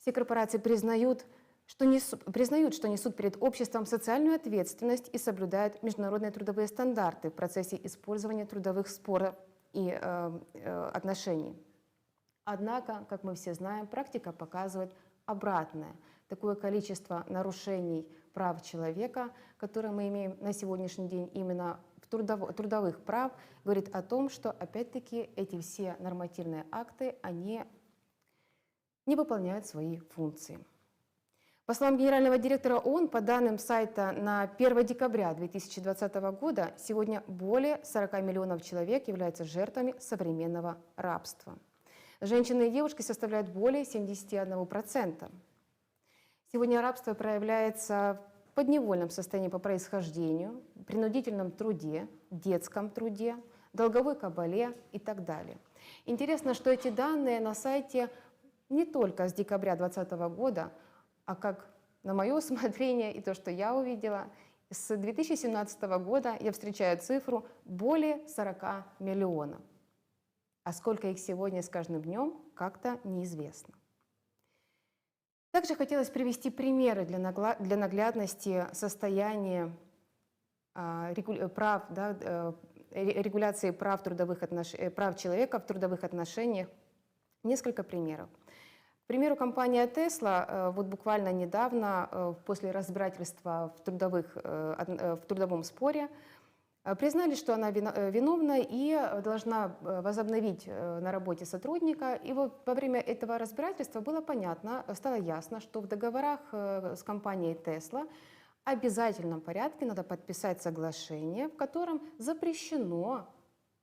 Все корпорации признают, что несут перед обществом социальную ответственность и соблюдают международные трудовые стандарты в процессе использования трудовых споров и отношений. Однако, как мы все знаем, практика показывает обратное. Такое количество нарушений прав человека, которые мы имеем на сегодняшний день именно в трудовых прав, говорит о том, что опять-таки эти все нормативные акты, они не выполняют свои функции. По словам генерального директора ООН, по данным сайта на 1 декабря 2020 года, сегодня более 40 миллионов человек являются жертвами современного рабства. Женщины и девушки составляют более 71%. Сегодня рабство проявляется в подневольном состоянии по происхождению, принудительном труде, детском труде, долговой кабале и так далее. Интересно, что эти данные на сайте не только с декабря 2020 года, а как на мое усмотрение и то, что я увидела, с 2017 года я встречаю цифру более 40 миллионов. А сколько их сегодня с каждым днем, как-то неизвестно. Также хотелось привести примеры для наглядности состояния прав, да, регуляции прав, прав человека в трудовых отношениях. Несколько примеров. К примеру, компания Tesla вот буквально недавно, после разбирательства в трудовом споре, признали, что она виновна и должна возобновить на работе сотрудника. И вот во время этого разбирательства было понятно, стало ясно, что в договорах с компанией Tesla в обязательном порядке надо подписать соглашение, в котором запрещено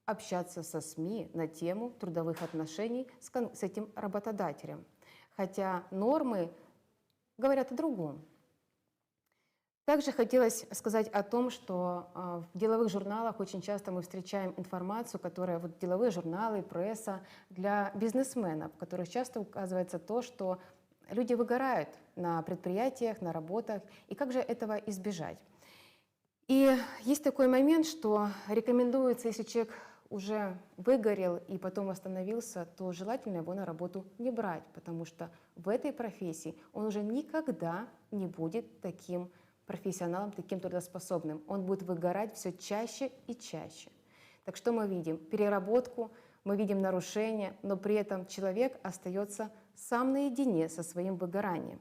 общаться со СМИ на тему трудовых отношений с этим работодателем. Хотя нормы говорят о другом. Также хотелось сказать о том, что в деловых журналах очень часто мы встречаем информацию, которая, вот деловые журналы, пресса для бизнесменов, в которых часто указывается то, что люди выгорают на предприятиях, на работах, и как же этого избежать. И есть такой момент, что рекомендуется, если человек уже выгорел и потом остановился, то желательно его на работу не брать, потому что в этой профессии он уже никогда не будет таким профессионалом, таким трудоспособным. Он будет выгорать все чаще и чаще. Так что мы видим? Переработку, мы видим нарушения, но при этом человек остается сам наедине со своим выгоранием,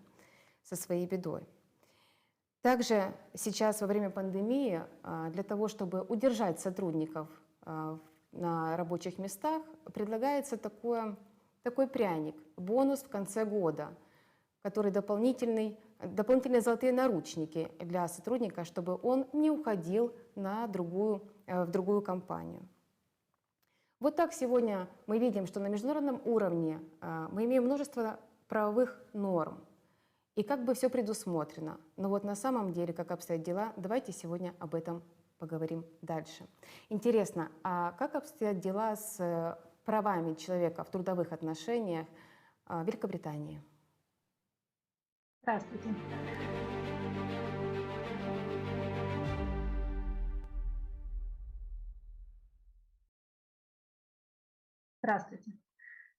со своей бедой. Также сейчас во время пандемии для того, чтобы удержать сотрудников на рабочих местах, предлагается такой пряник, бонус в конце года, который дополнительные золотые наручники для сотрудника, чтобы он не уходил в другую компанию. Вот так сегодня мы видим, что на международном уровне мы имеем множество правовых норм. И как бы все предусмотрено. Но вот на самом деле, как обстоят дела, давайте сегодня об этом поговорим дальше. Интересно, а как обстоят дела с правами человека в трудовых отношениях в Великобритании? Здравствуйте. Здравствуйте.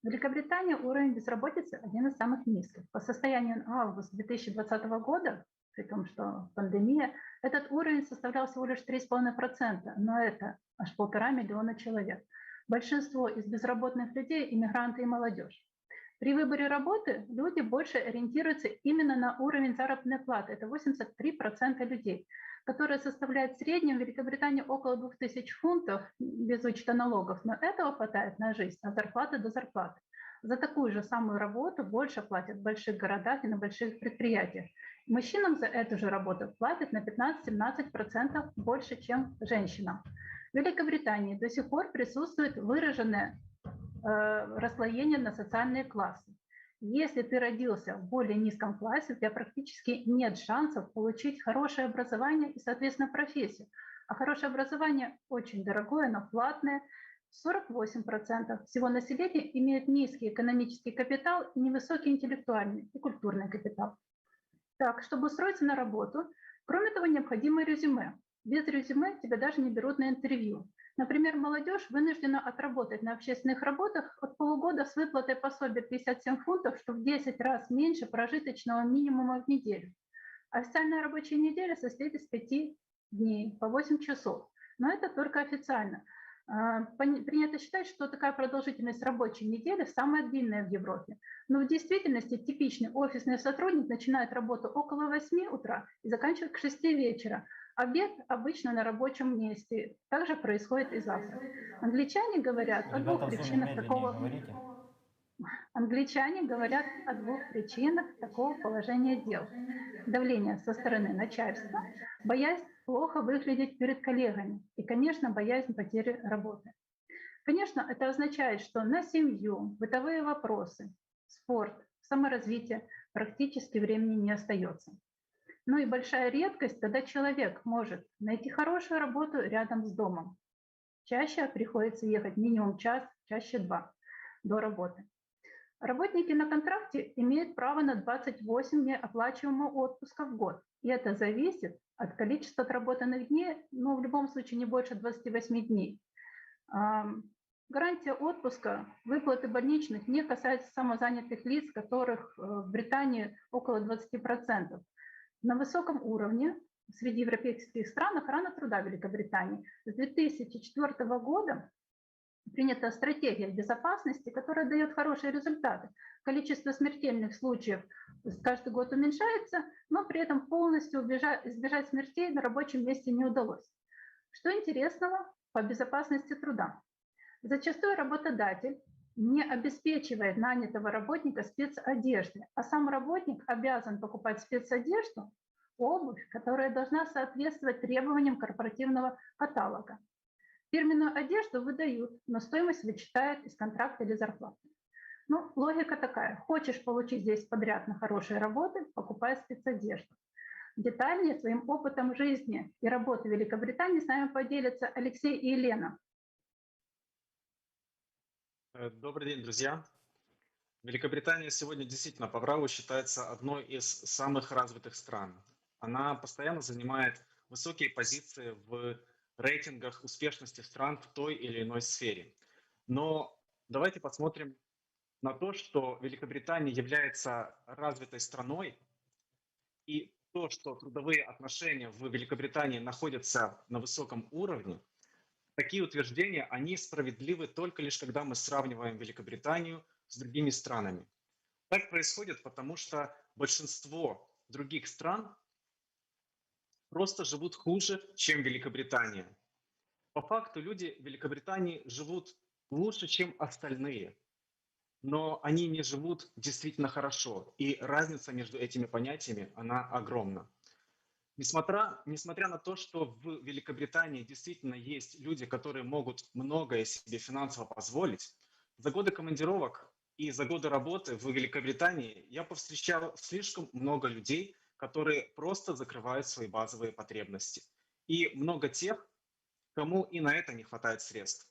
В Великобритании уровень безработицы один из самых низких. По состоянию на август 2020 года, при том, что пандемия, этот уровень составлял всего лишь 3,5%, но это аж 1,5 миллиона человек. Большинство из безработных людей – иммигранты и молодежь. При выборе работы люди больше ориентируются именно на уровень заработной платы. Это 83% людей, которые составляют в среднем в Великобритании около 2000 фунтов без учета налогов. Но этого хватает на жизнь, от зарплаты до зарплаты. За такую же самую работу больше платят в больших городах и на больших предприятиях. Мужчинам за эту же работу платят на 15-17% больше, чем женщинам. В Великобритании до сих пор присутствует выраженное расслоение на социальные классы. Если ты родился в более низком классе, у тебя практически нет шансов получить хорошее образование и, соответственно, профессию. А хорошее образование очень дорогое, но платное. 48% всего населения имеют низкий экономический капитал и невысокий интеллектуальный и культурный капитал. Так, чтобы устроиться на работу, кроме того, необходимо резюме. Без резюме тебя даже не берут на интервью. Например, молодежь вынуждена отработать на общественных работах от полугода с выплатой пособия 57 фунтов, что в 10 раз меньше прожиточного минимума в неделю. Официальная рабочая неделя состоит из 5 дней по 8 часов. Но это только официально. Принято считать, что такая продолжительность рабочей недели самая длинная в Европе. Но в действительности типичный офисный сотрудник начинает работу около 8 утра и заканчивает к 6 вечера. Обед обычно на рабочем месте. Также происходит и завтрак. Англичане говорят о двух причинах такого... Англичане говорят о двух причинах такого положения дел. Давление со стороны начальства, боязнь плохо выглядеть перед коллегами и, конечно, боязнь потери работы. Конечно, это означает, что на семью, бытовые вопросы, спорт, саморазвитие практически времени не остается. Ну и большая редкость, когда человек может найти хорошую работу рядом с домом. Чаще приходится ехать минимум час, чаще два до работы. Работники на контракте имеют право на 28 дней оплачиваемого отпуска в год. И это зависит от количества отработанных дней, но в любом случае не больше 28 дней. Гарантия отпуска, выплаты больничных не касается самозанятых лиц, которых в Британии около 20%. На высоком уровне среди европейских стран охрана труда Великобритании. С 2004 года принята стратегия безопасности, которая дает хорошие результаты. Количество смертельных случаев каждый год уменьшается, но при этом полностью избежать смертей на рабочем месте не удалось. Что интересного по безопасности труда? Зачастую работодатель не обеспечивает нанятого работника спецодежды, а сам работник обязан покупать спецодежду, обувь, которая должна соответствовать требованиям корпоративного каталога. Фирменную одежду выдают, но стоимость вычитают из контракта или зарплаты. Ну, логика такая. Хочешь получить здесь подряд на хорошие работы, покупай спецодежду. Детальнее своим опытом жизни и работы в Великобритании с нами поделятся Алексей и Елена. Добрый день, друзья. Великобритания сегодня действительно по праву считается одной из самых развитых стран. Она постоянно занимает высокие позиции в рейтингах успешности стран в той или иной сфере. Но давайте посмотрим на то, что Великобритания является развитой страной, и то, что трудовые отношения в Великобритании находятся на высоком уровне, такие утверждения, они справедливы только лишь когда мы сравниваем Великобританию с другими странами. Так происходит, потому что большинство других стран просто живут хуже, чем Великобритания. По факту люди в Великобритании живут лучше, чем остальные, но они не живут действительно хорошо, и разница между этими понятиями, она огромна. Несмотря на то, что в Великобритании действительно есть люди, которые могут многое себе финансово позволить, за годы командировок и за годы работы в Великобритании я повстречал слишком много людей, которые просто закрывают свои базовые потребности. И много тех, кому и на это не хватает средств.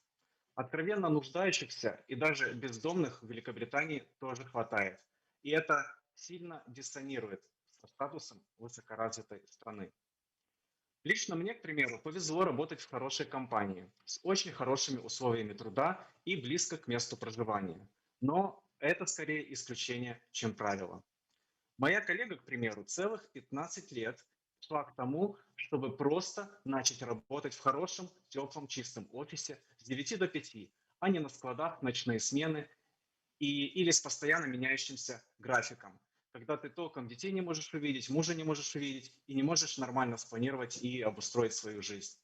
Откровенно нуждающихся и даже бездомных в Великобритании тоже хватает. И это сильно диссонирует со статусом высокоразвитой страны. Лично мне, к примеру, повезло работать в хорошей компании с очень хорошими условиями труда и близко к месту проживания. Но это скорее исключение, чем правило. Моя коллега, к примеру, целых 15 лет шла к тому, чтобы просто начать работать в хорошем, теплом, чистом офисе с 9 до 5, а не на складах в ночные смены или с постоянно меняющимся графиком, когда ты толком детей не можешь увидеть, мужа не можешь увидеть и не можешь нормально спланировать и обустроить свою жизнь.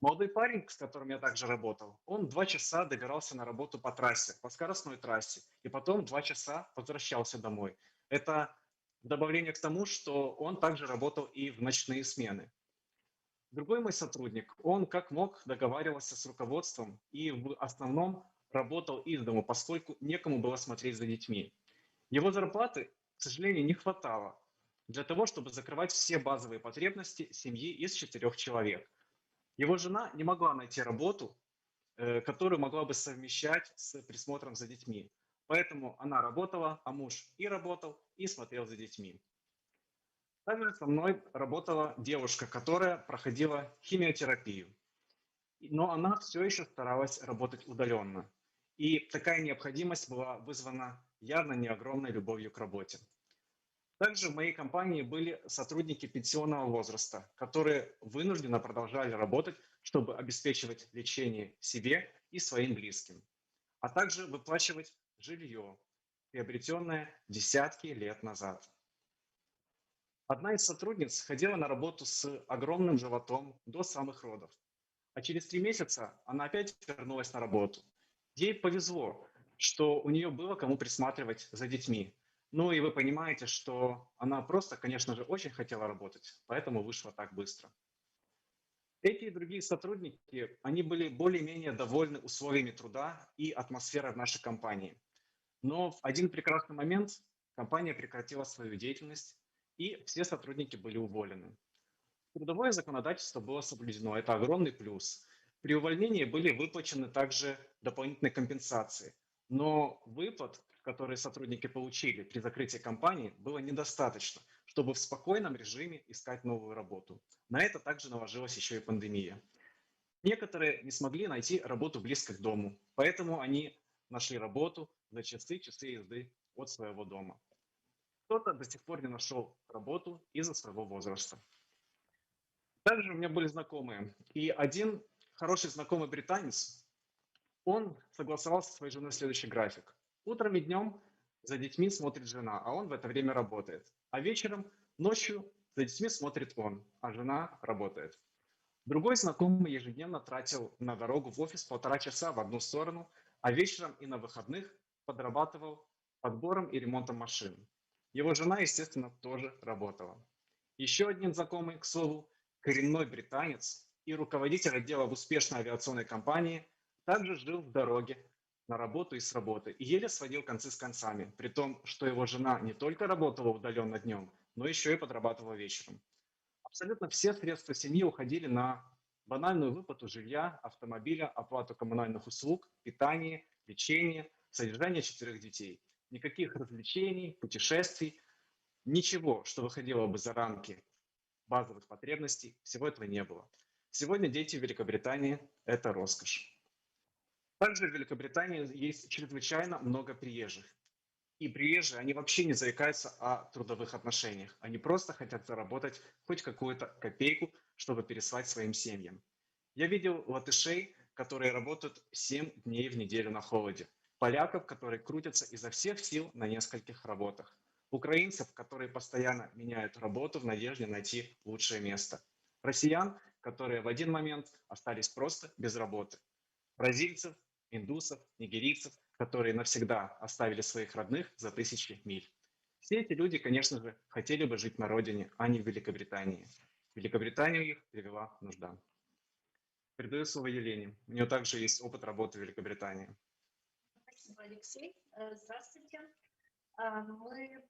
Молодой парень, с которым я также работал, он 2 часа добирался на работу по трассе, по скоростной трассе, и потом 2 часа возвращался домой. Это добавление к тому, что он также работал и в ночные смены. Другой мой сотрудник, он как мог договаривался с руководством и в основном работал из дому, поскольку некому было смотреть за детьми. Его зарплаты, к сожалению, не хватало для того, чтобы закрывать все базовые потребности семьи из 4 человек. Его жена не могла найти работу, которую могла бы совмещать с присмотром за детьми. Поэтому она работала, а муж и работал, и смотрел за детьми. Также со мной работала девушка, которая проходила химиотерапию, но она все еще старалась работать удаленно. И такая необходимость была вызвана явно не огромной любовью к работе. Также в моей компании были сотрудники пенсионного возраста, которые вынужденно продолжали работать, чтобы обеспечивать лечение себе и своим близким, а также выплачивать жилье, приобретенное десятки лет назад. Одна из сотрудниц ходила на работу с огромным животом до самых родов, а через 3 месяца она опять вернулась на работу. Ей повезло, что у нее было кому присматривать за детьми. Ну и вы понимаете, что она просто, конечно же, очень хотела работать, поэтому вышла так быстро. Эти и другие сотрудники, они были более-менее довольны условиями труда и атмосферой в нашей компании. Но в один прекрасный момент компания прекратила свою деятельность, и все сотрудники были уволены. Трудовое законодательство было соблюдено, это огромный плюс. При увольнении были выплачены также дополнительные компенсации, но выплат, которые сотрудники получили при закрытии компании, было недостаточно, чтобы в спокойном режиме искать новую работу. На это также наложилась еще и пандемия. Некоторые не смогли найти работу близко к дому, поэтому они нашли работу за часы езды от своего дома. Кто-то до сих пор не нашел работу из-за своего возраста. Также у меня были знакомые, и один хороший знакомый британец, он согласовал со своей женой следующий график. Утром и днем за детьми смотрит жена, а он в это время работает. А вечером, ночью за детьми смотрит он, а жена работает. Другой знакомый ежедневно тратил на дорогу в офис 1,5 часа в одну сторону, а вечером и на выходных подрабатывал подбором и ремонтом машин. Его жена, естественно, тоже работала. Еще один знакомый, к слову, коренной британец и руководитель отдела в успешной авиационной компании, также жил в дороге на работу и с работы и еле сводил концы с концами, при том, что его жена не только работала удаленно днем, но еще и подрабатывала вечером. Абсолютно все средства семьи уходили на банальную выплату жилья, автомобиля, оплату коммунальных услуг, питание, лечение, содержание 4 детей. Никаких развлечений, путешествий, ничего, что выходило бы за рамки базовых потребностей, всего этого не было. Сегодня дети в Великобритании – это роскошь. Также в Великобритании есть чрезвычайно много приезжих. И приезжие, они вообще не заикаются о трудовых отношениях. Они просто хотят заработать хоть какую-то копейку, чтобы переслать своим семьям. Я видел латышей, которые работают 7 дней в неделю на холоде. Поляков, которые крутятся изо всех сил на нескольких работах. Украинцев, которые постоянно меняют работу в надежде найти лучшее место. Россиян, которые в один момент остались просто без работы. Бразильцев, индусов, нигерийцев, которые навсегда оставили своих родных за тысячи миль. Все эти люди, конечно же, хотели бы жить на родине, а не в Великобритании. В Великобританию их привела нужда. Передаю слово Елене. У нее также есть опыт работы в Великобритании. Спасибо, Алексей. Здравствуйте. Мы,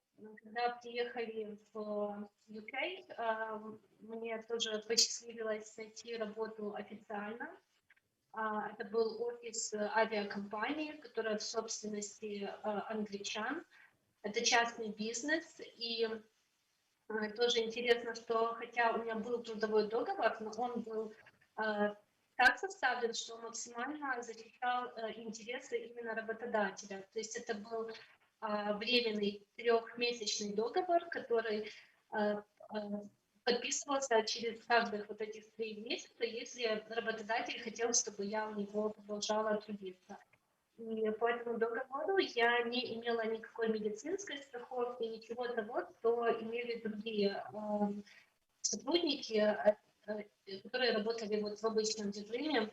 когда приехали в UK, мне тоже посчастливилось найти работу официально. Это был офис авиакомпании, которая в собственности англичан. Это частный бизнес. И тоже интересно, что хотя у меня был трудовой договор, но он был так составлен, что максимально защищал интересы именно работодателя. То есть это был временный 3-месячный договор, который подписывался через каждых вот этих 3 месяца, если работодатель хотел, чтобы я у него продолжала трудиться. И по этому договору я не имела никакой медицинской страховки, ничего того, что имели другие сотрудники, которые работали вот в обычном режиме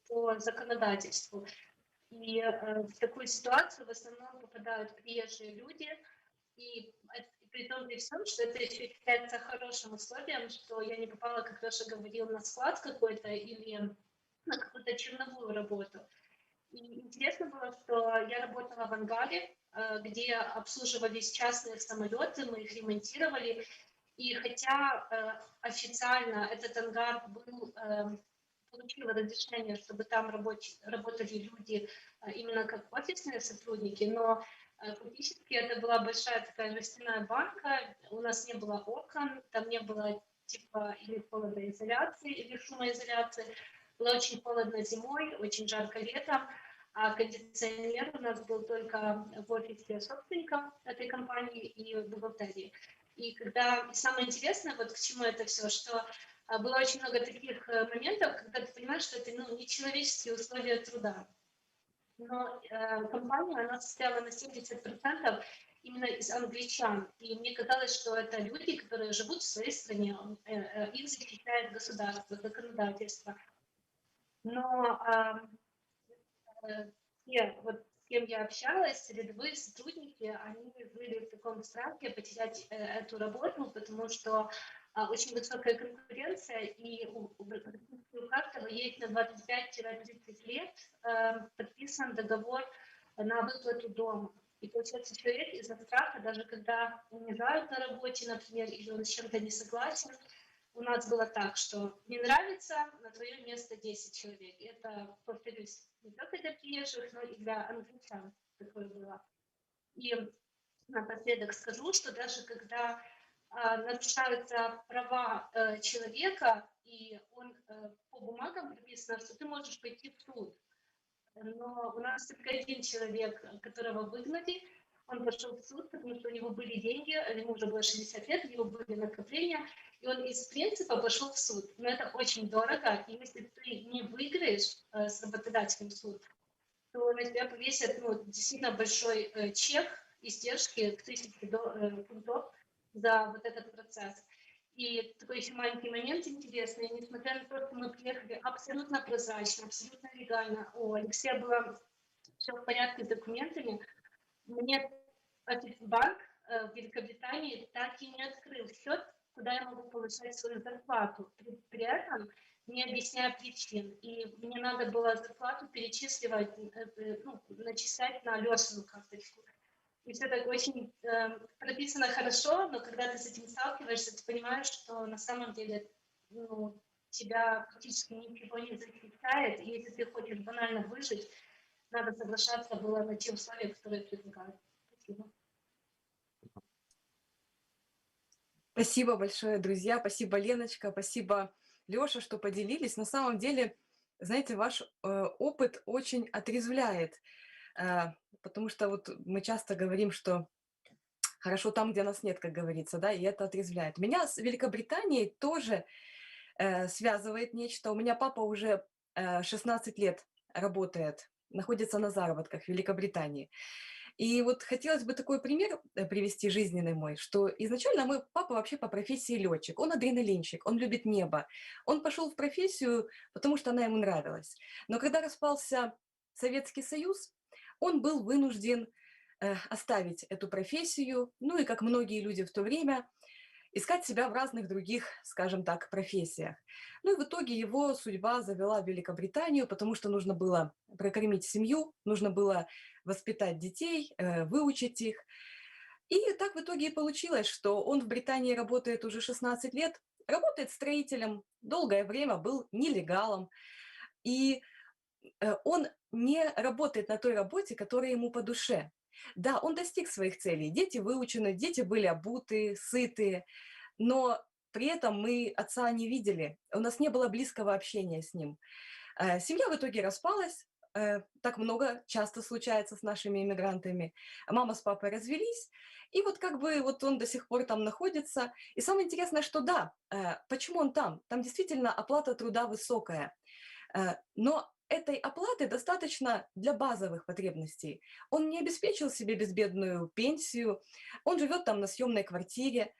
по законодательству. И в такую ситуацию в основном попадают приезжие люди, и при том при всем, что это еще является хорошим условием, что я не попала, как Леша говорил, на склад какой-то или на какую-то черновую работу. И интересно было, что я работала в ангаре, где обслуживались частные самолеты, мы их ремонтировали, и хотя официально этот ангар был, получил разрешение, чтобы там работали люди именно как офисные сотрудники, но Фактически это была большая такая жестяная банка, у нас не было окон, там не было типа или холодоизоляции, или шумоизоляции. Было очень холодно зимой, очень жарко летом, а кондиционер у нас был только в офисе собственника этой компании и в бухгалтерии. И когда, и самое интересное, вот к чему это все, что было очень много таких моментов, когда ты понимаешь, что это, ну, нечеловеческие условия труда. Но компания, она состояла на 70% именно из англичан. И мне казалось, что это люди, которые живут в своей стране, их защищает государство, законодательство. Но те, вот, с кем я общалась, рядовые сотрудники, они жили в таком страхе потерять эту работу, потому что очень высокая конкуренция, и у каждого есть на 25-30 лет подписан договор на выплату дома. И получается, человек из-за страха, даже когда унижают на работе, например, или он с чем-то не согласен, у нас было так, что не нравится, на твое место 10 человек. Это, повторюсь, не только для приезжих, но и для англичан такое было. И напоследок скажу, что даже когда нарушаются права человека, и он по бумагам прописано, что ты можешь пойти в суд. Но у нас только один человек, которого выгнали, он пошел в суд, потому что у него были деньги, ему уже было 60 лет, у него были накопления, и он из принципа пошел в суд. Но это очень дорого, и если ты не выиграешь с работодателем суд, то на тебя повесят, ну, действительно большой чек, издержки к 1000 фунтов за вот этот процесс. И такой еще маленький момент интересный, несмотря на то, что мы приехали абсолютно прозрачно, абсолютно легально, у Алексея было все в порядке с документами, мне банк в Великобритании так и не открыл счет, куда я могу получать свою зарплату, при этом не объясняя причин. И мне надо было зарплату перечисливать, ну, начислять на Лешину карточку. И все так очень прописано хорошо, но когда ты с этим сталкиваешься, ты понимаешь, что на самом деле, ну, тебя практически ничего не защищает, и если ты хочешь банально выжить, надо соглашаться было на те условия, которые предлагают. Спасибо. Спасибо большое, друзья. Спасибо, Леночка. Спасибо, Леша, что поделились. На самом деле, знаете, ваш опыт очень отрезвляет, потому что вот мы часто говорим, что хорошо там, где нас нет, как говорится, да, и это отрезвляет. Меня с Великобританией тоже связывает нечто. У меня папа уже 16 лет работает, находится на заработках в Великобритании. И вот хотелось бы такой пример привести жизненный мой, что изначально мой папа вообще по профессии летчик, он адреналинщик, он любит небо. Он пошел в профессию, потому что она ему нравилась. Но когда распался Советский Союз, он был вынужден оставить эту профессию, ну и, как многие люди в то время, искать себя в разных других, скажем так, профессиях. Ну и в итоге его судьба завела в Великобританию, потому что нужно было прокормить семью, нужно было воспитать детей, выучить их. И так в итоге и получилось, что он в Британии работает уже 16 лет, работает строителем, долгое время был нелегалом. И он не работает на той работе, которая ему по душе. Да, он достиг своих целей, дети выучены, дети были обуты, сытые, но при этом мы отца не видели, у нас не было близкого общения с ним. Семья в итоге распалась, так много часто случается с нашими иммигрантами. Мама с папой развелись, и вот как бы вот он до сих пор там находится. И самое интересное, что да, почему он там? Там действительно оплата труда высокая, но этой оплаты достаточно для базовых потребностей. Он не обеспечил себе безбедную пенсию, он живет там на съемной квартире.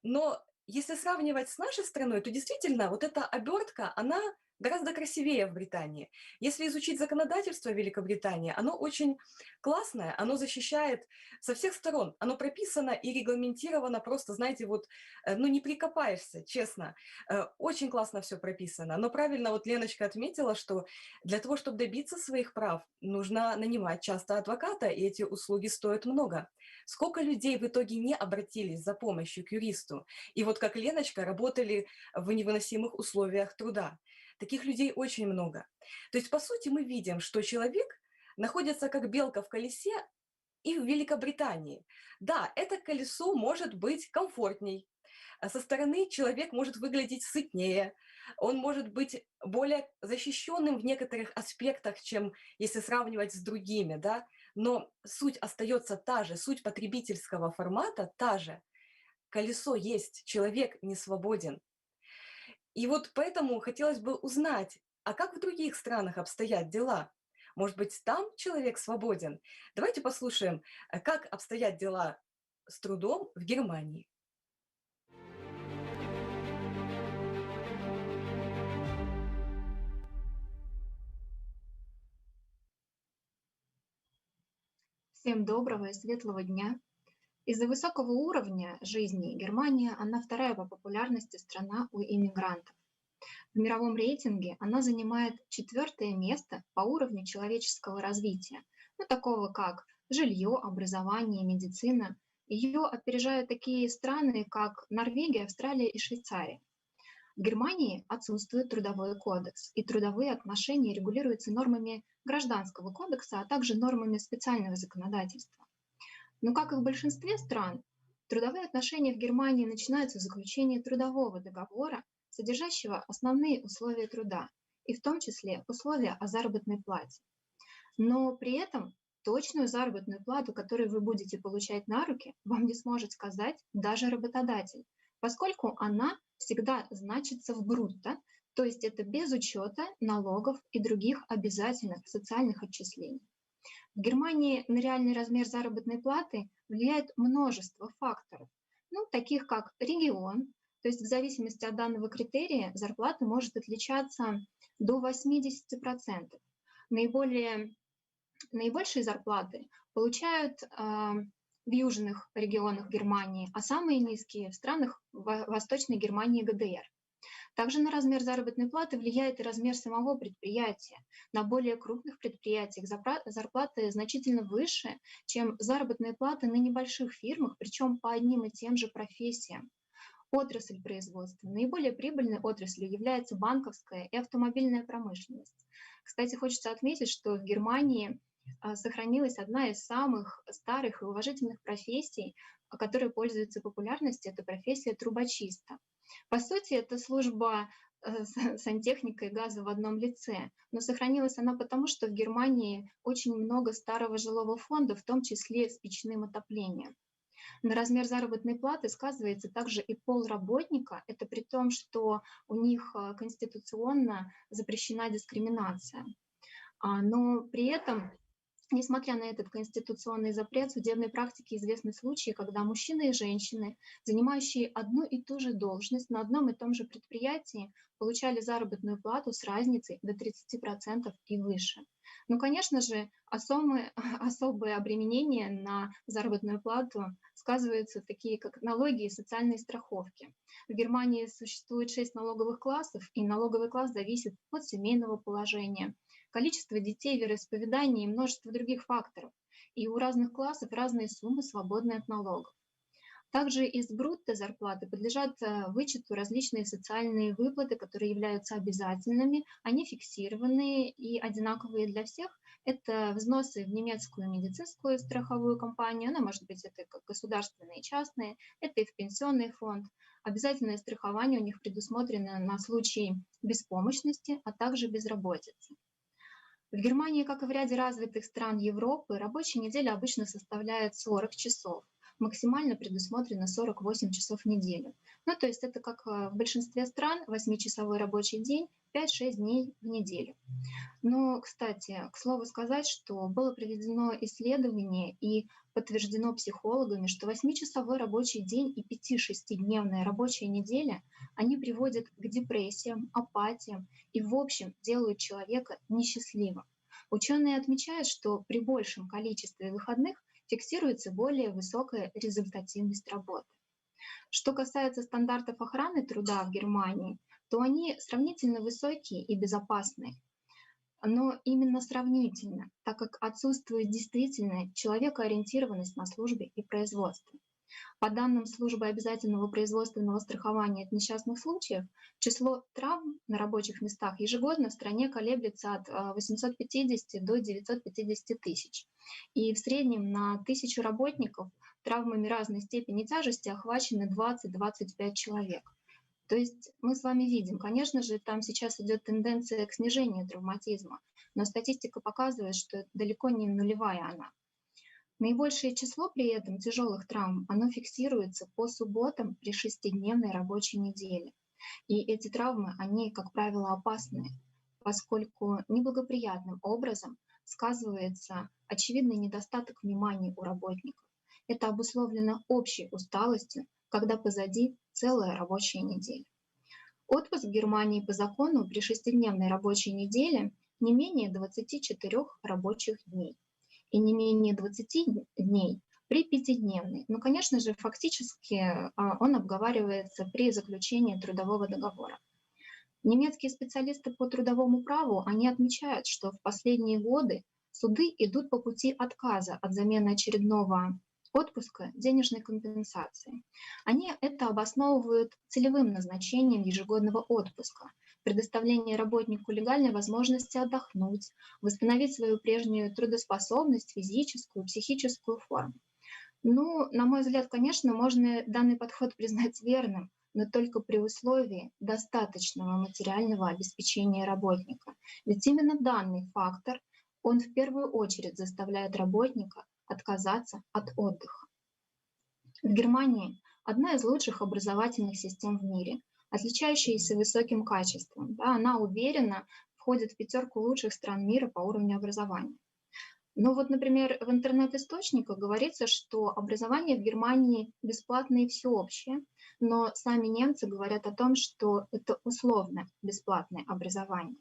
Но если сравнивать с нашей страной, то действительно вот эта обертка, она гораздо красивее в Британии. Если изучить законодательство Великобритании, оно очень классное, оно защищает со всех сторон, оно прописано и регламентировано просто, знаете, вот, ну не прикопаешься, честно. Очень классно все прописано. Но правильно вот Леночка отметила, что для того, чтобы добиться своих прав, нужно нанимать часто адвоката, и эти услуги стоят много. Сколько людей в итоге не обратились за помощью к юристу? И вот как Леночка работали в невыносимых условиях труда. Таких людей очень много. То есть, по сути, мы видим, что человек находится как белка в колесе и в Великобритании. Да, это колесо может быть комфортней. Со стороны человек может выглядеть сытнее, он может быть более защищенным в некоторых аспектах, чем если сравнивать с другими, да? Но суть остается та же, суть потребительского формата та же. Колесо есть, человек не свободен. И вот поэтому хотелось бы узнать, а как в других странах обстоят дела? Может быть, там человек свободен? Давайте послушаем, как обстоят дела с трудом в Германии. Всем доброго и светлого дня. Из-за высокого уровня жизни Германия, она вторая по популярности страна у иммигрантов. В мировом рейтинге она занимает 4-е место по уровню человеческого развития, такого как жилье, образование, медицина. Ее опережают такие страны, как Норвегия, Австралия и Швейцария. В Германии отсутствует трудовой кодекс, и трудовые отношения регулируются нормами Гражданского кодекса, а также нормами специального законодательства. Но, как и в большинстве стран, трудовые отношения в Германии начинаются с заключения трудового договора, содержащего основные условия труда, и в том числе условия о заработной плате. Но при этом точную заработную плату, которую вы будете получать на руки, вам не сможет сказать даже работодатель, поскольку она всегда значится в брутто, то есть это без учета налогов и других обязательных социальных отчислений. В Германии на реальный размер заработной платы влияет множество факторов, таких как регион, то есть в зависимости от данного критерия зарплата может отличаться до 80%. Наибольшие зарплаты получают в южных регионах Германии, а самые низкие в странах Восточной Германии и ГДР. Также на размер заработной платы влияет и размер самого предприятия. На более крупных предприятиях зарплаты значительно выше, чем заработные платы на небольших фирмах, причем по одним и тем же профессиям. Отрасль производства. Наиболее прибыльной отраслью является банковская и автомобильная промышленность. Кстати, хочется отметить, что в Германии сохранилась одна из самых старых и уважительных профессий, которая пользуется популярностью, это профессия трубочиста. По сути, это служба сантехника и газа в одном лице, но сохранилась она потому, что в Германии очень много старого жилого фонда, в том числе с печным отоплением. На размер заработной платы сказывается также и пол работника, это при том, что у них конституционно запрещена дискриминация. Но при этом, несмотря на этот конституционный запрет, в судебной практике известны случаи, когда мужчины и женщины, занимающие одну и ту же должность на одном и том же предприятии, получали заработную плату с разницей до 30% и выше. Ну, конечно же, особые обременения на заработную плату сказываются такие, как налоги и социальные страховки. В Германии существует 6 налоговых классов, и налоговый класс зависит от семейного положения, количества детей, вероисповедания и множества других факторов. И у разных классов разные суммы, свободные от налогов. Также из брутто зарплаты подлежат вычету различные социальные выплаты, которые являются обязательными, они фиксированные и одинаковые для всех. Это взносы в немецкую медицинскую страховую компанию, она может быть это как государственные и частные, это и в пенсионный фонд. Обязательное страхование у них предусмотрено на случай беспомощности, а также безработицы. В Германии, как и в ряде развитых стран Европы, рабочая неделя обычно составляет 40 часов. Максимально предусмотрено 48 часов в неделю. Ну, то есть это как в большинстве стран 8-часовой рабочий день, 5-6 дней в неделю. Но, кстати, к слову сказать, что было проведено исследование и подтверждено психологами, что 8-часовой рабочий день и 5-6-дневная рабочая неделя, они приводят к депрессиям, апатиям и, в общем, делают человека несчастливым. Ученые отмечают, что при большем количестве выходных фиксируется более высокая результативность работы. Что касается стандартов охраны труда в Германии, то они сравнительно высокие и безопасные. Но именно сравнительно, так как отсутствует действительная человекоориентированность на службе и производстве. По данным Службы обязательного производственного страхования от несчастных случаев, число травм на рабочих местах ежегодно в стране колеблется от 850 до 950 тысяч. И в среднем на 1000 работников травмами разной степени тяжести охвачены 20-25 человек. То есть мы с вами видим, конечно же, там сейчас идет тенденция к снижению травматизма, но статистика показывает, что далеко не нулевая она. Наибольшее число при этом тяжелых травм, оно фиксируется по субботам при 6-дневной рабочей неделе. И эти травмы, они, как правило, опасны, поскольку неблагоприятным образом сказывается очевидный недостаток внимания у работников. Это обусловлено общей усталостью, когда позади целая рабочая неделя. Отпуск в Германии по закону при 6-дневной рабочей неделе не менее 24 рабочих дней и не менее 20 дней при 5-дневной. Но, конечно же, фактически он обговаривается при заключении трудового договора. Немецкие специалисты по трудовому праву, они отмечают, что в последние годы суды идут по пути отказа от замены очередного отпуска денежной компенсации. Они это обосновывают целевым назначением ежегодного отпуска, предоставление работнику легальной возможности отдохнуть, восстановить свою прежнюю трудоспособность, физическую, психическую форму. Ну, на мой взгляд, конечно, можно данный подход признать верным, но только при условии достаточного материального обеспечения работника. Ведь именно данный фактор, он в первую очередь заставляет работника отказаться от отдыха. В Германии одна из лучших образовательных систем в мире, отличающаяся высоким качеством. Да, она уверенно входит в 5 лучших стран мира по уровню образования. Но вот, например, в интернет-источниках говорится, что образование в Германии бесплатное и всеобщее, но сами немцы говорят о том, что это условно бесплатное образование.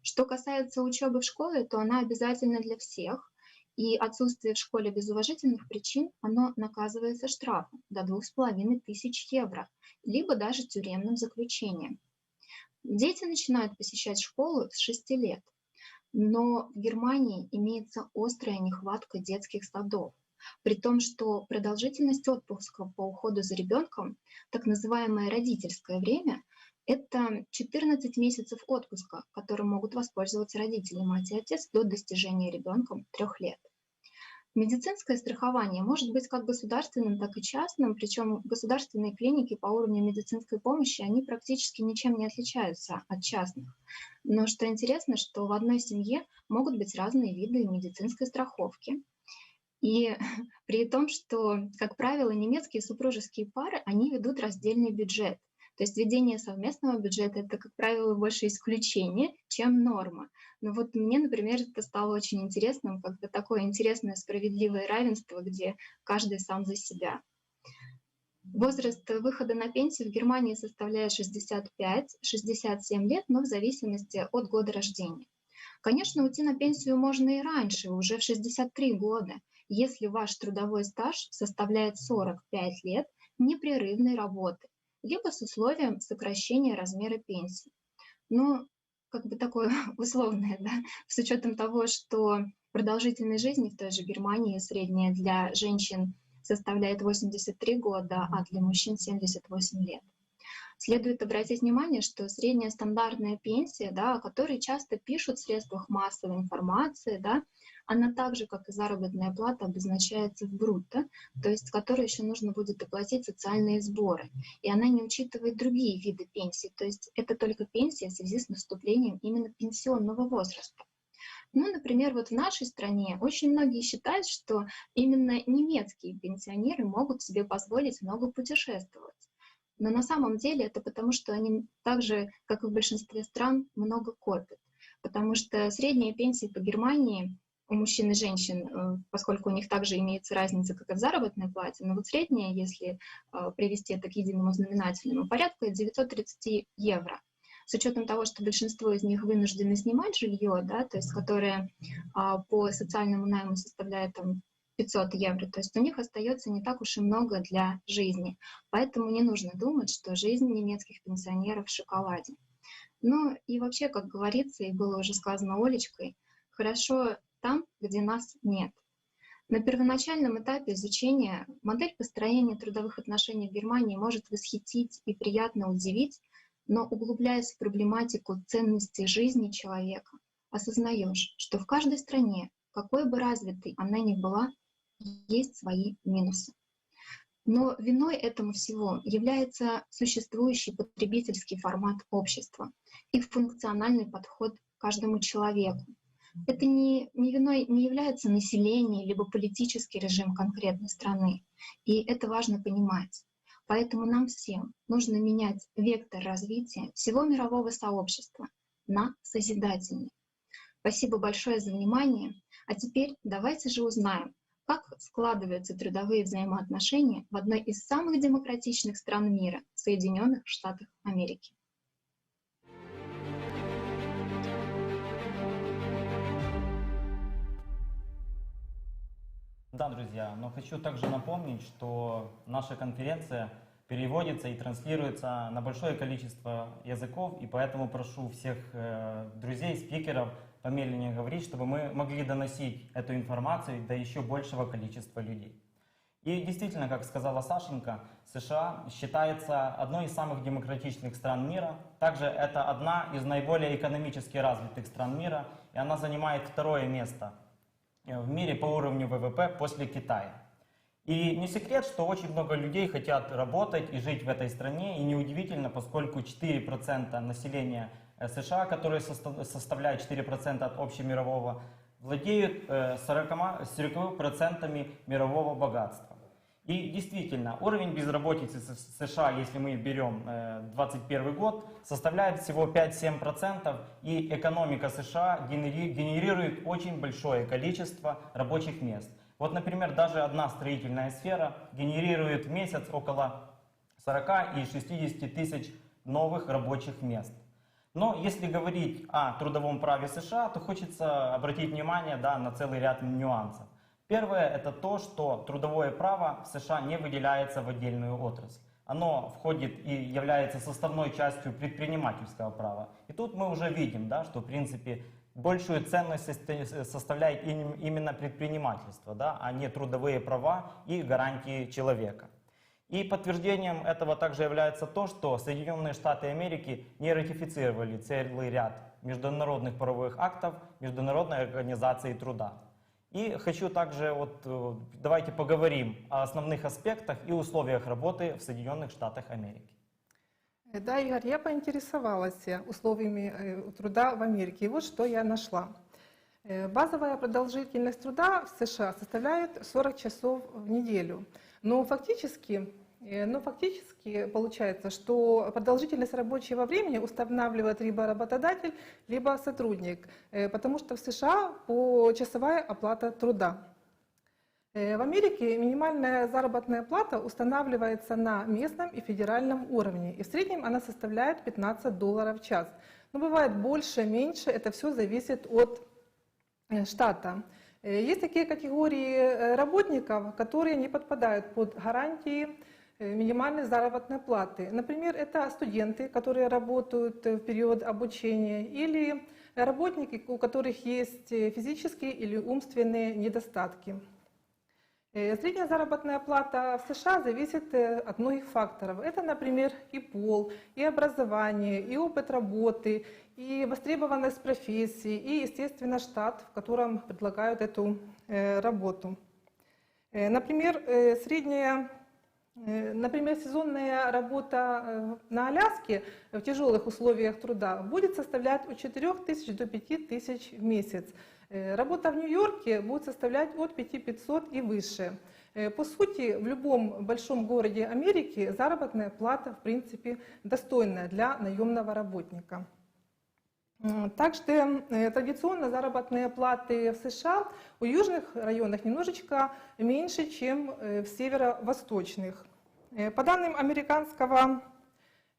Что касается учебы в школе, то она обязательна для всех, и отсутствие в школе без уважительных причин, оно наказывается штрафом до 2500 евро, либо даже тюремным заключением. Дети начинают посещать школу с 6 лет, но в Германии имеется острая нехватка детских садов, при том, что продолжительность отпуска по уходу за ребенком, так называемое родительское время, это 14 месяцев отпуска, которым могут воспользоваться родители, мать и отец, до достижения ребенком 3 лет. Медицинское страхование может быть как государственным, так и частным, причем государственные клиники по уровню медицинской помощи, они практически ничем не отличаются от частных. Но что интересно, что в одной семье могут быть разные виды медицинской страховки. И при том, что, как правило, немецкие супружеские пары, они ведут раздельный бюджет. То есть ведение совместного бюджета — это, как правило, больше исключение, чем норма. Но вот мне, например, это стало очень интересным, как-то такое интересное справедливое равенство, где каждый сам за себя. Возраст выхода на пенсию в Германии составляет 65-67 лет, но в зависимости от года рождения. Конечно, уйти на пенсию можно и раньше, уже в 63 года, если ваш трудовой стаж составляет 45 лет непрерывной работы, либо с условием сокращения размера пенсии. Ну, как бы такое условное, да, с учетом того, что продолжительность жизни в той же Германии средняя для женщин составляет 83 года, а для мужчин 78 лет. Следует обратить внимание, что средняя стандартная пенсия, да, о которой часто пишут в средствах массовой информации, да, она так же, как и заработная плата, обозначается в брутто, то есть с которой еще нужно будет оплатить социальные сборы. И она не учитывает другие виды пенсии, то есть это только пенсия в связи с наступлением именно пенсионного возраста. Ну, например, вот в нашей стране очень многие считают, что именно немецкие пенсионеры могут себе позволить много путешествовать. Но на самом деле это потому, что они так же, как и в большинстве стран, много копят. Потому что средняя пенсия по Германии у мужчин и женщин, поскольку у них также имеется разница, как и в заработной плате, но вот средняя, если привести это к единому знаменательному, порядка 930 евро. С учетом того, что большинство из них вынуждены снимать жилье, да, то есть которое по социальному найму составляет там 500 евро, то есть у них остается не так уж и много для жизни. Поэтому не нужно думать, что жизнь немецких пенсионеров в шоколаде. Ну и вообще, как говорится, и было уже сказано Олечкой, хорошо там, где нас нет. На первоначальном этапе изучения модель построения трудовых отношений в Германии может восхитить и приятно удивить, но, углубляясь в проблематику ценности жизни человека, осознаешь, что в каждой стране, какой бы развитой она ни была, есть свои минусы. Но виной этому всего является существующий потребительский формат общества и функциональный подход к каждому человеку. Это не виной не является население либо политический режим конкретной страны, и это важно понимать. Поэтому нам всем нужно менять вектор развития всего мирового сообщества на созидательный. Спасибо большое за внимание. А теперь давайте же узнаем, как складываются трудовые взаимоотношения в одной из самых демократичных стран мира — Соединенных Штатах Америки. Да, друзья, но хочу также напомнить, что наша конференция переводится и транслируется на большое количество языков, и поэтому прошу всех друзей, спикеров помедленнее говорить, чтобы мы могли доносить эту информацию до еще большего количества людей. И действительно, как сказала Сашенька, США считается одной из самых демократичных стран мира. Также это одна из наиболее экономически развитых стран мира, и она занимает второе место в мире по уровню ВВП после Китая. И не секрет, что очень много людей хотят работать и жить в этой стране, и неудивительно, поскольку 4% населения США, которые составляют 4% от общемирового, владеют 40% мирового богатства. И действительно, уровень безработицы США, если мы берем 2021 год, составляет всего 5-7%, и экономика США генерирует очень большое количество рабочих мест. Вот, например, даже одна строительная сфера генерирует в месяц около 40 и 60 тысяч новых рабочих мест. Но если говорить о трудовом праве США, то хочется обратить внимание, да, на целый ряд нюансов. Первое – это то, что трудовое право в США не выделяется в отдельную отрасль. Оно входит и является составной частью предпринимательского права. И тут мы уже видим, да, что в принципе большую ценность составляет именно предпринимательство, да, а не трудовые права и гарантии человека. И подтверждением этого также является то, что Соединенные Штаты Америки не ратифицировали целый ряд международных правовых актов Международной организации труда. И хочу также, вот, давайте поговорим о основных аспектах и условиях работы в Соединенных Штатах Америки. Да, Игорь, я поинтересовалась условиями труда в Америке. И вот что я нашла. Базовая продолжительность труда в США составляет 40 часов в неделю. Но фактически получается, что продолжительность рабочего времени устанавливает либо работодатель, либо сотрудник, потому что в США почасовая оплата труда. В Америке минимальная заработная плата устанавливается на местном и федеральном уровне, и в среднем она составляет $15 в час. Но бывает больше, меньше, это все зависит от штата. Есть такие категории работников, которые не подпадают под гарантии минимальной заработной платы. Например, это студенты, которые работают в период обучения, или работники, у которых есть физические или умственные недостатки. Средняя заработная плата в США зависит от многих факторов. Это, например, и пол, и образование, и опыт работы, и востребованность профессии, и, естественно, штат, в котором предлагают эту работу. Например, сезонная работа на Аляске в тяжелых условиях труда будет составлять от 4000 до 5000 в месяц. Работа в Нью-Йорке будет составлять от 5500 и выше. По сути, в любом большом городе Америки заработная плата, в принципе, достойная для наемного работника. Также традиционно заработные платы в США у южных районах немножечко меньше, чем в северо-восточных. По данным американского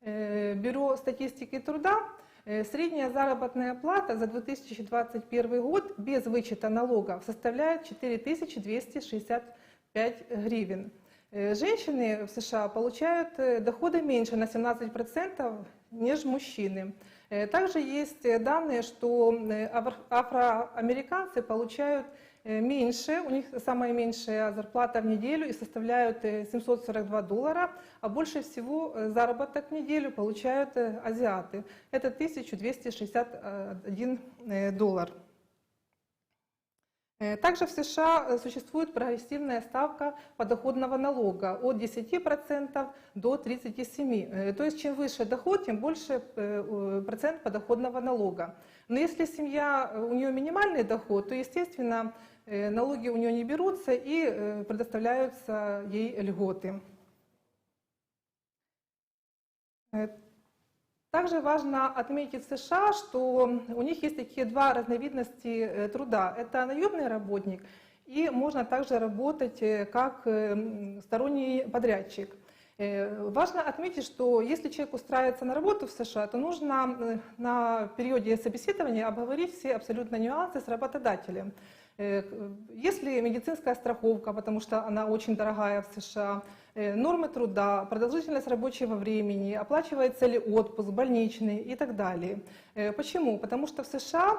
бюро статистики труда, средняя заработная плата за 2021 год без вычета налогов составляет 4265 гривен. Женщины в США получают доходы меньше на 17%, нежели мужчины. Также есть данные, что афроамериканцы получают меньше, у них самая меньшая зарплата в неделю и составляют $742, а больше всего заработок в неделю получают азиаты. Это $1261. Также в США существует прогрессивная ставка подоходного налога от 10% до 37%. То есть чем выше доход, тем больше процент подоходного налога. Но если семья, у нее минимальный доход, то, естественно, налоги у нее не берутся и предоставляются ей льготы. Также важно отметить в США, что у них есть такие два разновидности труда. Это наемный работник и можно также работать как сторонний подрядчик. Важно отметить, что если человек устраивается на работу в США, то нужно на периоде собеседования обговорить все абсолютно нюансы с работодателем. Есть ли медицинская страховка, потому что она очень дорогая в США, нормы труда, продолжительность рабочего времени, оплачивается ли отпуск, больничный и так далее. Почему? Потому что в США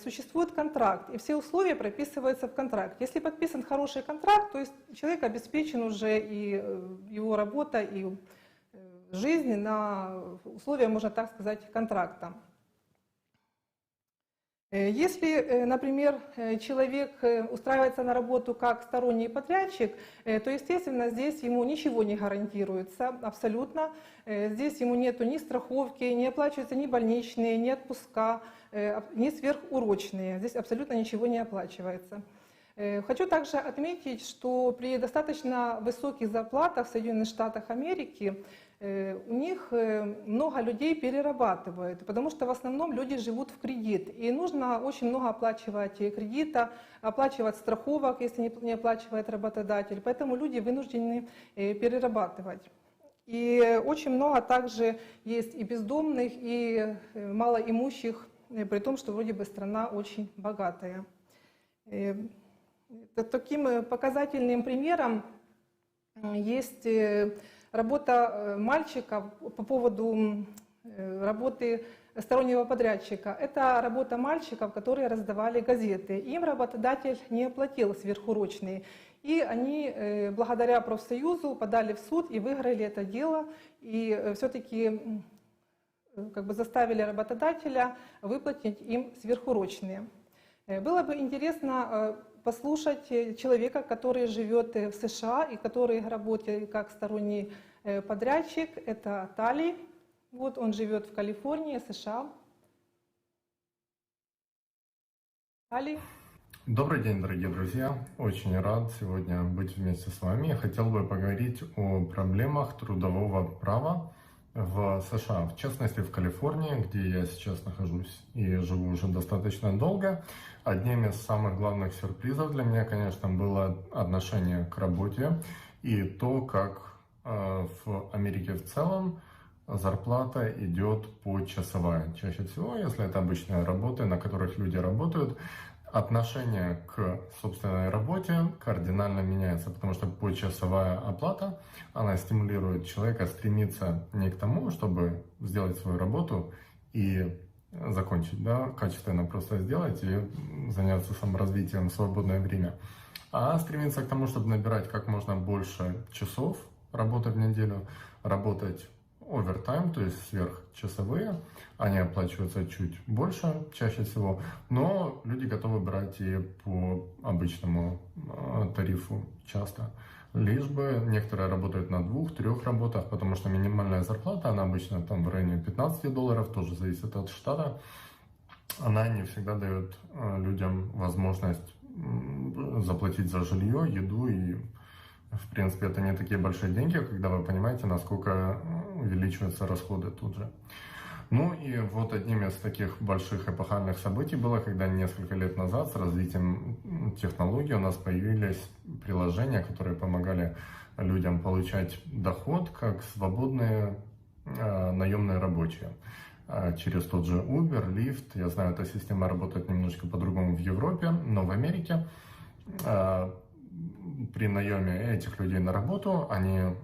существует контракт, и все условия прописываются в контракте. Если подписан хороший контракт, то есть человек обеспечен уже и его работа, и жизнь на условия, можно так сказать, контракта. Если, например, человек устраивается на работу как сторонний подрядчик, то, естественно, здесь ему ничего не гарантируется абсолютно. Здесь ему нету ни страховки, не оплачиваются ни больничные, ни отпуска, ни сверхурочные. Здесь абсолютно ничего не оплачивается. Хочу также отметить, что при достаточно высоких зарплатах в Соединенных Штатах Америки у них много людей перерабатывают, потому что в основном люди живут в кредит. И нужно очень много оплачивать кредита, оплачивать страховок, если не оплачивает работодатель. Поэтому люди вынуждены перерабатывать. И очень много также есть и бездомных, и малоимущих, при том, что вроде бы страна очень богатая. Таким показательным примером есть работа мальчика по поводу работы стороннего подрядчика. Это работа мальчиков, которые раздавали газеты. Им работодатель не оплатил сверхурочные. И они, благодаря профсоюзу, подали в суд и выиграли это дело. И все-таки как бы заставили работодателя выплатить им сверхурочные. Было бы интересно послушать человека, который живет в США и который работает как сторонний подрядчик. Это Тали. Вот он живет в Калифорнии, США. Тали. Добрый день, дорогие друзья. Очень рад сегодня быть вместе с вами. Я хотел бы поговорить о проблемах трудового права в США, в частности в Калифорнии, где я сейчас нахожусь и живу уже достаточно долго. Одним из самых главных сюрпризов для меня, конечно, было отношение к работе и то, как в Америке в целом зарплата идет почасовая. Чаще всего, если это обычные работы, на которых люди работают, отношение к собственной работе кардинально меняется, потому что почасовая оплата, она стимулирует человека стремиться не к тому, чтобы сделать свою работу и закончить, да, качественно просто сделать и заняться саморазвитием в свободное время, а стремиться к тому, чтобы набирать как можно больше часов работы в неделю, работать овертайм, то есть сверхчасовые, они оплачиваются чуть больше чаще всего, но люди готовы брать и по обычному тарифу часто. Лишь бы некоторые работают на 2-3 работах, потому что минимальная зарплата, она обычно там в районе $15, тоже зависит от штата, она не всегда дает людям возможность заплатить за жилье, еду и... В принципе, это не такие большие деньги, когда вы понимаете, насколько увеличиваются расходы тут же. Ну и вот одним из таких больших эпохальных событий было, когда несколько лет назад с развитием технологий у нас появились приложения, которые помогали людям получать доход как свободные наемные рабочие. Через тот же Uber, Lyft. Я знаю, эта система работает немножко по-другому в Европе, но в Америке при наеме этих людей на работу они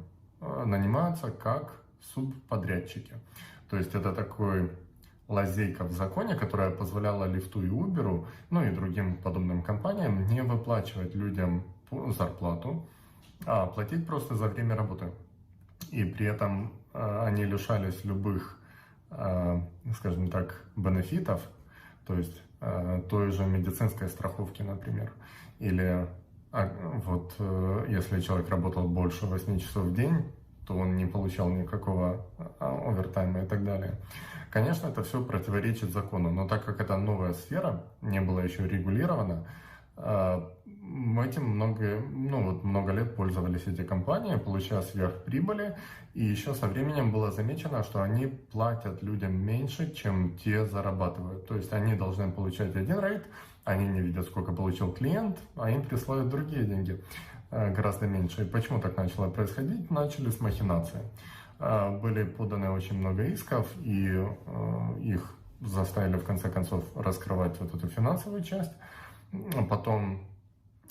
нанимаются как субподрядчики. То есть это такой лазейка в законе, которая позволяла Lyft и Uber, ну и другим подобным компаниям не выплачивать людям зарплату, а платить просто за время работы. И при этом они лишались любых, скажем так, бенефитов, то есть той же медицинской страховки, например, или вот если человек работал больше 8 часов в день, то он не получал никакого овертайма и так далее. Конечно, это все противоречит закону, но так как это новая сфера, не была еще регулирована, этим много, ну вот много лет пользовались эти компании, получая сверхприбыли, и еще со временем было замечено, что они платят людям меньше, чем те зарабатывают. То есть они должны получать один rate, они не видят, сколько получил клиент, а им присылают другие деньги, гораздо меньше. И почему так начало происходить? Начали с махинации. Были поданы очень много исков, и их заставили в конце концов раскрывать вот эту финансовую часть. Потом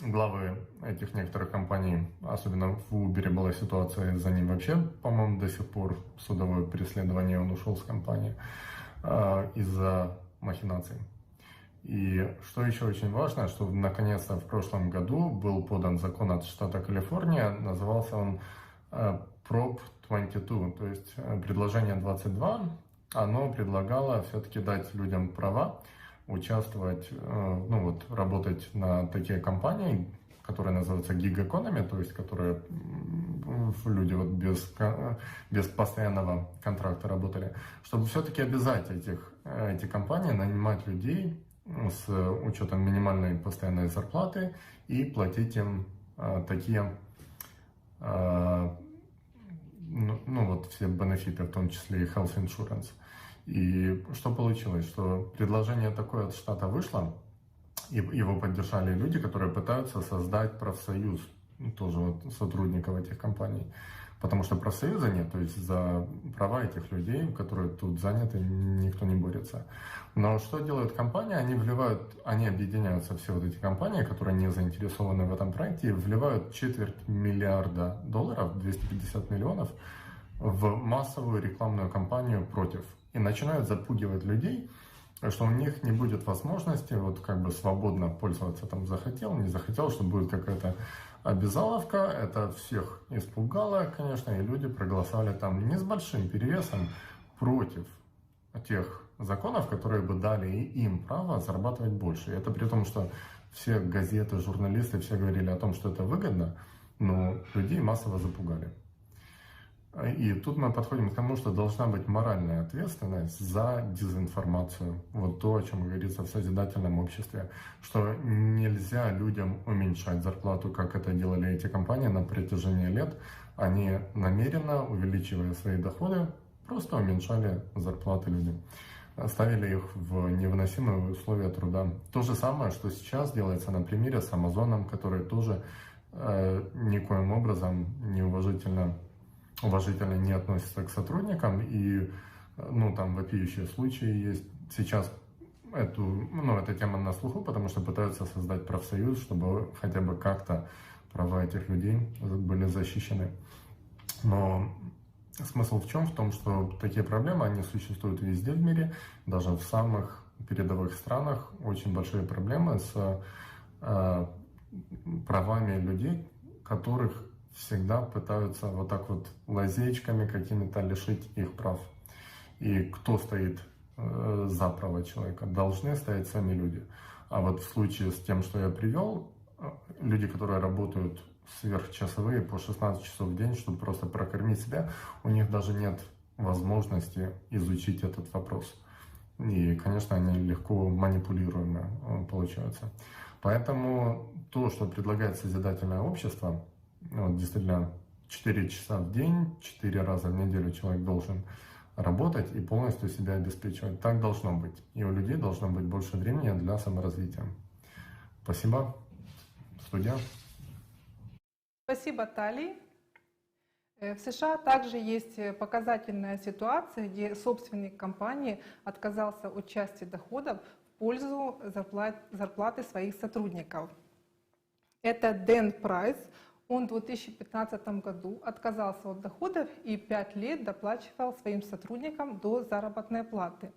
главы этих некоторых компаний, особенно в Uber была ситуация, за ним вообще, по-моему, до сих пор судовое преследование, он ушел с компании из-за махинаций. И что еще очень важно, что наконец-то в прошлом году был подан закон от штата Калифорния, назывался он Prop 22, то есть предложение 22, оно предлагало все-таки дать людям права участвовать, ну вот, работать на такие компании, которые называются gig economy, то есть которые люди вот без постоянного контракта работали, чтобы все-таки обязать эти компании нанимать людей с учетом минимальной постоянной зарплаты и платить им такие, ну вот все бенефиты, в том числе и health insurance. И что получилось? Что предложение такое от штата вышло, и его поддержали люди, которые пытаются создать профсоюз, тоже вот сотрудников этих компаний. Потому что профсоюза нет, то есть за права этих людей, которые тут заняты, никто не борется. Но что делает компания? Они вливают, они объединяются, все вот эти компании, которые не заинтересованы в этом проекте, и вливают $250 миллиона, 250 миллионов, в массовую рекламную кампанию против. И начинают запугивать людей, что у них не будет возможности вот как бы свободно пользоваться, там захотел, не захотел, что будет какая-то обязаловка. Это всех испугало, конечно, и люди проголосовали там не с большим перевесом против тех законов, которые бы дали им право зарабатывать больше. И это при том, что все газеты, журналисты, все говорили о том, что это выгодно, но людей массово запугали. И тут мы подходим к тому, что должна быть моральная ответственность за дезинформацию. Вот то, о чем говорится в созидательном обществе, что нельзя людям уменьшать зарплату, как это делали эти компании на протяжении лет. Они намеренно, увеличивая свои доходы, просто уменьшали зарплаты людям, ставили их в невыносимые условия труда. То же самое, что сейчас делается на примере с Амазоном, который тоже никоим образом неуважительно уважительно не относится к сотрудникам, и, ну, там вопиющие случаи есть. Сейчас эта тема на слуху, потому что пытаются создать профсоюз, чтобы хотя бы как-то права этих людей были защищены. Но смысл в чем? В том, что такие проблемы, они существуют везде в мире, даже в самых передовых странах очень большие проблемы с правами людей, которых всегда пытаются вот так вот лазейками какими-то лишить их прав. И кто стоит за права человека? Должны стоять сами люди. А вот в случае с тем, что я привел, люди, которые работают сверхчасовые по 16 часов в день, чтобы просто прокормить себя, у них даже нет возможности изучить этот вопрос. И, конечно, они легко манипулируемы получаются. Поэтому то, что предлагает созидательное общество, вот действительно 4 часа в день, 4 раза в неделю человек должен работать и полностью себя обеспечивать. Так должно быть. И у людей должно быть больше времени для саморазвития. Спасибо. Студия. Спасибо, Талий. В США также есть показательная ситуация, где собственник компании отказался от части доходов в пользу зарплаты своих сотрудников. Это Дэн Прайс. Он в 2015 году отказался от доходов и 5 лет доплачивал своим сотрудникам до заработной платы.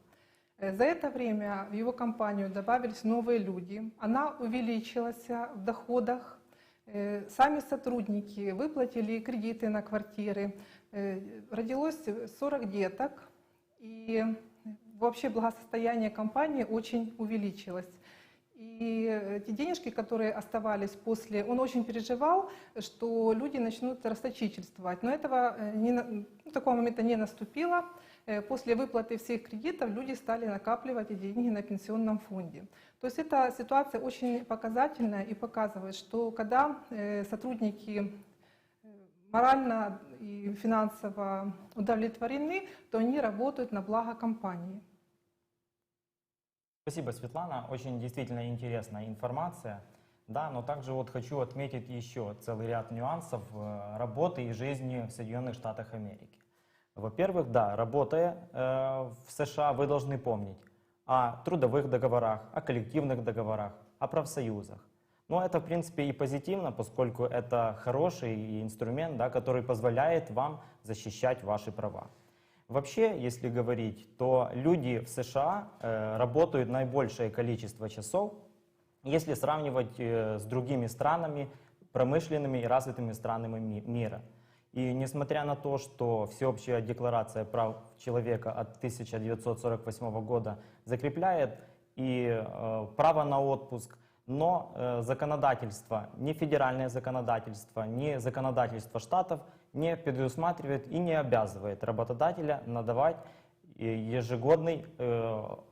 За это время в его компанию добавились новые люди, она увеличилась в доходах, сами сотрудники выплатили кредиты на квартиры, родилось 40 деток, и вообще благосостояние компании очень увеличилось. И те денежки, которые оставались после, он очень переживал, что люди начнут расточительствовать. Но этого такого момента не наступило. После выплаты всех кредитов люди стали накапливать эти деньги на пенсионном фонде. То есть эта ситуация очень показательная и показывает, что когда сотрудники морально и финансово удовлетворены, то они работают на благо компании. Спасибо, Светлана. Очень действительно интересная информация. Да, но также вот хочу отметить еще целый ряд нюансов работы и жизни в Соединенных Штатах Америки. Во-первых, да, работая в США, вы должны помнить о трудовых договорах, о коллективных договорах, о профсоюзах. Но это, в принципе, и позитивно, поскольку это хороший инструмент, да, который позволяет вам защищать ваши права. Вообще, если говорить, то люди в США работают наибольшее количество часов, если сравнивать с другими странами, промышленными и развитыми странами мира. И несмотря на то, что Всеобщая декларация прав человека от 1948 года закрепляет и право на отпуск, но законодательство, ни федеральное законодательство, ни законодательство штатов не предусматривает и не обязывает работодателя надавать ежегодный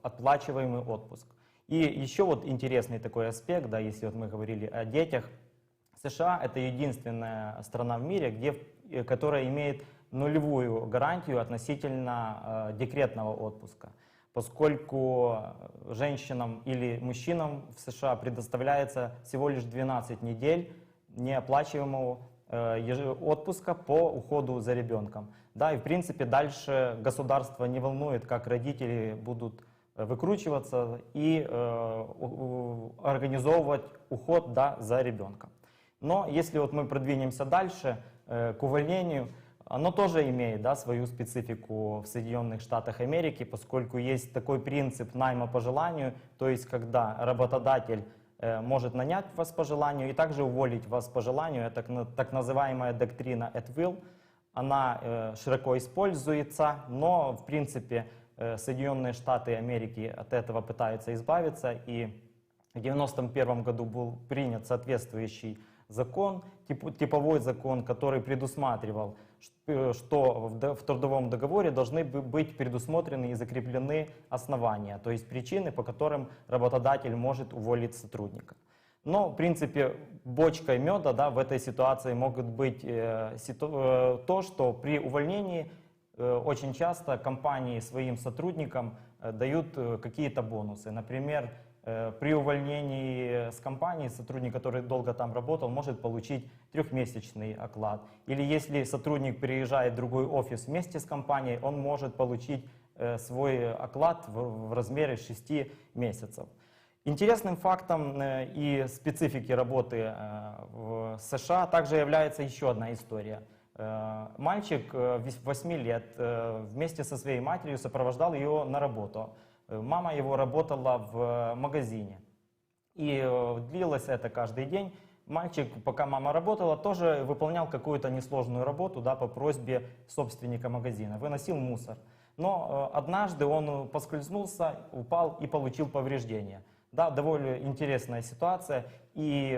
отплачиваемый отпуск. И еще вот интересный такой аспект, да, если вот мы говорили о детях, США — это единственная страна в мире, которая имеет нулевую гарантию относительно декретного отпуска, поскольку женщинам или мужчинам в США предоставляется всего лишь 12 недель неоплачиваемого отпуска по уходу за ребенком. Да, и в принципе дальше государство не волнует, как родители будут выкручиваться и организовывать уход, да, за ребенком. Но если вот мы продвинемся дальше к увольнению, оно тоже имеет, да, свою специфику в Соединенных Штатах Америки, поскольку есть такой принцип найма по желанию, то есть когда работодатель может нанять вас по желанию и также уволить вас по желанию, это так называемая доктрина at will, она широко используется, но в принципе Соединенные Штаты Америки от этого пытаются избавиться, и в 1991 году был принят соответствующий закон, типовой закон, который предусматривал, что в трудовом договоре должны быть предусмотрены и закреплены основания, то есть причины, по которым работодатель может уволить сотрудника. Но, в принципе, бочкой меда, да, в этой ситуации могут быть то, что при увольнении очень часто компании своим сотрудникам дают какие-то бонусы. Например, при увольнении с компании сотрудник, который долго там работал, может получить трехмесячный оклад. Или если сотрудник переезжает в другой офис вместе с компанией, он может получить свой оклад в размере 6 месяцев. Интересным фактом и специфики работы в США также является еще одна история. Мальчик 8 лет вместе со своей матерью сопровождал ее на работу. Мама его работала в магазине. И длилось это каждый день. Мальчик, пока мама работала, тоже выполнял какую-то несложную работу, да, по просьбе собственника магазина, выносил мусор. Но однажды он поскользнулся, упал и получил повреждения. Да, довольно интересная ситуация. И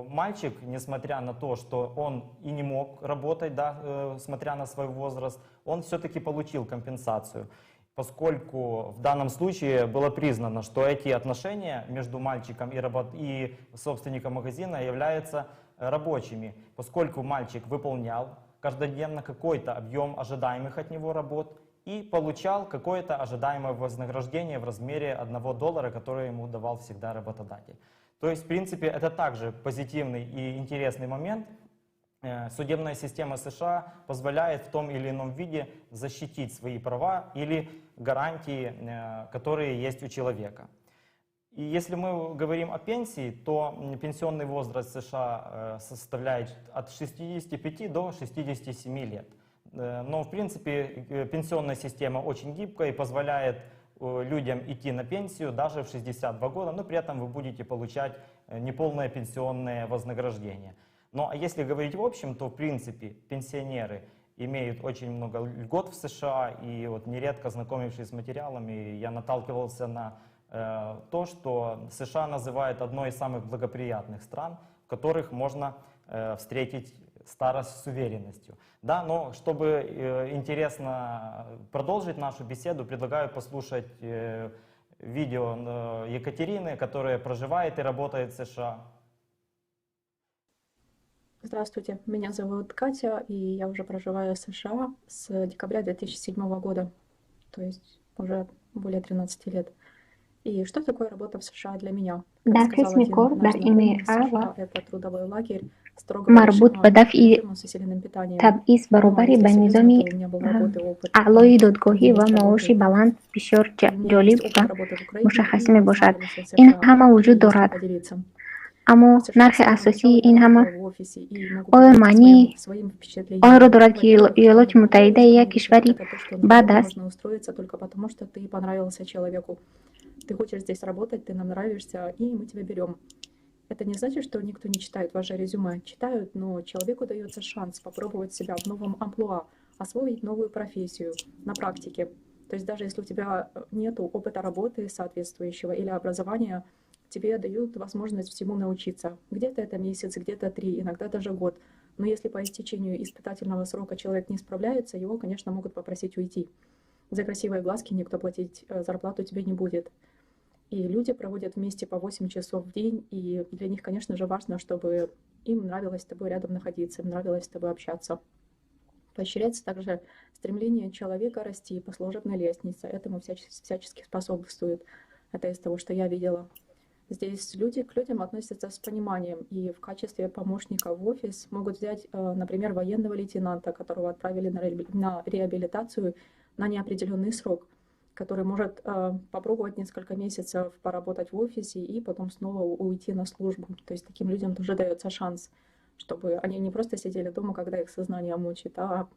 мальчик, несмотря на то, что он и не мог работать, да, смотря на свой возраст, он все-таки получил компенсацию, поскольку в данном случае было признано, что эти отношения между мальчиком и собственником магазина являются рабочими, поскольку мальчик выполнял каждодневно какой-то объем ожидаемых от него работ и получал какое-то ожидаемое вознаграждение в размере $1, которое ему давал всегда работодатель. То есть, в принципе, это также позитивный и интересный момент. Судебная система США позволяет в том или ином виде защитить свои права или гарантии, которые есть у человека. И если мы говорим о пенсии, то пенсионный возраст США составляет от 65 до 67 лет. Но, в принципе, пенсионная система очень гибкая и позволяет людям идти на пенсию даже в 62 года, но при этом вы будете получать неполное пенсионное вознаграждение. Ну а если говорить в общем, то в принципе пенсионеры имеют очень много льгот в США, и вот нередко, знакомившись с материалами, я наталкивался на то, что США называют одной из самых благоприятных стран, в которых можно встретить старость с уверенностью. Да, но чтобы интересно продолжить нашу беседу, предлагаю послушать видео Екатерины, которая проживает и работает в США. Здравствуйте, меня зовут Катя, и я уже проживаю в США с декабря 2007 года, то есть уже более 13 лет. И что такое работа в США для меня? Дар қисми кор дар ИМА марбут ба дафъи табъиз баробари ба низоми аълои додгоҳӣ ва маоши баланд бисёр ҷолиб ва мушаххасӣ мебошад. Ин ҳама вуҷуд дорад. Аммо нархи асосии ин ҳама оё маънии онро дорад, ки Иёлоти Муттаҳида як кишвари бад аст? Ты хочешь здесь работать, ты нам нравишься, и мы тебя берем. Это не значит, что никто не читает ваше резюме. Читают, но человеку дается шанс попробовать себя в новом амплуа, освоить новую профессию на практике. То есть даже если у тебя нет опыта работы соответствующего или образования, тебе дают возможность всему научиться. Где-то это месяц, где-то 3, иногда даже год. Но если по истечению испытательного срока человек не справляется, его, конечно, могут попросить уйти. За красивые глазки никто платить зарплату тебе не будет. И люди проводят вместе по 8 часов в день, и для них, конечно же, важно, чтобы им нравилось с тобой рядом находиться, им нравилось с тобой общаться. Поощряется также стремление человека расти по служебной лестнице. Этому всячески способствует. Это из того, что я видела. Здесь люди к людям относятся с пониманием, и в качестве помощника в офис могут взять, например, военного лейтенанта, которого отправили на реабилитацию на неопределенный срок, который может попробовать несколько месяцев поработать в офисе и потом снова уйти на службу. То есть таким людям тоже дается шанс, чтобы они не просто сидели дома, когда их сознание мучит, а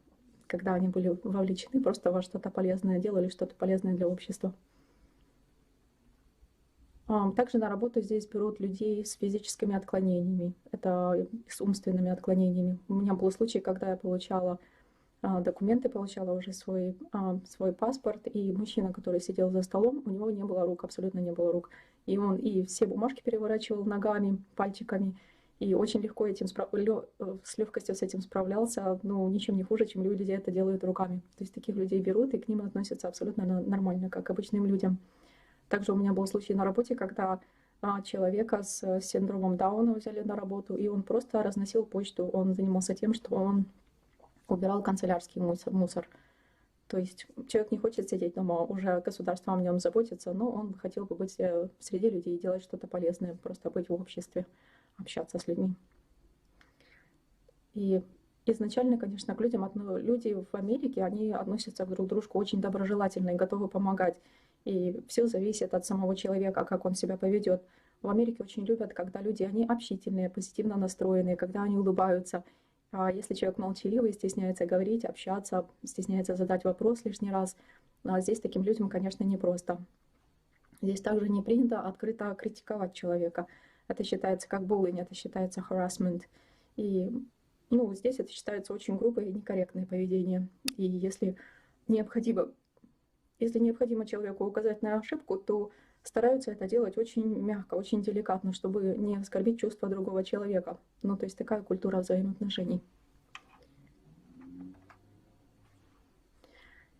когда они были вовлечены просто во что-то полезное, делали что-то полезное для общества. Также на работу здесь берут людей с физическими отклонениями, это с умственными отклонениями. У меня был случай, когда я получала документы, получала уже свой паспорт, и мужчина, который сидел за столом, у него не было рук, абсолютно не было рук. И он и все бумажки переворачивал ногами, пальчиками, и очень легко этим с легкостью с этим справлялся, ну, ничем не хуже, чем люди это делают руками. То есть таких людей берут и к ним относятся абсолютно нормально, как к обычным людям. Также у меня был случай на работе, когда человека с синдромом Дауна взяли на работу, и он просто разносил почту. Он занимался тем, что он убирал канцелярский мусор. То есть человек не хочет сидеть дома, уже государство о нем заботится, но он хотел бы быть среди людей, делать что-то полезное, просто быть в обществе, общаться с людьми. И изначально, конечно, к людям, люди в Америке, они относятся друг к дружку очень доброжелательно и готовы помогать. И все зависит от самого человека, как он себя поведет. В Америке очень любят, когда люди, они общительные, позитивно настроенные, когда они улыбаются. А если человек молчаливый, стесняется говорить, общаться, стесняется задать вопрос лишний раз, а здесь таким людям, конечно, непросто. Здесь также не принято открыто критиковать человека. Это считается как буллинг, это считается harassment. И ну, здесь это считается очень грубое и некорректное поведение. И если необходимо человеку указать на ошибку, то стараются это делать очень мягко, очень деликатно, чтобы не оскорбить чувства другого человека. Ну, то есть такая культура взаимоотношений.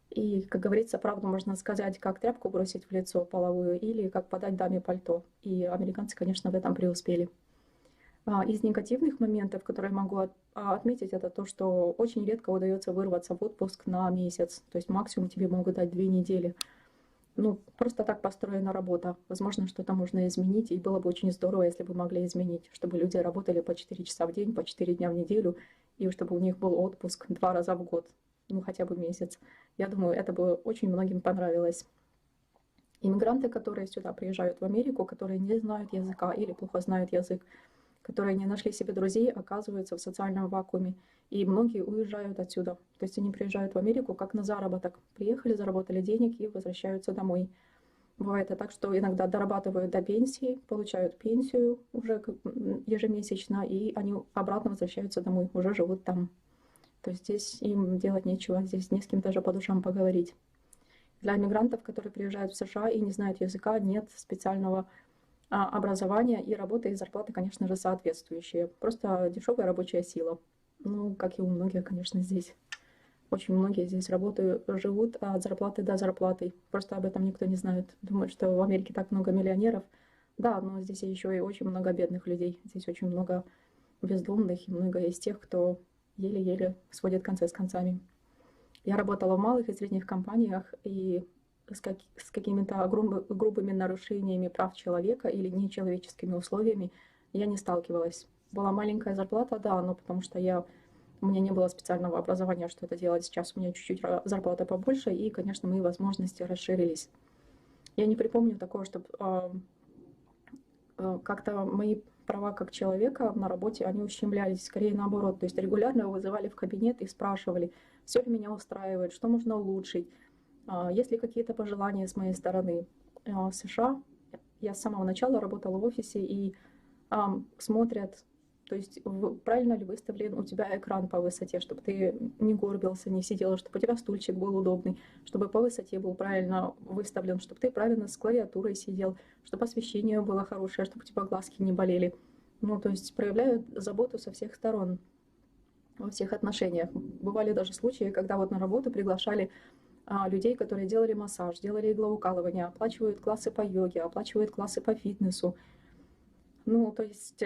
И, как говорится, правду можно сказать, как тряпку бросить в лицо половую или как подать даме пальто. И американцы, конечно, в этом преуспели. Из негативных моментов, которые могу отметить, это то, что очень редко удается вырваться в отпуск на месяц. То есть максимум тебе могут дать 2 недели. Ну, просто так построена работа. Возможно, что-то можно изменить, и было бы очень здорово, если бы могли изменить, чтобы люди работали по 4 часа в день, по 4 дня в неделю, и чтобы у них был отпуск 2 раза в год, ну, хотя бы месяц. Я думаю, это бы очень многим понравилось. Иммигранты, которые сюда приезжают в Америку, которые не знают языка или плохо знают язык, которые не нашли себе друзей, оказываются в социальном вакууме. И многие уезжают отсюда. То есть они приезжают в Америку как на заработок. Приехали, заработали денег и возвращаются домой. Бывает и так, что иногда дорабатывают до пенсии, получают пенсию уже ежемесячно, и они обратно возвращаются домой, уже живут там. То есть здесь им делать нечего, здесь не с кем даже по душам поговорить. Для мигрантов, которые приезжают в США и не знают языка, нет специального образования, и работы, и зарплаты, конечно же, соответствующие. Просто дешевая рабочая сила. Ну, как и у многих, конечно, здесь. Очень многие здесь работают, живут от зарплаты до зарплаты. Просто об этом никто не знает. Думают, что в Америке так много миллионеров. Да, но здесь еще и очень много бедных людей. Здесь очень много бездомных и много из тех, кто еле-еле сводит концы с концами. Я работала в малых и средних компаниях, и с какими-то грубыми нарушениями прав человека или нечеловеческими условиями я не сталкивалась. Была маленькая зарплата, да, но потому что у меня не было специального образования, что это делать. Сейчас у меня чуть-чуть зарплата побольше, и, конечно, мои возможности расширились. Я не припомню такого, чтобы как-то мои права как человека на работе, они ущемлялись, скорее наоборот. То есть регулярно вызывали в кабинет и спрашивали, все ли меня устраивает, что можно улучшить, есть ли какие-то пожелания с моей стороны. В США я с самого начала работала в офисе, и смотрят, то есть правильно ли выставлен у тебя экран по высоте, чтобы ты не горбился, не сидел, чтобы у тебя стульчик был удобный, чтобы по высоте был правильно выставлен, чтобы ты правильно с клавиатурой сидел, чтобы освещение было хорошее, чтобы у тебя глазки не болели. Ну, то есть проявляют заботу со всех сторон, во всех отношениях. Бывали даже случаи, когда вот на работу приглашали людей, которые делали массаж, делали иглоукалывание, оплачивают классы по йоге, оплачивают классы по фитнесу. Ну, то есть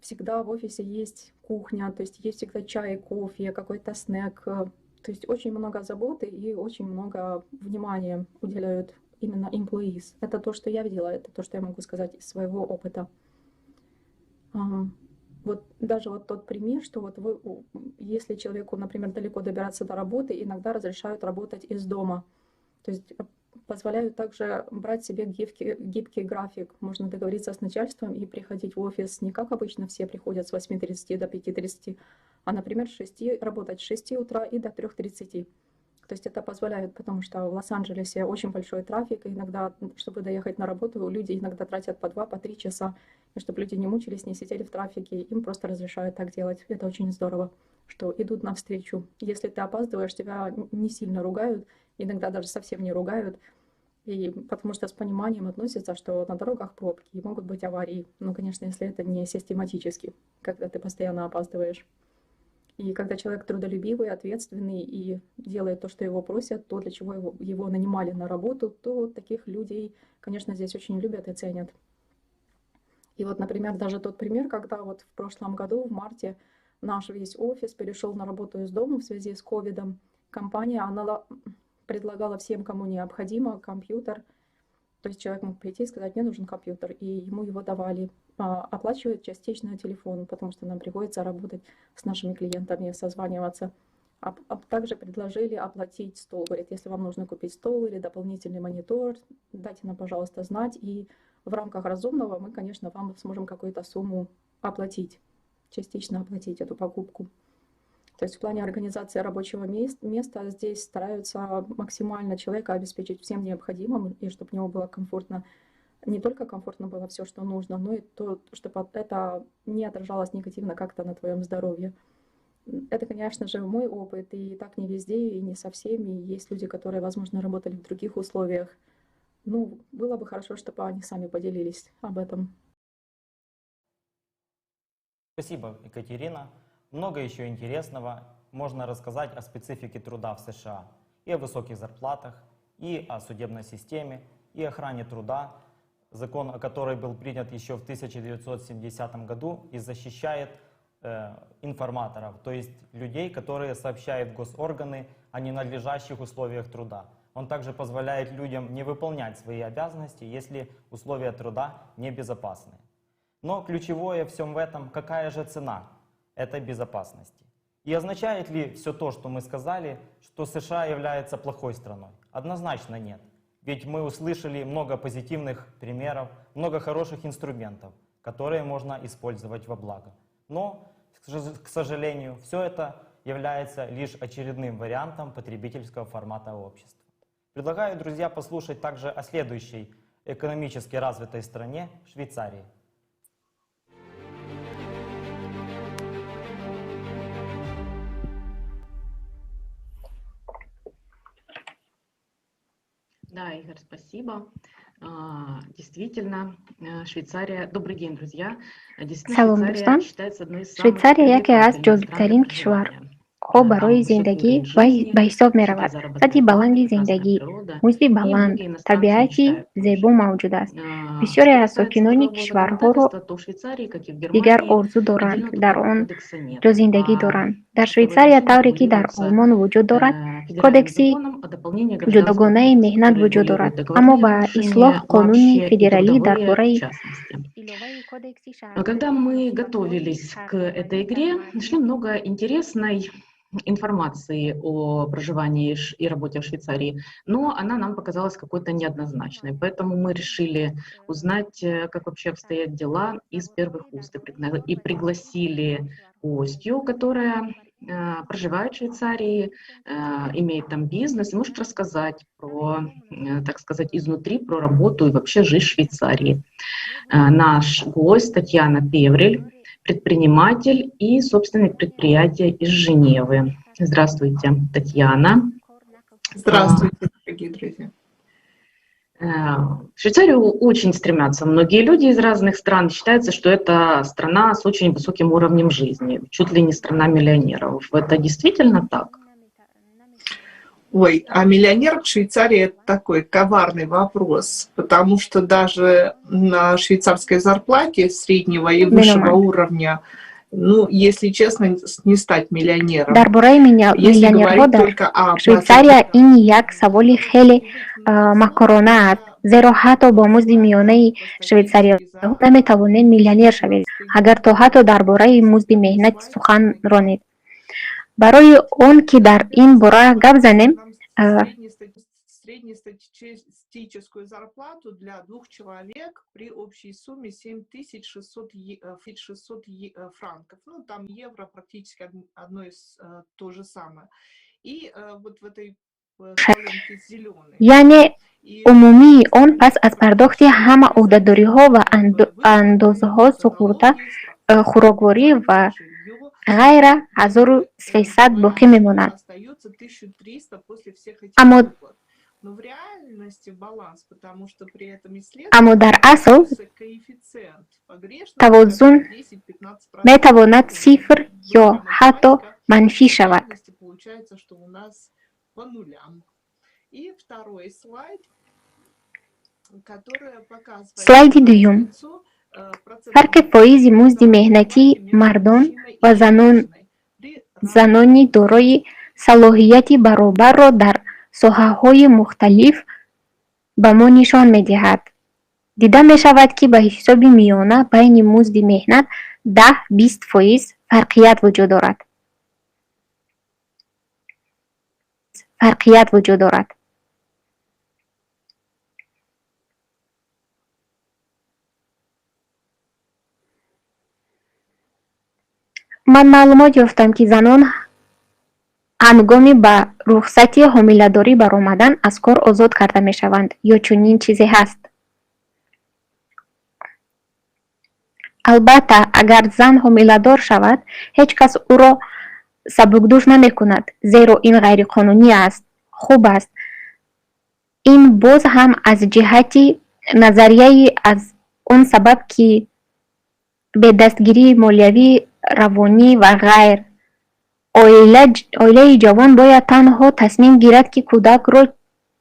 всегда в офисе есть кухня, то есть есть всегда чай, кофе, какой-то снэк. То есть очень много заботы и очень много внимания уделяют именно employees. Это то, что я видела, это то, что я могу сказать из своего опыта. Вот даже вот тот пример, что вот вы, если человеку, например, далеко добираться до работы, иногда разрешают работать из дома. То есть позволяют также брать себе гибкий график. Можно договориться с начальством и приходить в офис не как обычно все приходят с 8:30 до 5:30, а, например, работать с 6 утра и до 3:30. То есть это позволяет, потому что в Лос-Анджелесе очень большой трафик, и иногда, чтобы доехать на работу, люди иногда тратят по 2-3 часа. И чтобы люди не мучились, не сидели в трафике, им просто разрешают так делать. Это очень здорово, что идут навстречу. Если ты опаздываешь, тебя не сильно ругают, иногда даже совсем не ругают, и потому что с пониманием относятся, что на дорогах пробки и могут быть аварии. Ну, конечно, если это не систематически, когда ты постоянно опаздываешь. И когда человек трудолюбивый, ответственный и делает то, что его просят, то, для чего его нанимали на работу, то таких людей, конечно, здесь очень любят и ценят. И вот, например, даже тот пример, когда вот в прошлом году, в марте, наш весь офис перешел на работу из дома в связи с ковидом. Компания, она предлагала всем, кому необходимо, компьютер. То есть человек мог прийти и сказать, мне нужен компьютер, и ему его давали. Оплачивают частично телефон, потому что нам приходится работать с нашими клиентами, созваниваться. Также предложили оплатить стол. Говорит, если вам нужно купить стол или дополнительный монитор, дайте нам, пожалуйста, знать. И в рамках разумного мы, конечно, вам сможем какую-то сумму оплатить, частично оплатить эту покупку. То есть в плане организации рабочего места здесь стараются максимально человека обеспечить всем необходимым, и чтобы у него было комфортно, не только комфортно было все, что нужно, но и то, чтобы это не отражалось негативно как-то на твоем здоровье. Это, конечно же, мой опыт, и так не везде, и не со всеми. Есть люди, которые, возможно, работали в других условиях. Ну, было бы хорошо, чтобы они сами поделились об этом. Спасибо, Екатерина. Много еще интересного можно рассказать о специфике труда в США, и о высоких зарплатах, и о судебной системе, и охране труда, закон о которой был принят еще в 1970 году и защищает информаторов, то есть людей, которые сообщают госорганы о ненадлежащих условиях труда. Он также позволяет людям не выполнять свои обязанности, если условия труда небезопасны. Но ключевое всем в этом, какая же цена этой безопасности? И означает ли все то, что мы сказали, что США является плохой страной? Однозначно нет. Ведь мы услышали много позитивных примеров, много хороших инструментов, которые можно использовать во благо. Но, к сожалению, все это является лишь очередным вариантом потребительского формата общества. Предлагаю, друзья, послушать также о следующей экономически развитой стране – Швейцарии. Да, Игорь, спасибо. Действительно, Швейцария... Добрый день, друзья. Действительно, Салом, Швейцария дӯстон. Считается одной из самых Швейтсария яке аз привлекательных стран для ҷозибтарин проживания. Кишварҳо барои Там высокий зиндагӣ уровень жизни, ба ҳисоб высокие меравад. заработные Сатҳи платы, баланди прекрасная зиндагӣ, природа, музди и баланд, многие иностранцы табиати мечтают там зебо жить. мавҷуд аст. Что Бисёре аз касается сокинони трудового кишварҳоро законодательства, то в Швейцарии, как и в дигар Германии, орзу доранд, отдельного дар трудового он кодекса нет. ҷо зиндагӣ А доранд. Дар трудовые Швейтсария, отношения тавре ки дар регулируются Олмон вуҷуд дорад, федеральным кодекси законом о дополнении гражданского ҷудогонаи кодекса, меҳнат который вуҷуд дорад, регулирует аммо договорные ба ислоҳ отношения қонуни вообще и федералӣ дар трудовые в бораи частности. Когда мы готовились к этой игре, нашли много интересной информации о проживании и работе в Швейцарии, но она нам показалась какой-то неоднозначной. Поэтому мы решили узнать, как вообще обстоят дела из первых уст. И пригласили гостью, которая проживает в Швейцарии, имеет там бизнес и может рассказать про, так сказать, изнутри, про работу и вообще жизнь в Швейцарии. Наш гость Татьяна Певрель, предприниматель и собственник предприятия из Женевы. Здравствуйте, Татьяна. Здравствуйте, дорогие друзья. В Швейцарию очень стремятся многие люди из разных стран. Считается, что это страна с очень высоким уровнем жизни, чуть ли не страна миллионеров. Это действительно так? Ой, а миллионер в Швейцарии — это такой коварный вопрос, потому что даже на швейцарской зарплате среднего и высшего Меноманд. Уровня, ну, если честно, не стать миллионером. Дар бораи Если миллионерҳо говорить дар только о оплате Швейтсария ин як саволи хеле макрона аст, зеро ҳатто бо музди миёнаи швейтсариҳо наметавонед миллионер шавед, агар то ҳатто дар бораи музди меҳнат сухан ронед. Барои он ки дар ин бора гап занем, среднестатистическую зарплату для двух человек при общей сумме 7600 600 франков. Ну, там евро практически одно из то же самое. И вот в этой колонке зеленой. Яъне умумии он пас аз пардохти ҳама ӯҳдадориҳо ва андозҳо, суғурта, хӯрокворӣ ва ғайра 1300 боқӣ мемонад. Остается 1300 после всех этих Аммо выплат. Но в реальности баланс, потому что при этом исследовании аммо дар асл коэффициент погрешности тавозун 10-15%. Метавонад сифр ё ҳатто манфӣ шавад. Получается, что у нас по нулям. И второй слайд, который показывает Слайди дуюм. разницу, процентов Фарқи фоизи музди меҳнатии мардон ва занони дорои салоҳияти баробарро дар соҳаҳои мухталиф ба мо нишон медиҳад. Дида мешавад, ки ба ҳисоби миёна байни музди меҳнат 10-20 фоиз фарқият вуҷуд дорад. Фарқият вуҷуд дорад. Ман маълумот ёфтам, ки занон ҳангоми ба рухсати ҳомиладорӣ баромадан аз кор озод карда мешаванд ё чунин чизе ҳаст? Албатта, агар зан ҳомиладор шавад, ҳеҷ кас ӯро сабукдӯш намекунад, зеро ин ғайриқонунӣ аст. Хуб аст. Ин боз ҳам аз ҷиҳати назарияи аз он сабаб, ки бедастгирии молиявӣ, равонӣ ва ғайр. Оилаи ҷавон бояд танҳо тасмим гирад, ки кӯдакро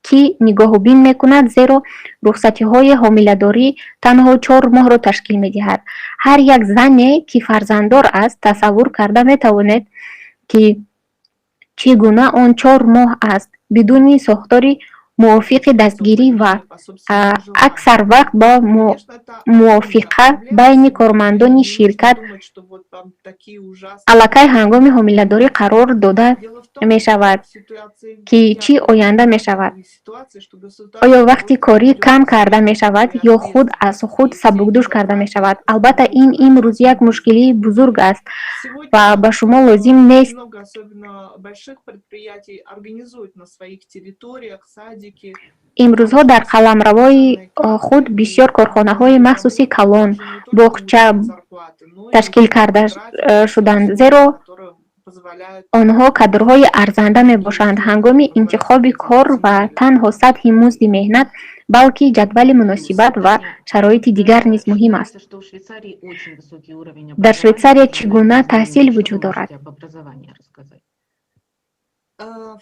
кӣ нигоҳубин мекунад, зеро рухсатиҳои ҳомиладорӣ танҳо 4 моҳро ташкил медиҳад. Ҳар як зане, ки фарзанддор аст, тасаввур карда метавонед, ки чӣ гуна он 4 моҳ аст, бидуни сохтори мувофиқи дастгирӣ ва аксар вақт ба мувофиқа байни кормандони ширкат аллакай ҳангоми ҳомиладорӣ қарор дода Мешавад, ки чӣ оянда мешавад. Оё вақти корӣ кам карда мешавад ё худ аз худ сабукдӯш карда мешавад? Албатта, ин имрӯз як мушкилии бузург аст ва ба шумо лозим нест Много, особенно больших предприятий, организуют на своих территориях садики. Имрӯзҳо дар қаламравои худ бисёр корхонаҳои, махсуси калон, боғча ташкил карда шуданд, зеро онҳо кадрҳои арзанда мебошанд. Ҳангоми интихоби кор на танҳо сатҳи музди меҳнат, балки ҷадвали муносибат ва шароити дигар низ муҳим аст. Дар Швейтсария чӣ гуна таҳсил вуҷуд дорад?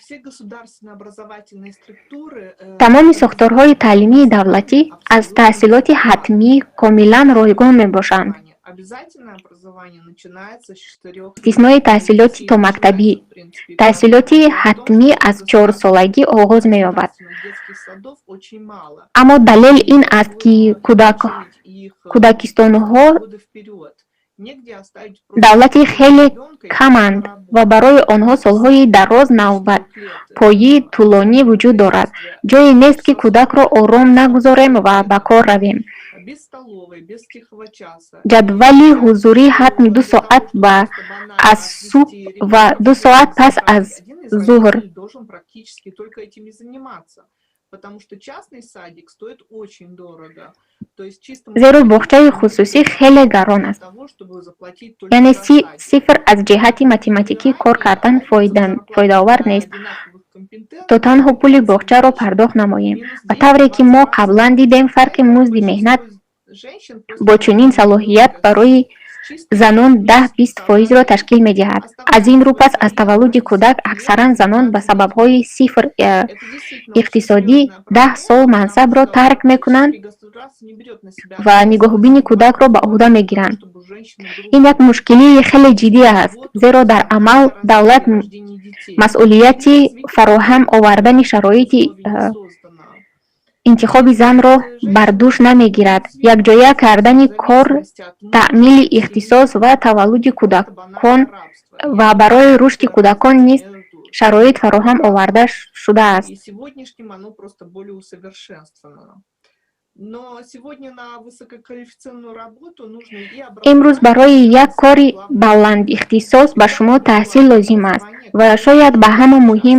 Все государственные образовательные структуры Тамоми сохторҳои таълимии давлатӣ аз таҳсилоти ҳатмӣ комилан ройгон мебошанд. Обязательное образование начинается с 4 Истиснои таҳсилоти томактабӣ, таҳсилоти ҳатмӣ аз 4-солагӣ оғоз меёбад. Детских садов очень мало. Аммо далел ин аст, ки кӯдакистонҳо Негде оставить давлатӣ хеле каманд ва барои онҳо солҳои дароз навбатпоии тӯлонӣ вуҷуд дорад. Ҷое нест, ки кӯдакро ором нагузорем ва ба кор равем. Без столовой, без тихого часа. Ҷадвали ҳузурӣ ҳатм 2 соат ба аз субҳ ва 2 соат пас аз зуҳр. Должен практически только этим и заниматься. Потому что частный садик стоит очень дорого. То есть чисто Зеро боғчаи хусусӣ хеле гарон аст. того, чтобы заплатить только Яъне за садик. Сифр аз ҷиҳати математикӣ кор кардан фоидаовар нест, то танҳо пули боғчаро пардохт намоем. Ба тавре ки мо қаблан дидем, фарқи музди меҳнат бо чунин салоҳият барои занон 10-20 фоизро ташкил медиҳад. Аз ин рӯ, пас аз таваллуди кӯдак аксаран занон ба сабабҳои сифр иқтисодӣ 10 сол мансабро тарк мекунанд ва нигоҳубини кӯдакро ба ӯҳда мегиранд. Ин як мушкилии хеле ҷиддӣ аст, зеро дар амал давлат масъулияти фароҳам овардани шароити интихоби занро бар дӯш намегирад. Якҷоя кардани кор, таъмили ихтисос ва таваллуди кӯдакон ва барои рушди кӯдакон низ шароит фароҳам оварда шудааст. И сегодняшним оно просто более усовершенствовано. Но сегодня на высококвалифицированную работу нужно и Имрӯз барои як кори баландихтисос ба шумо таҳсил лозим аст ва шояд ба ҳама муҳим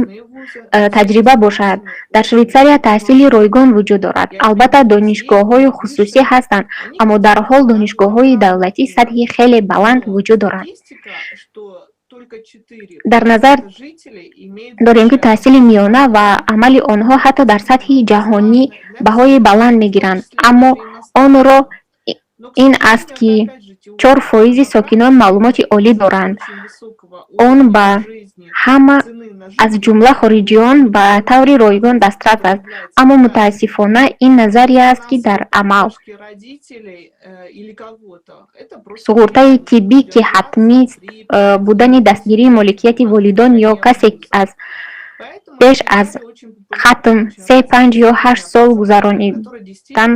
таҷриба бошад. Дар Швейтсария таҳсили ройгон вуҷуд дорад. Албатта, донишгоҳҳои хусусӣ ҳастанд, аммо дар ҳол донишгоҳҳои давлатӣ сатҳи хеле баланд вуҷуд доранд. Дар назар дорем, ки таҳсили миёна ва амали онҳо ҳатто дар сатҳи ҷаҳонӣ баҳои баланд мегиранд, аммо онро ин аст, ки 4 фоизи сокинон маълумоти олӣ доранд. Он ба ҳама, аз ҷумла хориҷиён, ба таври ройгон дастрас аст, аммо мутаассифона ин назария аст, ки дар амал суғуртаи тиббӣ, ки ҳатмист, будани дастгирии моликияти волидон ё касе аз пеш аз хатм се, панҷ ё ҳашт сол гузаронидан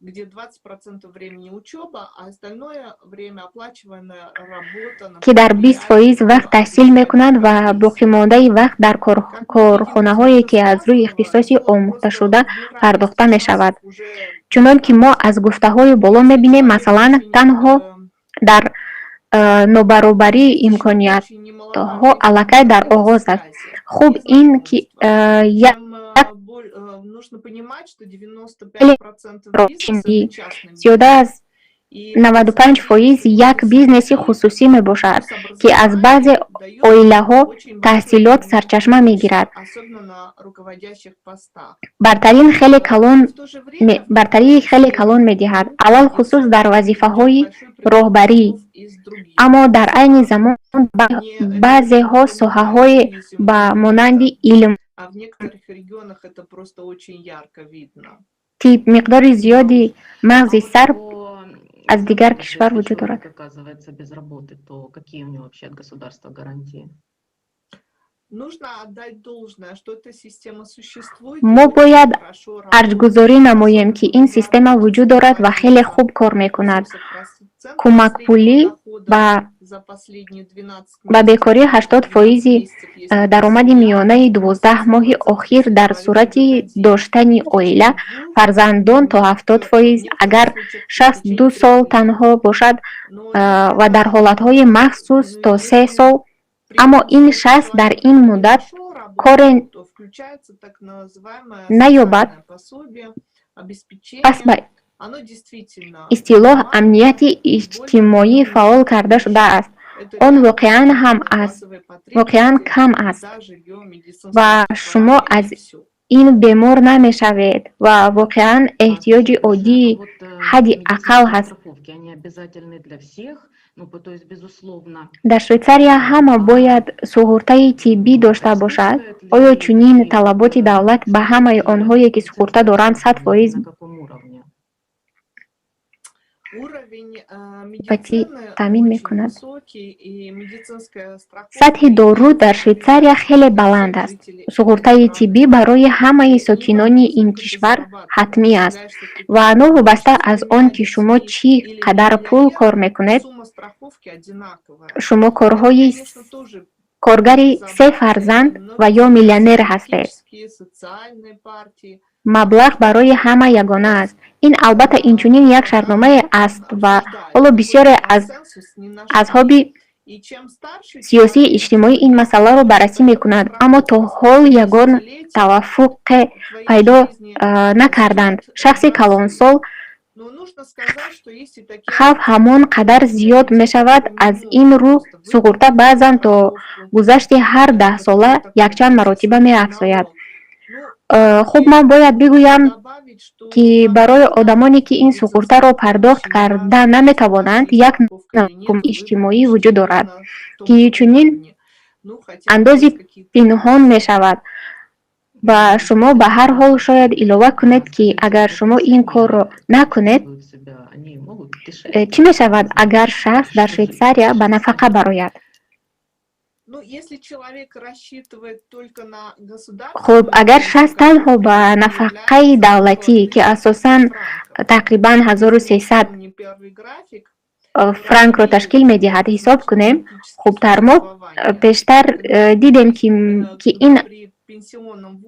где 20% времени учеба, а остальное время оплачиваемая работа. Ки дар 20 фоиз вақт таҳсил мекунад ва боқимондаи вақт дар корхонаҳое, ки аз рӯи ихтисоси омӯхташуда пардохта мешавад. Чунон ки мо аз гуфтаҳои боло мебинем, масалан, танҳо дар нобаробарии имкониятҳо аллакай дар оғоз аст. Хуб ин ки як Нужно понимать, что 95% бизнеса это частный зиёда аз 95 фоиз як бизнеси хусусӣ мебошад, ки аз баъзе оилаҳо таҳсилот сарчашма мегирад. Особенно на руководящих постах. Бартарии хеле калон медиҳад, алалхусус дар вазифаҳои роҳбарӣ, аммо дар айни замон баъзеҳо соҳаҳое ба монанди илм, А в некоторых регионах это просто очень ярко видно. тиб миқдори зиёди мағзи сар аз дигар кишвар вуҷуд дорад. Оказывается без работы, то какие у него вообще от государства гарантии? Нужно отдать должное, что эта система существует. Мо бояд арҷгузорӣ намоем, ки ин система вуҷуд дорад ва хеле хуб кор мекунад. Кӯмакпулӣ Ба бекорӣ 80 фоизи даромади миёнаи 12 моҳи охир, дар сурати доштани оила, фарзандон, то 70%, агар шахс 2 сол танҳо бошад, ва дар ҳолатҳои махсус то 3 сол. Аммо ин шахс дар ин муддат коре наёбад, пас ба истилоҳ амнияти иҷтимоӣ фаъол карда шудааст. Он воқеан кам аст ва шумо аз ин бемор намешавед ва воқеан эҳтиёҷи оддии ҳадди ақал ҳаст. Дар Швейтсария ҳама бояд суғуртаи тиббӣ дошта бошад. Оё чунин талаботи давлат ба ҳамаи онҳое, ки суғурта доранд, 100% таъмин мекунад? Сатҳи дору дар Швейтсария хеле баланд аст. Суғуртаи тиббӣ барои ҳамаи сокинони ин кишвар ҳатмӣ аст ва новобаста аз он ки шумо чӣ қадар пул кор мекунед, шумо коргари се фарзанд ва ё миллионер ҳастед, маблағ барои ҳама ягона аст. Ин албатта инчунин як шартномае аст ва ҳоло бисёре аз азҳоби сиёсии иҷтимоӣ ин масъаларо баррасӣ мекунанд, аммо то ҳол ягон таваффуқе пайдо накарданд. Шахси калонсол хавф ҳамон қадар зиёд мешавад. Аз ин рӯ суғурта баъзан то гузашти ҳар даҳсола якчанд маротиба меафзояд. Хуб, ман бояд бигӯям, ки барои одамоне, ки ин суғуртаро пардохт карда наметавонанд, як иҷтимоӣ вуҷуд дорад, ки чунин андози пинҳон мешавад. Ва шумо ба ҳар ҳол шояд илова кунед, ки агар шумо ин корро накунед, чӣ мешавад, агар шахс дар Швейтсария ба нафақа барояд? Хуб, агар шахс танҳо ба нафақаи давлатӣ, ки асосан тақрибан 1300 франкро ташкил медиҳад, ҳисоб кунем, хубтар. Мо пештар дидем, ки ин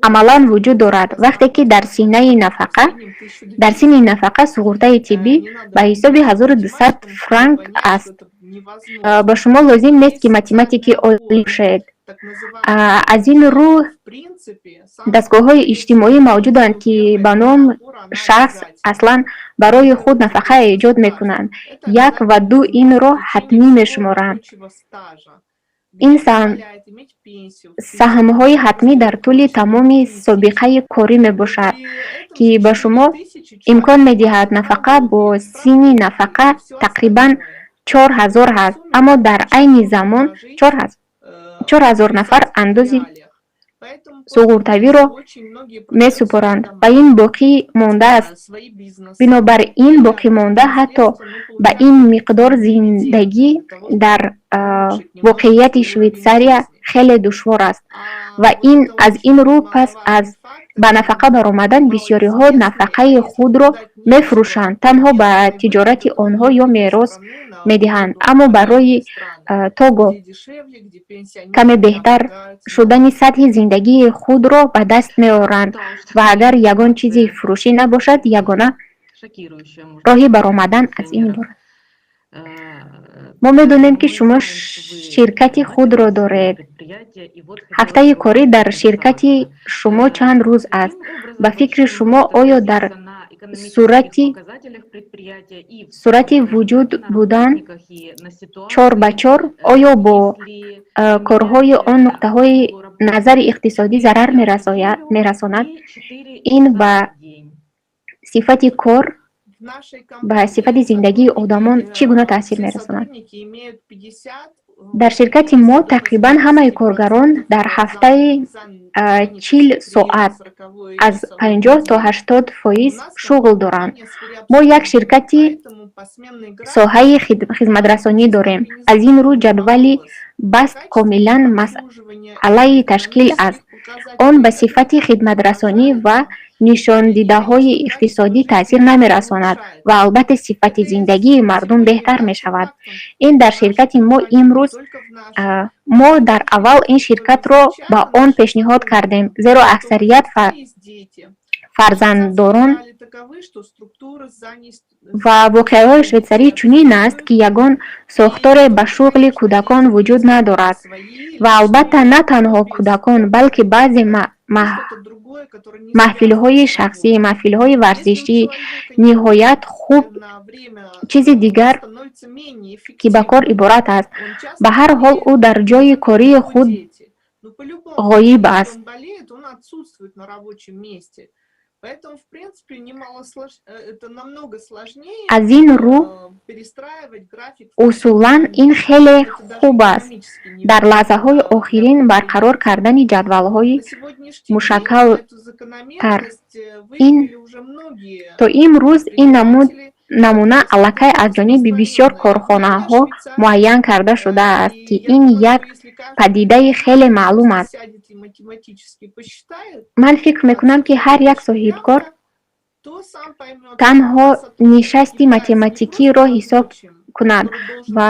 амалан вуҷуд дорад, вақте ки дар синни нафақа суғуртаи тиббӣ ба ҳисоби 1200 франк аст. Ба шумо лозим нест, ки математики олӣ бошед. Аз ин рӯ дастгоҳҳои иҷтимоӣ мавҷуданд, ки ба ном шахс аслан барои худ нафақа эҷод мекунанд. Як ва ду инро ҳатмӣ мешуморанд. Ин саҳмҳои ҳатмӣ дар тӯли тамоми собиқаи корӣ мебошад, ки ба шумо имкон медиҳад нафақа бо синни нафақа тақрибан 4000 ҳаст, аммо дар айни замон 4000 нафар андози суғуртавиро месупоранд ва ин боқӣ мондааст. Бинобар ин боқимонда ҳатто ба ин миқдор зиндагӣ дар воқеияти Швейтсария хеле душвор аст ва аз ин рӯ пас аз ба нафақа баромадан бисёриҳо нафақаи худро мефурӯшанд, танҳо ба тиҷорати онҳо ё мерос медиҳанд. Аммо барои того каме беҳтар шудани сатҳи зиндагии худро ба даст меоранд ва агар ягон чизи фурӯшӣ набошад, ягона роҳи баромадан аз ин иборат. Мо медонем, ки шумо ширкати худро доред. Ҳафтаи корӣ дар ширкати шумо чанд рӯз аст? Ба фикри шумо, оё дар сурати вуҷуд будан 4 ба 4, оё бо корҳои он нуқтаҳои назари иқтисодӣ зарар мерасонад? Ин ба сифати кор, ба сифати зиндагии одамон чӣ гуна таъсир мерасонад? Дар ширкати мо тақрибан ҳамаи коргарон дар ҳафтаи 40 соат аз 50 то 80% шуғл доранд. Мо як ширкати соҳаи хизматрасонӣ дорем. Аз ин рӯ ҷадвали баст комилан масъалаи ташкил аст. Он ба сифати хидматрасонӣ ва нишондидаҳои иқтисодӣ таъсир намерасонад ва албатта сифати зиндагии мардум беҳтар мешавад. Ин дар ширкати мо имрӯз мо дар аввал ин ширкатро ба он пешниҳод кардем, зеро аксарият фарзанддорон ва воқеаҳои Швейтсарӣ чунин аст, ки ягон сохторе ба шуғли кӯдакон вуҷуд надорад ва албатта на танҳо кӯдакон, балки баъзе маҳфилҳои шахсӣ, маҳфилҳои варзишӣ ниҳоят хуб чизи дигар, ки ба кор иборат аст. Ба ҳар ҳол ӯ дар ҷойи кории худ ғоиб аст. Аз ин рӯ усулан ин хеле хуб аст. Дар лаҳзаҳои охирин барқарор кардани ҷадвалҳои мушаккалтар. Ин то имрӯз ин намуна аллакай аз ҷониби бисёр корхонаҳо муайян карда шудааст, ки ин як падидаи хеле маълум аст. Ман фикр мекунам, ки ҳар як соҳибкор танҳо нишасти математикиро ҳисоб кунад ва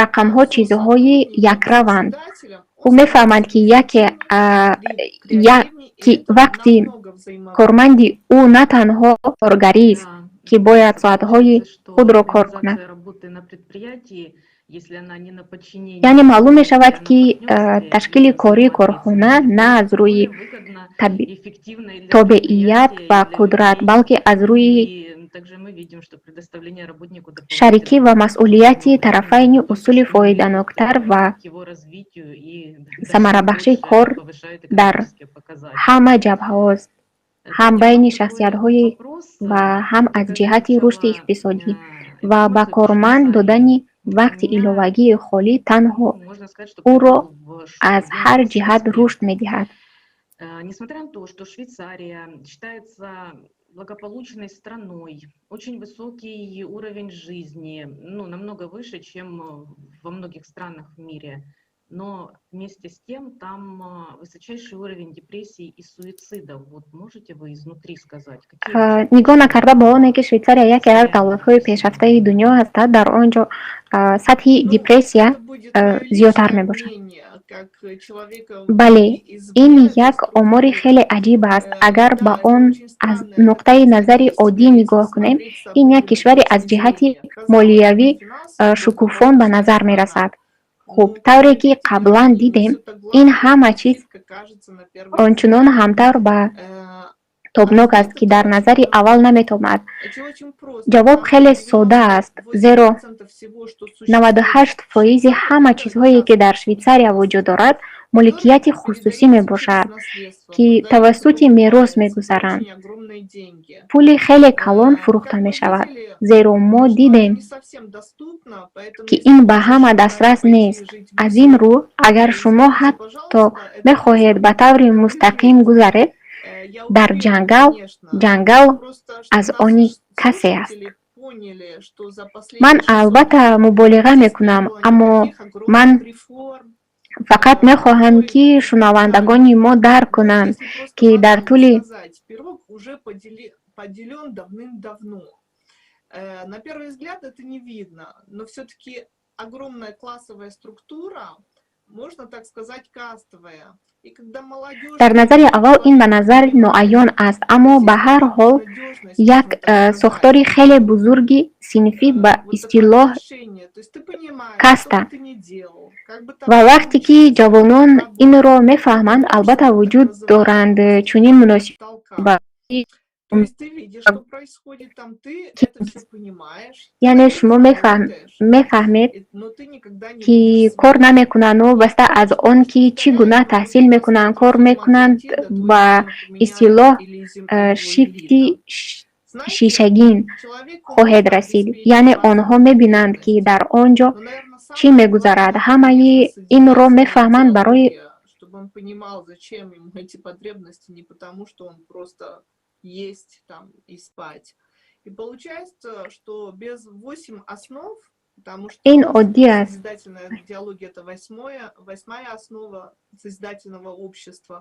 рақамҳо чизҳои якраванд. Ӯ мефаҳмад, ки ки вақти корманди ӯ на танҳо коргарист, ки бояд соатҳои худро кор кунад. Яъне маълум мешавад, ки ташкили кории корхона на аз рӯи тобеият ва қудрат, балки аз рӯи шарикӣ ва масъулияти тарафайни усули фоиданоктар ва самарабахши кор дар ҳама ҷабҳаҳост, ҳам байни шахсиятҳои ва ҳам аз ҷиҳати рушди иқтисодӣ ва ба корманд додани вақти иловагии холӣ танҳо ӯро аз ҳар ҷиҳат рушд медиҳад. Несмотря на то, что Швейцария считается благополучной страной, очень высокий уровень жизни, ну, намного выше, чем во многих странах в мире, но вместе с тем там высочайший уровень депрессии и суицида. Вот можете вы изнутри сказать? Какие Нигоҳ накарда ба оне, ки Швейтсария яке аз давлатҳои пешрафтаи дунё ҳастад, дар он ҷо сатҳи депрессия зиёдтар мебошад. Бале, ин як омори хеле аҷиб аст. Агар ба он аз нуқтаи назари оддӣ нигоҳ кунем, ин як кишвари аз ҷиҳати молиявӣ шукуфон ба назар мерасад. Хуб, тавре ки қаблан дидем, ин ҳама чиз ончунон ҳамтавр ба тобнок аст, ки дар назари аввал наметобад. Ҷавоб хеле содда аст, зеро 98% ҳама чизҳое, ки дар Швейтсария вуҷуд дорад, моликияти хусусӣ мебошад, ки тавассути мерос мегузаранд. Пули хеле калон фурӯхта мешавад, зеро мо дидем, ки ин ба ҳама дастрас нест. Аз ин рӯ, агар шумо ҳатто мехоҳед ба таври мустақим гузаред, дар ҷангал, ҷангал аз они касе аст. Ман албатта муболиға мекунам, аммо ман фақат мехоҳам, ки шунавандагони мо дарк кунанд, ки дар тӯли На первый взгляд это не видно, но все-таки огромная классовая структура, можно так сказать, кастовая. И когда молодежь... Дар назари аввал ин ба назар ноаён аст, аммо ба ҳар ҳол як сохтори хеле бузурги синфӣ, ба истилоҳ каста. Ва вақте ки ҷавонон инро мефаҳманд, албатта вуҷуд доранд чунин муносибат, яъне шумо мефаҳмед, ки кор намекунанд, новобаста аз он ки чӣ гуна таҳсил мекунанд, кор мекунанд, ба истилоҳ шифти шишагин хоҳед расид. Яъне онҳо мебинанд, ки дар он ҷо чӣ мегузарад. Ҳамаи инро мефаҳманд барои он понимал, зачем ему эти потребности, не потому, что он просто есть там и спать. И получается, что без 8 основ, Потому что Ин оддӣ аст. Созидательная идеология – это восьмая основа созидательного общества.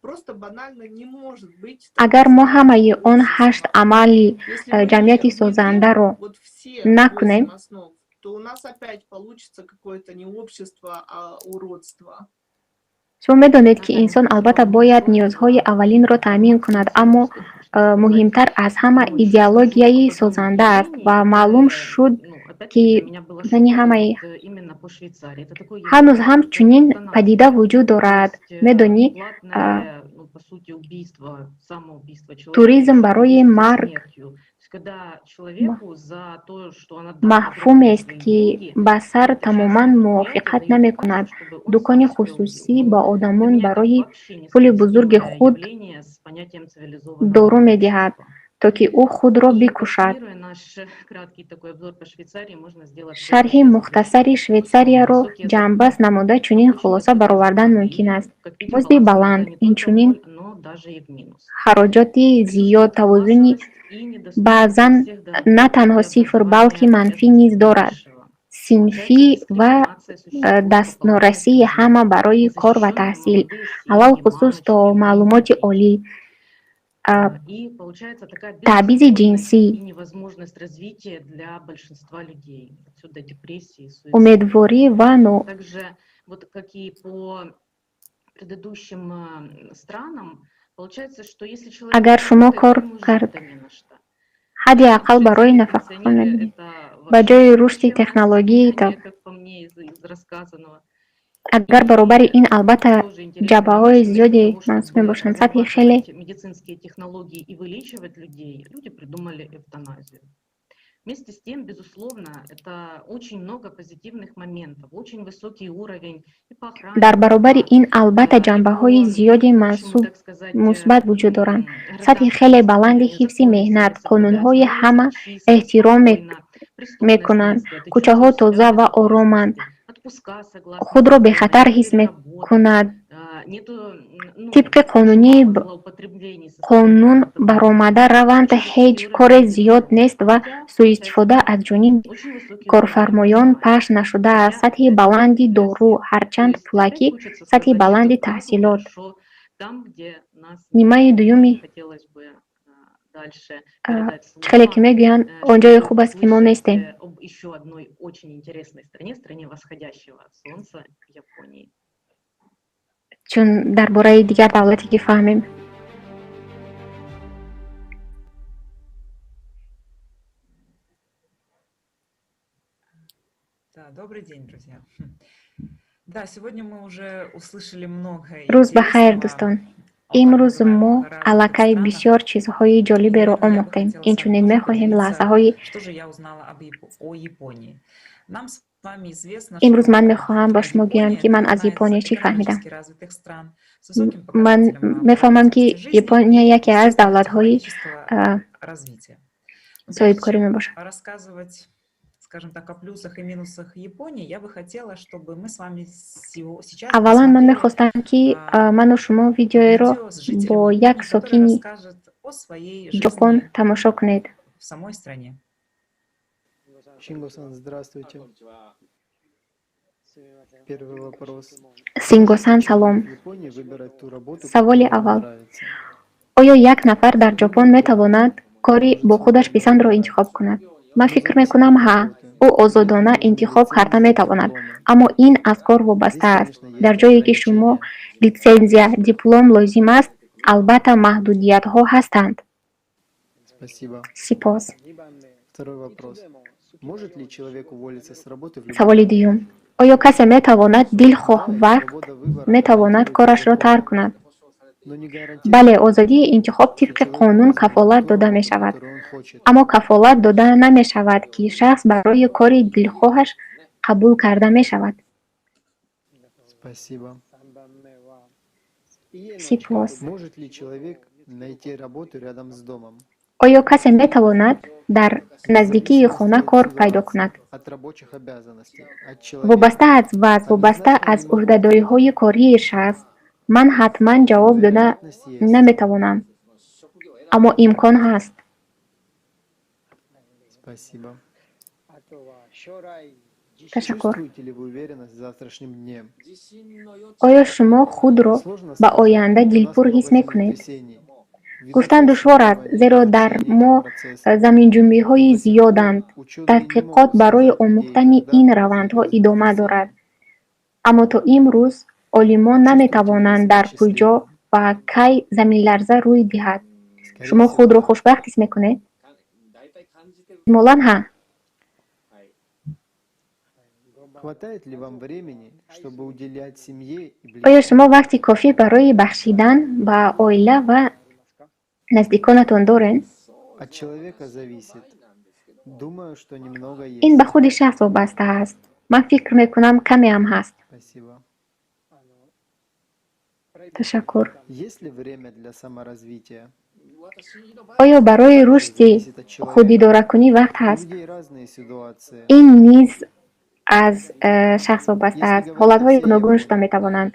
Просто банально не может быть. Агар мо ҳамаи он ҳашт амали Если мы ҷамъияти внедрим созандаро вот все накунем, восемь основ, то у нас опять получится какое-то не общество, а уродство. Шумо медонед, ки инсон албатта бояд ниёзҳои аввалинро таъмин кунад, аммо муҳимтар аз ҳама идеологияи созанда аст ва маълум шуд, ки зани ҳамаи ҳанӯз ҳам чунин падида вуҷуд дорад. Медонӣ, туризм барои марг мафҳумест, ки ба сар тамоман мувофиқат намекунад. Дукони хусусӣ ба одамон барои пули бузурги худ дору медиҳад, то ки ӯ худро бикушад. Шарҳи мухтасари Швейтсарияро ҷамъбаст намуда, чунин хулоса баровардан мумкин аст: музди баланд, инчунин хароҷоти зиёд, тавозуни баъзан на танҳо сифр, балки манфӣ низ дорад, синфӣ ва дастнорасии ҳама барои кор ва таҳсил, алалхусус то маълумоти олӣ, таъбизи ҷинсӣ, умедворӣ ва агар шумо кор кард, ҳадди ақал барои нафақахона ба ҷои рушди технологии. Агар баробари ин албатта ҷабҳаҳои зиёде мансуб мебошанд, сатҳи хеле Вместе с тем, безусловно, это очень много позитивных моментов, очень высокий уровень и по охране. Дар баробари ин албатта ҷанбаҳои зиёди мансуб мусбат вуҷуд доранд: сатҳи хеле баланди ҳифзи меҳнат, қонунҳои ҳама эҳтиром мекунанд, кӯчаҳо тоза ва ороманд, худро бехатар ҳис мекунад, тибқи қонун баромада раванд, ҳеҷ коре зиёд нест ва суистифода аз ҷониби корфармоён пахш нашудааст, сатҳи баланди дору, ҳарчанд пулакӣ, сатҳи баланди таҳсилот. Нимаи дуюми чӣ хеле ки мегӯянд, он ҷое хуб аст, ки мо нестем. Еще одной очень интересной стране, стране восходящего солнца, Японии. Чун дар бораи дигар давлате ки фаҳмем. Да, добрый день, друзья. Да, сегодня мы уже услышали много Рӯз ба хайр, дӯстон. Имрӯз мо аллакай бисёр чизҳои ҷолиберо омӯхтем. Инчунин мехоҳем лаҳзаҳои Что же я узнала о Японии? Нам с вами известно, Имрӯз ман мехоҳам ба шумо гӯям, ки ман аз Япония чӣ фаҳмидам. Ман мефаҳмам, ки Япония яке аз давлатҳои соҳибкорӣ мебошад. Рассказывать, скажем так, о плюсах и минусах Японии, я бы хотела, чтобы мы с вами сейчас Аввалан ман мехостам, ки ману шумо видеоеро бо як сокини Ҷопон тамошо кунед. В самой стране. Шинго-сан, здравствуйте. Первый вопрос. Сингосан, салом. В Японии выбирать ту работу, Саволи которая аввал. нравится. Оё як нафар дар Ҷопон метавонад кори бо худаш писандро интихоб кунад? Ман фикр мекунам, ҳа, ӯ озодона интихоб карда метавонад, аммо ин аз кор вобаста аст. Дар ҷое ки шумо литсензия, диплом лозим аст, албатта маҳдудиятҳо ҳастанд. Спасибо. Сипос. Второй вопрос. Может ли человек уволиться с работы в любой Саволи дуюм. Оё касе метавонад дилхоҳ вақт метавонад корашро тарк кунад? Но не гарантирует, Бале, озодии интихоб тибқи қонун кафолат дода мешавад, аммо кафолат дода намешавад, ки шахс барои кори дилхоҳаш қабул карда мешавад. Спасибо. Сипос. Может ли человек найти работу рядом с домом? Оё касе метавонад дар наздикии хона кор пайдо кунад? От рабочих обязанностей, от человека. Вобаста аз вазъ, вобаста аз ӯҳдадориҳои кории шахс, ман ҳатман ҷавоб дода наметавонам, аммо имкон ҳаст. Спасибо. Ташаккур. Чувствуете ли вы уверенность в завтрашнем дне? Оё шумо худро Сложно ба сказать. оянда У нас дилпур много ҳис мекунед? землетрясений. Гуфтан душвор аст, зеро дар мо заминҷунбиҳои зиёданд. Таҳқиқот барои омӯхтани ин равандҳо идома дорад. Аммо то имрӯз олимон наметавонанд дар куҷо ва кай заминларза рӯй диҳад. Шумо худро хушбахт ҳис мекунед? Эҳтимолан, ҳа. Хватает ли вам времени, чтобы уделять семье и Оё близким? шумо вақти кофӣ барои бахшидан ба оила ва наздиконатон доред? От человека зависит. Думаю, что немного Ин есть. ба худи шахс вобаста аст. Ман фикр мекунам, камеам ҳаст. Спасибо. Ташаккур. Есть ли время для саморазвития? Оё барои рушди Зависит от человека. худидоракунӣ вақт У ҳаст? людей разные ситуации. Ин низ аз шахс вобаста Если аст. говорить о Ҳолатҳои всей гуногун шуда Японии, метавонанд.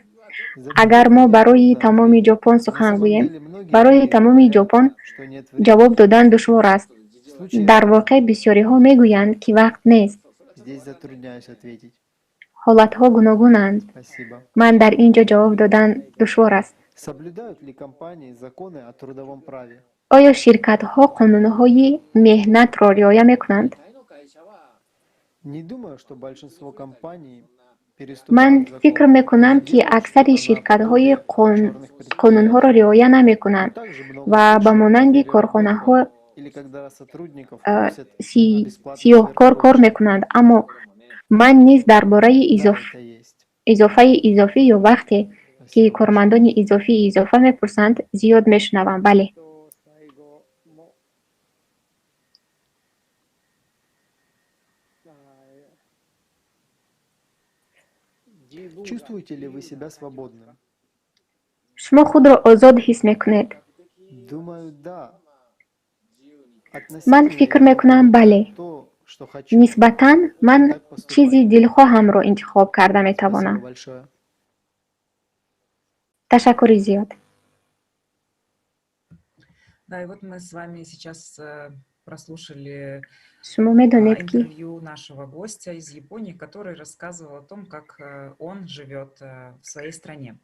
за Агар мо пределами барои трудно тамоми ответить. Ҷопон На сухан самом гӯем, деле многие барои люди тамоми говорят, Ҷопон что нет времени. ҷавоб додан душвор аст. Случаи Дар разные. воқеъ бисёриҳо мегӯянд, ки вақт нест. Здесь затрудняюсь ответить. Ҳолатҳо гуногунанд. Спасибо. Ман дар ин ҷо ҷавоб додан душвор аст. Соблюдают ли компании законы о трудовом праве? Оё ширкатҳо қонунҳои меҳнатро риоя мекунанд? Не думаю, что большинство компаний Ман переступают фикр закон. мекунам, ки Делают аксари что-то ширкатҳои наподобие черных қонунҳоро предприятий. риоя намекунанд Но также много ва ба случаев монанди корхонаҳо переработки или когда сотрудников просят о бесплатных сиёҳкор кор сверхурочных. мекунанд, аммо ман низ дар бораи Да, это есть. изофаи изофӣ ё вақте, ки Спасибо большое. кормандони изофӣ изофа мепурсанд, зиёд мешунавам. Бале. Чувствуете ли вы себя свободным? Шумо худро озод ҳис мекунед? Думаю, да. Ман Относительно фикр я могу мекунам, выбирать бале. то, что хочу, Нисбатан и ман так поступать. чизи дилхоҳамро интихоб карда Спасибо метавонам. большое. Ташаккури зиёд. Да, и вот мы с вами сейчас прослушали Шумо медонед, ки интервью нашего гостя из Японии, который рассказывал о том, как он живет в своей стране.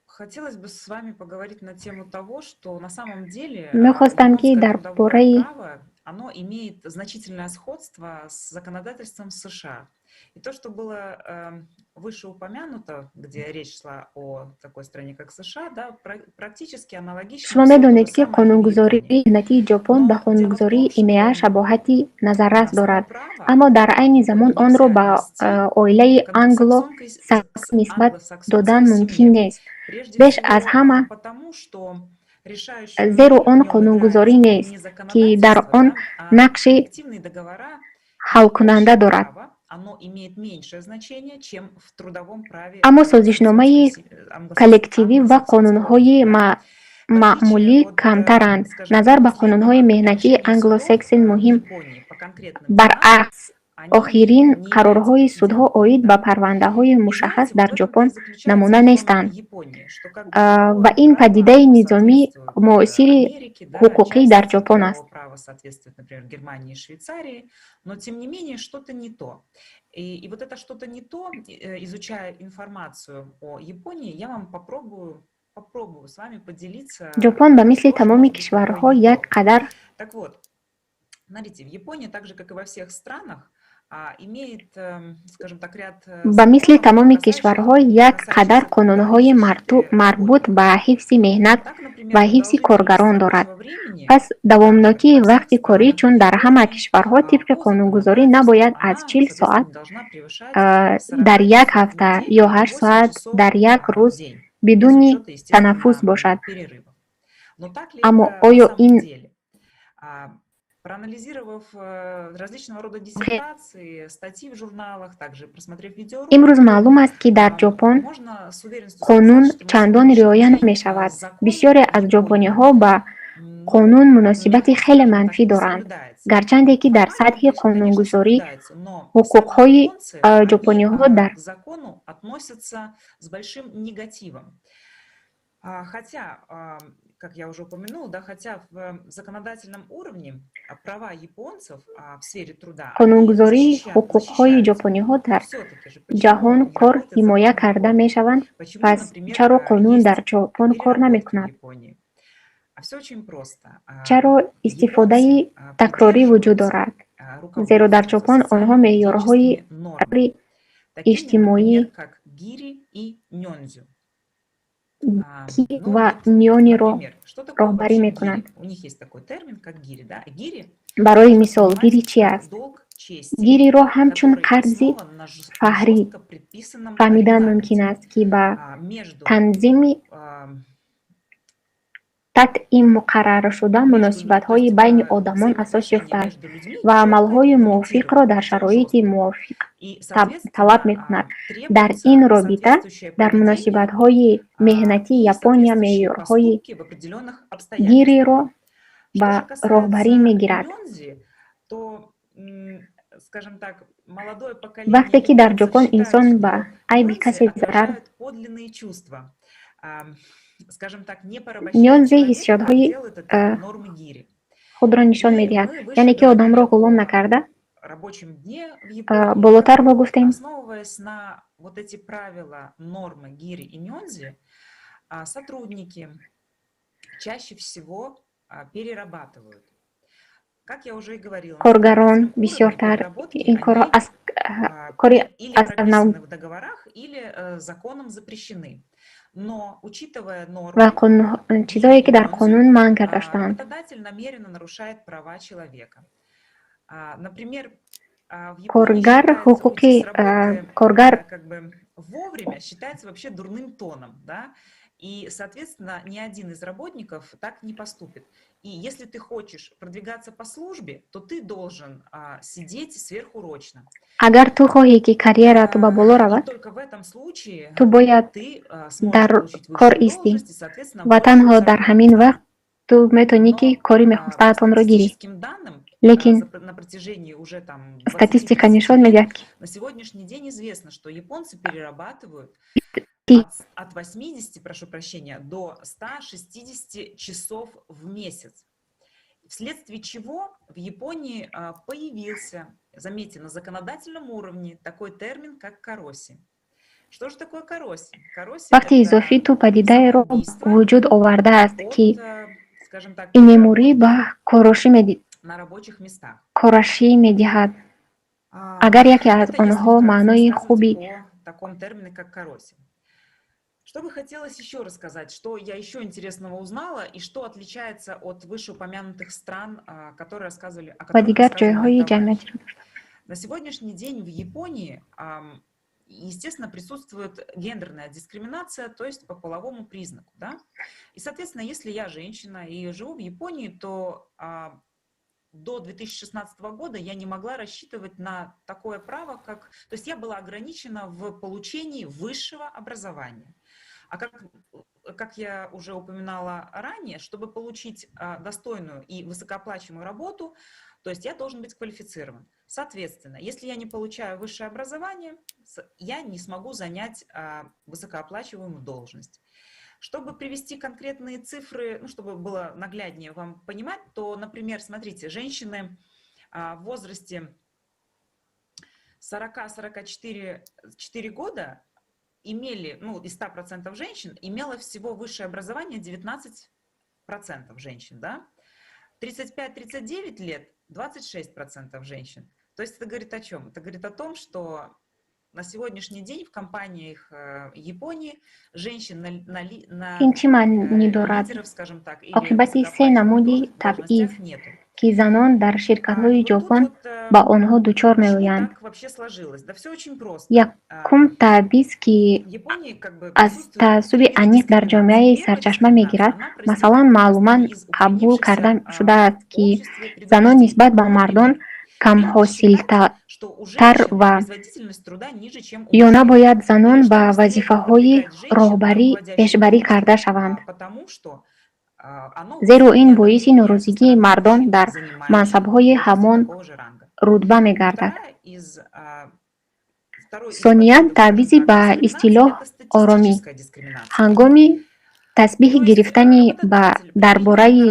Хотелось бы с вами поговорить на тему того, что на самом деле мехостам, ки японское дар трудовое бораи право, оно имеет значительное сходство с законодательством США. И то, что было выше упомянуто, где речь шла о такой стране, как США, да, практически аналогично Шумо всё то же медонед, ки самое и в қонунгузории Японии. меҳнатии Ҷопон ба Но дело в том, қонунгузории что ИМЕА шабоҳати назаррас само дорад, право аммо дар айни замон его онро нельзя ба отнести оилаи к англосаксонской англосакс нисбат додан англосаксонской мумкин семье. нест. Прежде Беш аз всего ҳама, потому, что решающую зеро роль в он нем играет қонунгузорӣ не нест, ки дар законодательство, он да, а нақши коллективные договора и ҳалкунанда общее дорад. право, оно имеет меньшее значение, чем в трудовом праве Аммо созишномаи коллективӣ ва англосаксонского қонунҳои мира. В отличие маъмулӣ от, камтаранд. скажем, Назар ба қонунҳои последнего меҳнатии решения судов англосаксон в муҳим. Японии по конкретным делам, Баръакс, они охирин не являются қарорҳои судҳо прецедентными. оид ба Да? парвандаҳои И мушаххас знаете, вот дар в этом-то Ҷопон и заключается намуна феномен нестанд. Японии, что как бы Ва трудовое ин право, падидаи оно низомии соответствует муосири Америке, да, ҳуқуқӣ дар отчасти Ҷопон аст. трудового права соответствует, например, Германии и Швейцарии, но тем не менее что-то не то. И вот это что-то не то, изучая информацию о Японии, я вам попробую с вами поделиться, Ҷопон ба мисли что же тамоми может быть такое кишварҳо не як то. қадар Так вот, смотрите, в Японии, так же, как и во всех странах, имеет, скажем так, ряд Ба мисли законов, тамоми касающихся кишварҳо як қадар касающихся қонунҳои труда и защиты марбут работников. ба ҳифзи меҳнат Так, например, ва ҳифзи продолжительность коргарон дорад. рабочего времени, Пас давомнокии во всех вақти корӣ, странах чун дар ҳама Японии кишварҳо тибқи по қонунгузорӣ законодательству набояд аз она, 40 соат соответственно, должна превышать дар 40 як часов в ҳафта неделю ё и 8 8 соат часов дар як в рӯз день, без бидуни учета, естественно, танаффус бошад. перерывов. Но так ли Аммо это на оё самом ин деле? Проанализировав различного рода диссертации, статьи в журналах, также просмотрев Имрӯз видеоролики, маълум аст, ки дар Ҷопон можно с уверенностью қонун сказать, что на чандон сегодняшний риоя день намешавад. закон Бисёре в аз Японии, ҷопониҳо ба ну, қонун муносибати мягко хеле скажем так, манфӣ не доранд. соблюдается. Гарчанде ки дар Формально, сатҳи конечно, конечно, қонунгузорӣ соблюдается, но сами ҳуқуқҳои японцы, они ҷопониҳо дар к закону относятся с большим негативом. Хотя Как я уже упомянула, да, хотя в законодательном уровне права японцев в сфере труда Қонунгузории ҳуқуқҳои ҷопониҳо дар ҷаҳон кор ҳимоя карда мешаванд, пас чаро қонун дар Ҷопон кор намекунад? Чаро истифодаи такрорӣ вуҷуд дорад? Зеро дар Ҷопон онҳо меъёрҳои иҷтимоии ки ва нёниро роҳбарӣ мекунанд. Барои мисол, гири чи аст? Гириро ҳамчун қарзи фаҳрӣ фаҳмидан мумкин аст, ки ба танзими татъи муқарраршуда муносибатҳои байни одамон асос ёфтааст ва амалҳои мувофиқро дар шароити мувофиқ талаб мекунад. Дар ин робита дар муносибатҳои меҳнатии Япония меъёрҳои гириро ба роҳбарӣ мегирад. Вақте ки дар Ҷопон инсон ба айби касе зарар нёнзи ҳиссиётҳои худро нишон медиҳад, яъне ки одамро ғулом накарда. Болотар мо гуфтем, коргарон бисёртар ин корро аз кори аз нав ва чизҳое ки дар қонун манъ карда шудаанд. Коргар ҳуқуқи коргар И, соответственно, ни один из работников так не поступит. И если ты хочешь продвигаться по службе, то ты должен сидеть сверхурочно. Агар ту хоҳӣ, ки карьераат ба боло равад, ту бояд дар кор истӣ ва танҳо дар ҳамин вақт ту метавонӣ, ки кори мехостаатонро гирӣ. Лекин статистика нишон медиҳад, ки На сегодняшний день известно, что японцы перерабатывают от 80, прошу прощения, до 160 часов в месяц. Вследствие чего в Японии появился, заметьте, на законодательном уровне такой термин, как кароси. Что же такое кароси? Кароси Вақти изофӣ ту падидаеро вуҷуд овардааст, ки инемурӣ ба корашӣ медиҳад. Агар яке аз онҳо маънои хуби Что бы хотелось еще рассказать, что я еще интересного узнала и что отличается от вышеупомянутых стран, которые рассказывали, о которых дигар ҷойҳои ҷамъиятиро дошта. На сегодняшний день в Японии, естественно, присутствует гендерная дискриминация, то есть по половому признаку, да? И, соответственно, если я женщина и живу в Японии, то до 2016 года я не могла рассчитывать на такое право, как... То есть я была ограничена в получении высшего образования. А как я уже упоминала ранее, чтобы получить достойную и высокооплачиваемую работу, то есть я должен быть квалифицирован. Соответственно, если я не получаю высшее образование, я не смогу занять высокооплачиваемую должность. Чтобы привести конкретные цифры, ну, чтобы было нагляднее вам понимать, то, например, смотрите, женщины в возрасте 40-44 года имели, ну, из 100% женщин, имело всего высшее образование 19% женщин, да? 35-39 лет 26% женщин. То есть это говорит о чем? Это говорит о том, что на сегодняшний день в компаниях Японии женщин на Ин чӣ маънӣ дорад? лидеров, скажем так, или Оқибати се намуди табъиз, должностях нету. ки занон дар ширкатҳои Ҷопон ба онҳо дучор меоянд. Как вообще сложилось? Да все очень просто. Якум табъиз, ки аз таассуби аниқ дар ҷомеаи сарчашма мегирад, масалан, маълуман қабул карда шудааст, ки занон нисбат ба мардон камҳосилтар ва ё набояд занон ба вазифаҳои роҳбарӣ пешбарӣ карда шаванд, зеро ин боиси норозигии мардон дар мансабҳои ҳамон рутба мегардад. Сониян, табъизи ба истилоҳ оромӣ. Ҳангоми Тасбиҳи гирифтани дар бораи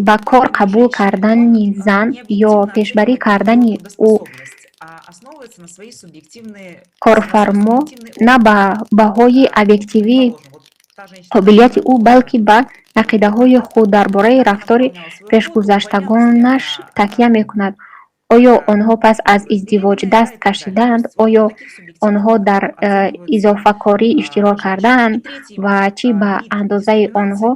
ба кор қабул кардани зан ё пешбарӣ кардани ӯ корфармо на ба баҳои объективии қобилияти ӯ, балки ба ақидаҳои худ дар бораи рафтори пешгузаштагонаш такя мекунад. Оё онҳо пас аз издивоҷ даст кашидаанд? Оё онҳо дар изофакорӣ иштирок кардаанд ва чӣ ба андозаи онҳо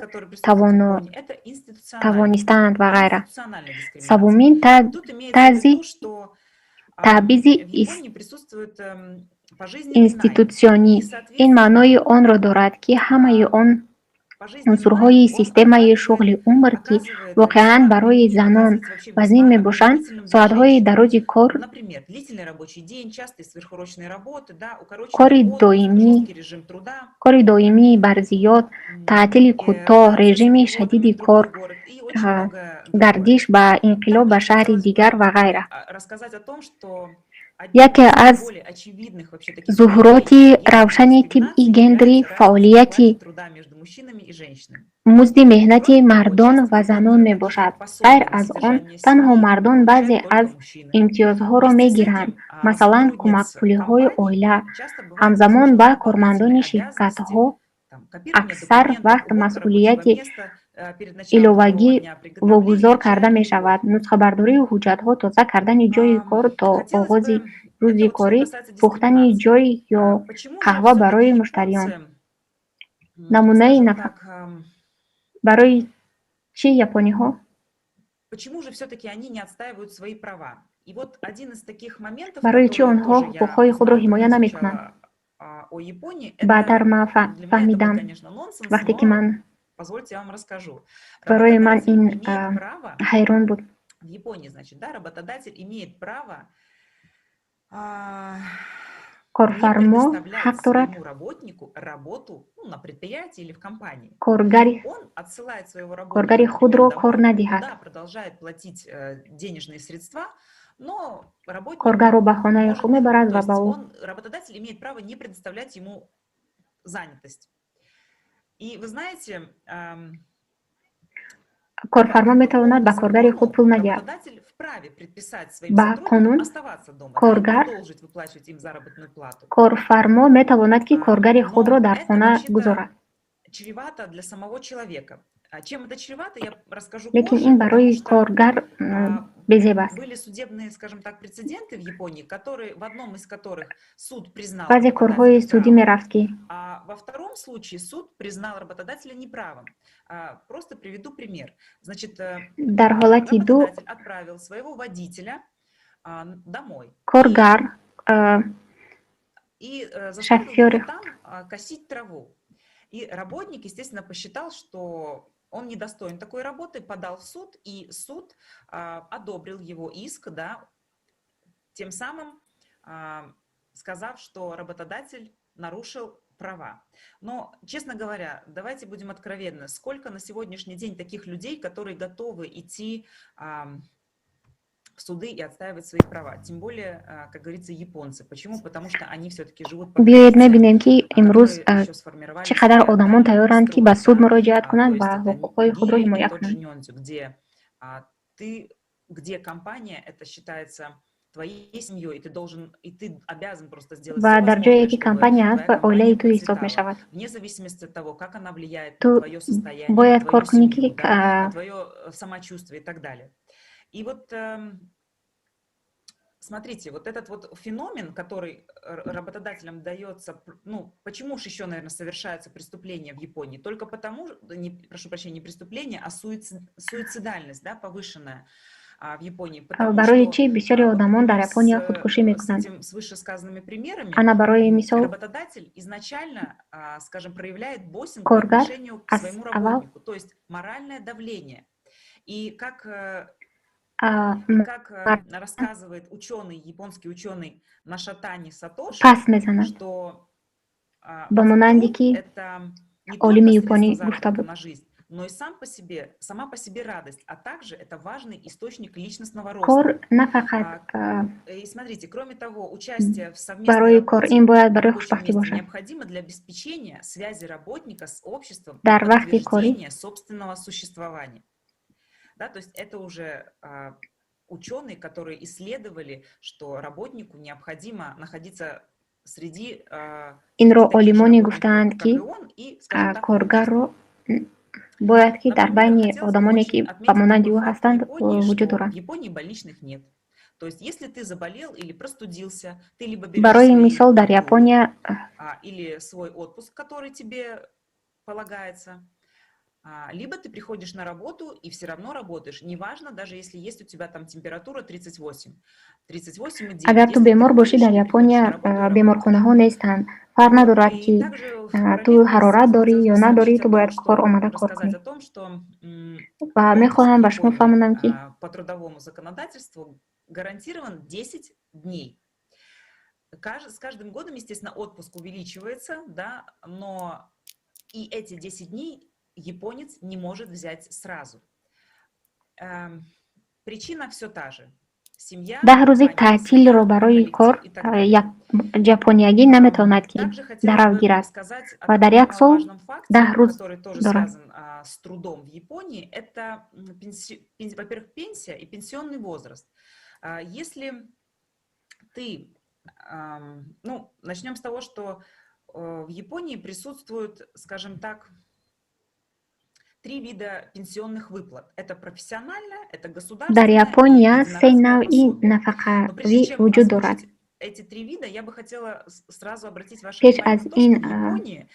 тавонистаанд ва ғайра? Севумин тази таъбизи институтсионӣ. Ин маънои онро дорад, ки ҳамаи он унсурҳои системаи шуғли умр, ки воқеан барои занон вазнин мебошанд, соатҳои дарози кор, кори доимии барзиёд, таътили кӯтоҳ, режими шадиди кор, гардиш ба инқилоб ба шаҳри дигар ва ғайра. Яке аз зуҳуроти равшани тибби гендери фаъолияти музди меҳнати мардон ва занон мебошад. Ғайр аз он, танҳо мардон баъзе аз имтиёзҳоро мегиранд, масалан, кӯмакпулиҳои оила. Ҳамзамон ба кормандони ширкатҳо аксар вақт масъулияти иловагӣ вогузор карда мешавад: нусхабардории ҳуҷҷатҳо, тоза кардани ҷойи кор то оғози рӯзи корӣ, пухтани чой ё қаҳва барои муштариён. Намунаи нафақа. Барои чӣ япониҳо барои чӣ онҳо ҳуқуқҳои худро ҳимоя намекунанд? Баъдтар ман фаҳмидам, вақте ки ман Позвольте, я вам расскажу. Барои ман ин ҳайрон буд. В Японии, значит, да, работодатель имеет право Корфармо ҳақ дорад работнику работу, ну, на предприятии или в компании. Он отсылает своего работника, коргари худро кор надиҳад. Да, продолжает платить денежные средства, но работник Коргарро ба хонаи худ мебарад ва ба ӯ работодатель имеет право не предоставлять ему занятость. И вы знаете, корфармо метавонад ба коргари худ пул надиҳад. Ба қонун корфармо метавонад, ки коргари худро дар хона гузорад. Чревато для самого человека. Чем это чревато, я расскажу Лекин позже, ин барои потому что, коргар безеб аст. были судебные, скажем так, прецеденты в Японии, которые, в одном из которых суд признал Баъзе корҳои работодателя судӣ правым, мерафт, ки а во втором случае суд признал работодателя неправым. Просто приведу пример. Значит, дар ҳолати ду работодатель отправил своего водителя домой. Коргар И заставил его шофёри там косить траву. И работник, естественно, посчитал, что он недостоин такой работы, подал в суд, и суд одобрил его иск, да, тем самым сказав, что работодатель нарушил права. Но, честно говоря, давайте будем откровенны, сколько на сегодняшний день таких людей, которые готовы идти в суды и отстаивать свои права. Тем более, как говорится, японцы. Почему? Потому что они все-таки живут по Биёед традициям, мебинем, ки имрӯз которые еще сформировались чӣ қадар в одамон тайёранд, ки ба суд да? муроҷиат кунанд То ва есть это ҳуқуқҳои худро Гири и ҳимоя тот же кунанд. Нёндзю, где компания, это считается твоей семьей, и ты должен, и ты обязан просто сделать Ва всё дар ҷое, возможное, ки чтобы компания твоя аст, ба оилаи компания ту ҳисоб процветала, мешавад. вне зависимости от того, как она влияет на Ту твое состояние, на бояд твою кор кунӣ, ки семью, да, на твое самочувствие и так далее. И вот смотрите, вот этот вот феномен, который работодателям дается, ну, почему ж еще, наверное, совершаются преступления в Японии? Только потому, не, прошу прощения, не преступления, а суицидальность, да, повышенная в Японии. Потому Барои что, чӣ бисёри вот, одамон дар например, Япония худкушӣ с мекунанд? этим, с вышесказанными примерами, Ана барои мисол работодатель изначально, скажем, проявляет боссинг по коргар отношению к аз своему аввал работнику, то есть моральное давление. И как рассказывает ученый, японский ученый Нашатани Сатоши, пас мезанад. что Ба монанде труд ки это не олими только японӣ средство гуфта заработка буд. на жизнь, но и сам по себе, сама по себе радость, а также это важный источник личностного Кор роста. На фақат И смотрите, кроме того, участие в совместной барои кор, работе ин бояд на барои рабочем хушбахтӣ месте бошад. Необходимо для обеспечения связи работника с обществом и Дар вақти корӣ подтверждения собственного существования. Да, то есть это уже ученые, которые исследовали, что работнику необходимо находиться среди Инро олимоне гуфтаанд, ки коргарро бояд ки дар байни одамоне, ки ба монанди ӯ ҳастанд, вуҷуд доранд. В Японии больничных нет. То есть, если ты заболел или простудился, ты либо берешь Барои мисол, дар Япония или свой отпуск, который тебе полагается, либо ты приходишь на работу и все равно работаешь, неважно, даже если есть у тебя там температура 38, 38,9. Агар ту бемор бошӣ, дар Япония беморхонаҳо нестанд. Фарқ надорад, ки ту ҳарорат дорӣ ё надорӣ, ту бояд кор омада кор кунӣ. Ва мехоҳам ба шумо фаҳмонам, ки по трудовому законодательству гарантирован 10 дней. С каждым годом, естественно, отпуск увеличивается, да, но и эти 10 дней японец не может взять сразу. Причина все та же. Семья, 10 рӯзи таътилро барои кор япониягӣ наметавонад, ки дарав гирад ва дар як сол 10 рӯз дорад. С трудом в Японии, это, во-первых, пенсия и пенсионный возраст. Если ты, ну, начнем с того, что в Японии присутствуют, скажем так, три вида пенсионных выплат. Это профессиональная, это государственная. Дар Япония се навъи нафақавӣ вуҷуд дорад. Эти три вида я бы хотела сразу обратить ваше Пеш внимание аз на то, ин что в Японии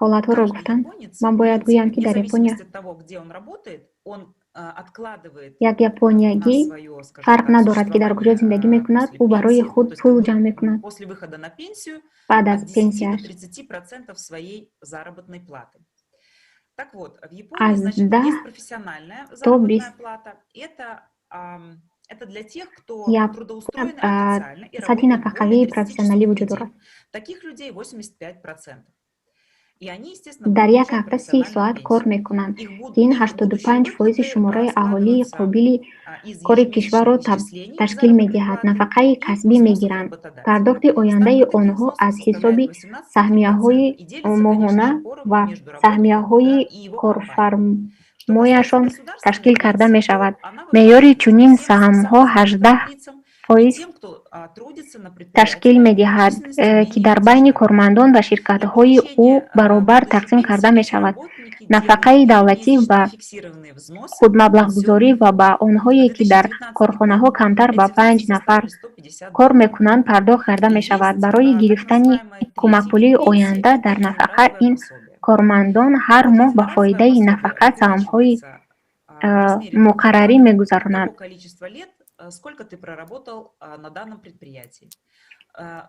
ҳолатҳоро гуфтан, ман бояд гӯям, ки дар Япония от того, где он работает, он откладывает як япониягӣ фарқ надорад, ки дар куҷо зиндагӣ мекунад, ӯ барои худ пул ҷамъ мекунад. После выхода на пенсию Баъд аз от 10 пенсияш до 30% своей заработной платы. Так вот, в Японии, аз значит, 10 есть профессиональная то заработная 20 плата. Это для тех, кто трудоустроен официально и сатҳи работает более нафақавии 30 профессионалӣ часов в вуҷуд неделю. дорад. Таких людей 85%. И они, естественно, Дар як получают ҳафта 30 профессиональную соат кор пенсию. Мекунанд, Их ки ин их ҳаштоду будущие панҷ фоизи выплаты шумораи аҳолии складываются қобили из кори кишварро ежемесячных исчислений ташкил заработной медиҳад, платы нафақаи и касбӣ взносов мегиранд. работодателя. Пардохти ояндаи Ставка таких онҳо взносов аз ҳисоби составляет 18,3% саҳмияҳои и делится, конечно моҳона же, поровну ва между работником, саҳмияҳои да, и его компанией. Что корфармояшон касается государственной ташкил карда пенсии, то мешавад. она Меъёри выплачивается чунин всем саҳмҳо социально 18 занятым лицам и фоиз тем, кто трудится на ташкил предприятиях медиҳад, численностью ки менее дар 5 байни человек. кормандон ва Для ширкатҳои ӯ получения баробар будущей тақсим карда пенсии эти мешавад. работники Нафақаи делают давлатӣ ежемесячные ба фиксированные взносы в худмаблағгузорӣ пенсионный ва ба фонд. В онҳое, ки дар 2019 корхонаҳо году камтар ба эти панҷ взносы нафар составили 150 кор долларов. мекунанд, пардохт карда И мешавад. есть Барои так гирифтани называемая третий кӯмакпулии вид пенсии, оянда это дар нафақа единоразовое ин пособие. кормандон ҳар Вот моҳ ба единоразовое фоидаи пособие нафақа саҳмҳои увеличивается в размере того муқаррарӣ года, мегузаронанд. того количества лет, сколько ты проработал на данном предприятии.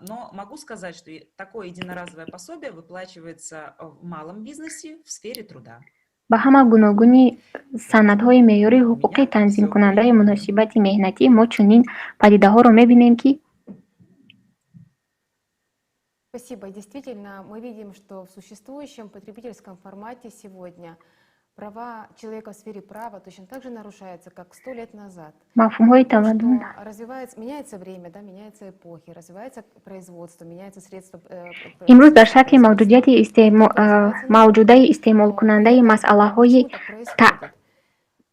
Но могу сказать, что такое единоразовое пособие выплачивается в малом бизнесе в сфере труда. Ба ҳама гуногуни санадҳои меъёрии ҳуқуқӣ танзимкунандаи муносибати меҳнатӣ мо чунин падидаҳоро мебинем, ки Спасибо. Действительно, мы видим, что в существующем потребительском формате сегодня права человека в сфере права точно так же нарушаются, как 100 лет назад. Мафҳумҳои Потому тамаддун что развивается, меняется время, да, меняются эпохи, развивается производство, меняются средства Имрӯз дар шакли мавҷудияти мавҷудаи истеъмолкунандаи масъалаҳои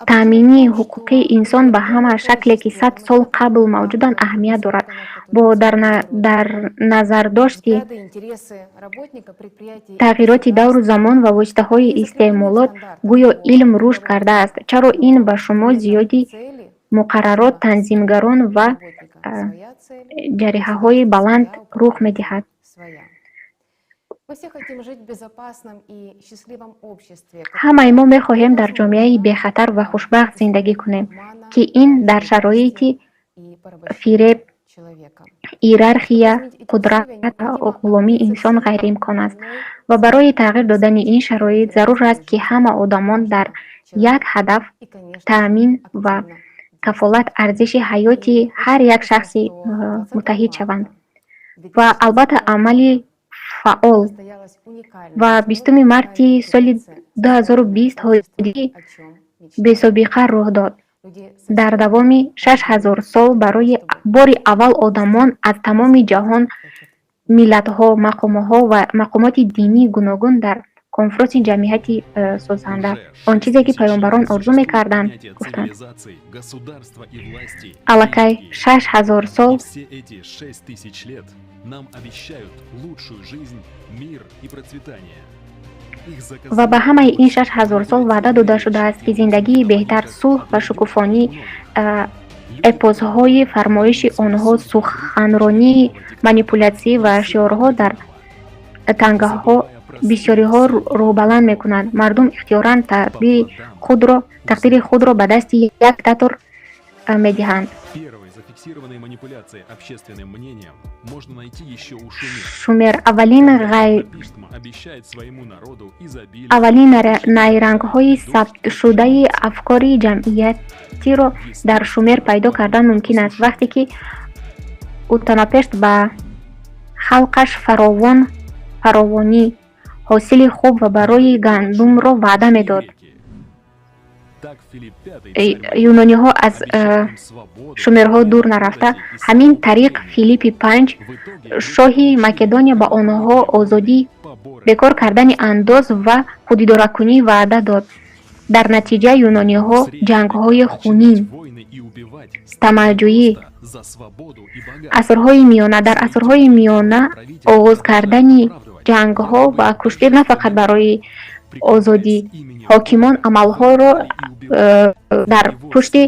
таъмини ҳуқуқи инсон ба ҳама шакле, ки 100 сол қабл мавҷуданд, аҳамият дорад. Бо дар назардошти тағйироти давру замон ва воситаҳои истеъмолот гӯё илм рушд кардааст. Чаро ин ба шумо зиёди муқаррарот, танзимгарон ва ҷариҳаҳои баланд рух медиҳад? Мы все хотим жить в безопасном и счастливом обществе, Ҳамаи мо мехоҳем дар ҷомеаи бехатар ва хушбахт зиндагӣ кунем, ки ин дар шароити фиреб, иерархия, қудрат ва ғуломии инсон ғайриимкон аст. Ва барои тағйир додани ин шароит зарур аст, ки ҳама одамон дар як ҳадаф, таъмин ва кафолат арзиши ҳаёти ҳар як шахси муттаҳид шаванд ва албатта амалӣ. Фаъол ва 20 марти соли 2020 ҳодисаи бесобиқа рух дод. Дар давоми 6000 сол барои бори аввал одамон аз тамоми ҷаҳон, миллатҳо, мақомҳо ва мақомоти динии гуногун дар конфронси ҷамъияти созанда он чизе, ки паёмбарон орзу мекарданд, гуфтанд. Аллакай 6000 сол нам обещают лучшую жизнь, мир и процветание. Ва ба ҳамаи ин 6000 сол ваъда дода шудааст, ки зиндагии беҳтар, сулҳ ва шукуфонӣ. Эпосҳои фармоиши онҳо, суханронии манипулятсӣ ва шиорҳо дар тангаҳо бисёриҳо рӯҳбаланд мекунанд. Мардум ихтиёран тақдири худро ба дасти як диктатор медиҳанд. Первые зафиксированные манипуляции общественным мнением можно найти еще у Шумер. Шумер аввалин ғай Обещает своему народу изобилие. Аввалин найрангҳои сабтшудаи афкори ҷамъиятиро дар Шумер пайдо кардан мумкин аст, вақте ки Утанапешт ба халқаш фаровонӣ, ҳосили хуб ва барои гандумро ваъда медод. Так Филипп V, Юнониҳо аз шумерҳо дур нарафта, ҳамин тариқ Филиппи Панҷ, шоҳи Македония, ба онҳо озодӣ, бекор кардани андоз ва худидоракунӣ ваъда дод. Дар натиҷа юнониҳо ҷангҳои хунин, войны и убивать тамаъҷӯӣ. за свободу и богатство. Асрҳои миёна. Дар асрҳои миёна оғоз кардани ҷангҳо ва куштир на фақат барои озодӣ. Ҳокимон амалҳоро дар пушти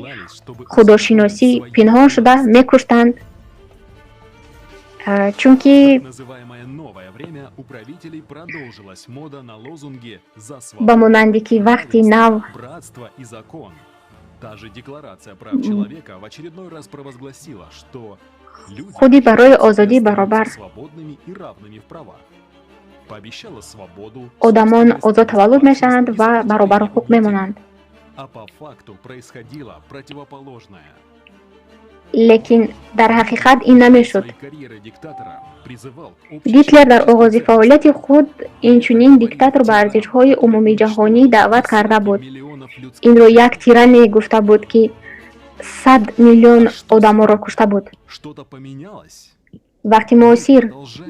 худошиносӣ пинҳон шуда мекуштанд, чунки Называемое новое время у правителей продолжилась мода на лозунги «За ба свободу», монанде ки вақти нав «Братство и закон». Та же декларация прав человека в очередной раз провозгласила, что люди худи барои озодӣ баробар свободными и равными в правах. Пообещала свободу, одамон озод таваллуд мешаванд ва баробарҳуқуқ мемонанд. а по факту происходило противоположное. Лекин дар ҳақиқат ин намешуд. Своей карьерой диктатора призывал к Гитлер дар оғози фаъолияти худ инчунин диктатор ба арзишҳои умумиҷаҳонӣ даъват карда буд. Инро як тиране гуфта буд, ки 100 миллион одаморо кушта буд. Что-то поменялось? Вақти муосир.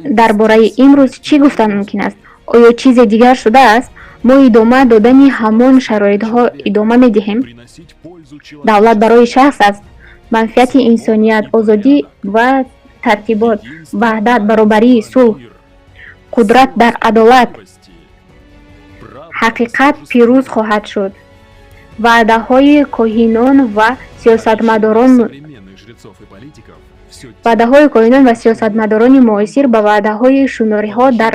Дар бораи имрӯз чӣ гуфтан мумкин аст? Оё чизе дигар шудааст? Мо идома додани ҳамон шароитҳо идома медиҳем. Давлат барои шахс аст, манфиати инсоният, озодӣ ва тартибот, ваҳдат, баробарӣ, сулҳ, қудрат дар адолат. Ҳақиқат пирӯз хоҳад шуд. Ваъдаҳои коҳинон ва сиёсатмадорон. Современных жрецов и политиков все Ваъдаҳои коҳинон ва сиёсатмадорони муосир ба ваъдаҳои шумериҳо дар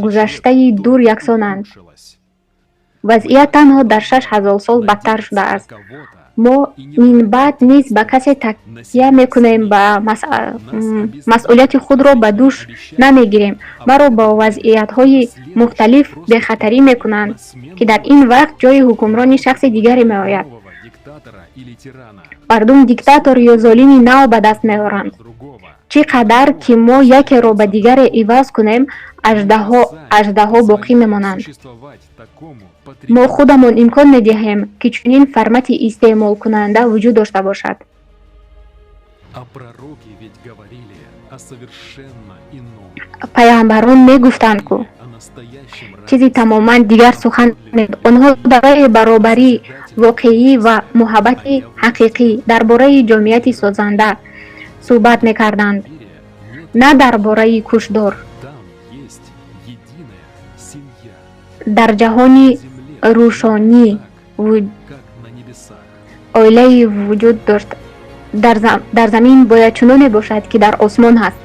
гузаштаи дур яксонанд. Вазъият танҳо дар 6000 сол бадтар шудааст. Мо минбаъд низ ба касе такя мекунем ба масъулияти худро ба дӯш намегирем. Маро бо вазъиятҳои мухталиф бехатарӣ мекунанд, ки дар ин вақт ҷои ҳукмрони шахси дигаре меояд. Диктатора или тирана. Мардум диктатор ё золими нав ба даст меоранд. Чӣ қадар ки мо якеро ба дигаре иваз кунем, аждаҳо боқӣ мемонанд. Существовать такому Мо худамон имкон медиҳем, ки чунин формати истеъмолкунанда вуҷуд дошта бошад. А пророки ведь говорили о совершенно ином, Пайғамбарон мегуфтанд ку о настоящем чизи тамоман дигар сухан. Онҳо дар бораи баробарӣ воқеӣ ва муҳаббати ҳақиқӣ, дар бораи ҷомеати созанда суҳбат мекарданд, на дар бораи кушдор. Там есть единая семья, Дар ҷаҳони рӯшонӣ как на небесах. оилае вуҷуд дошт. Дар замин бояд чуноне бошад, ки дар осмон ҳаст.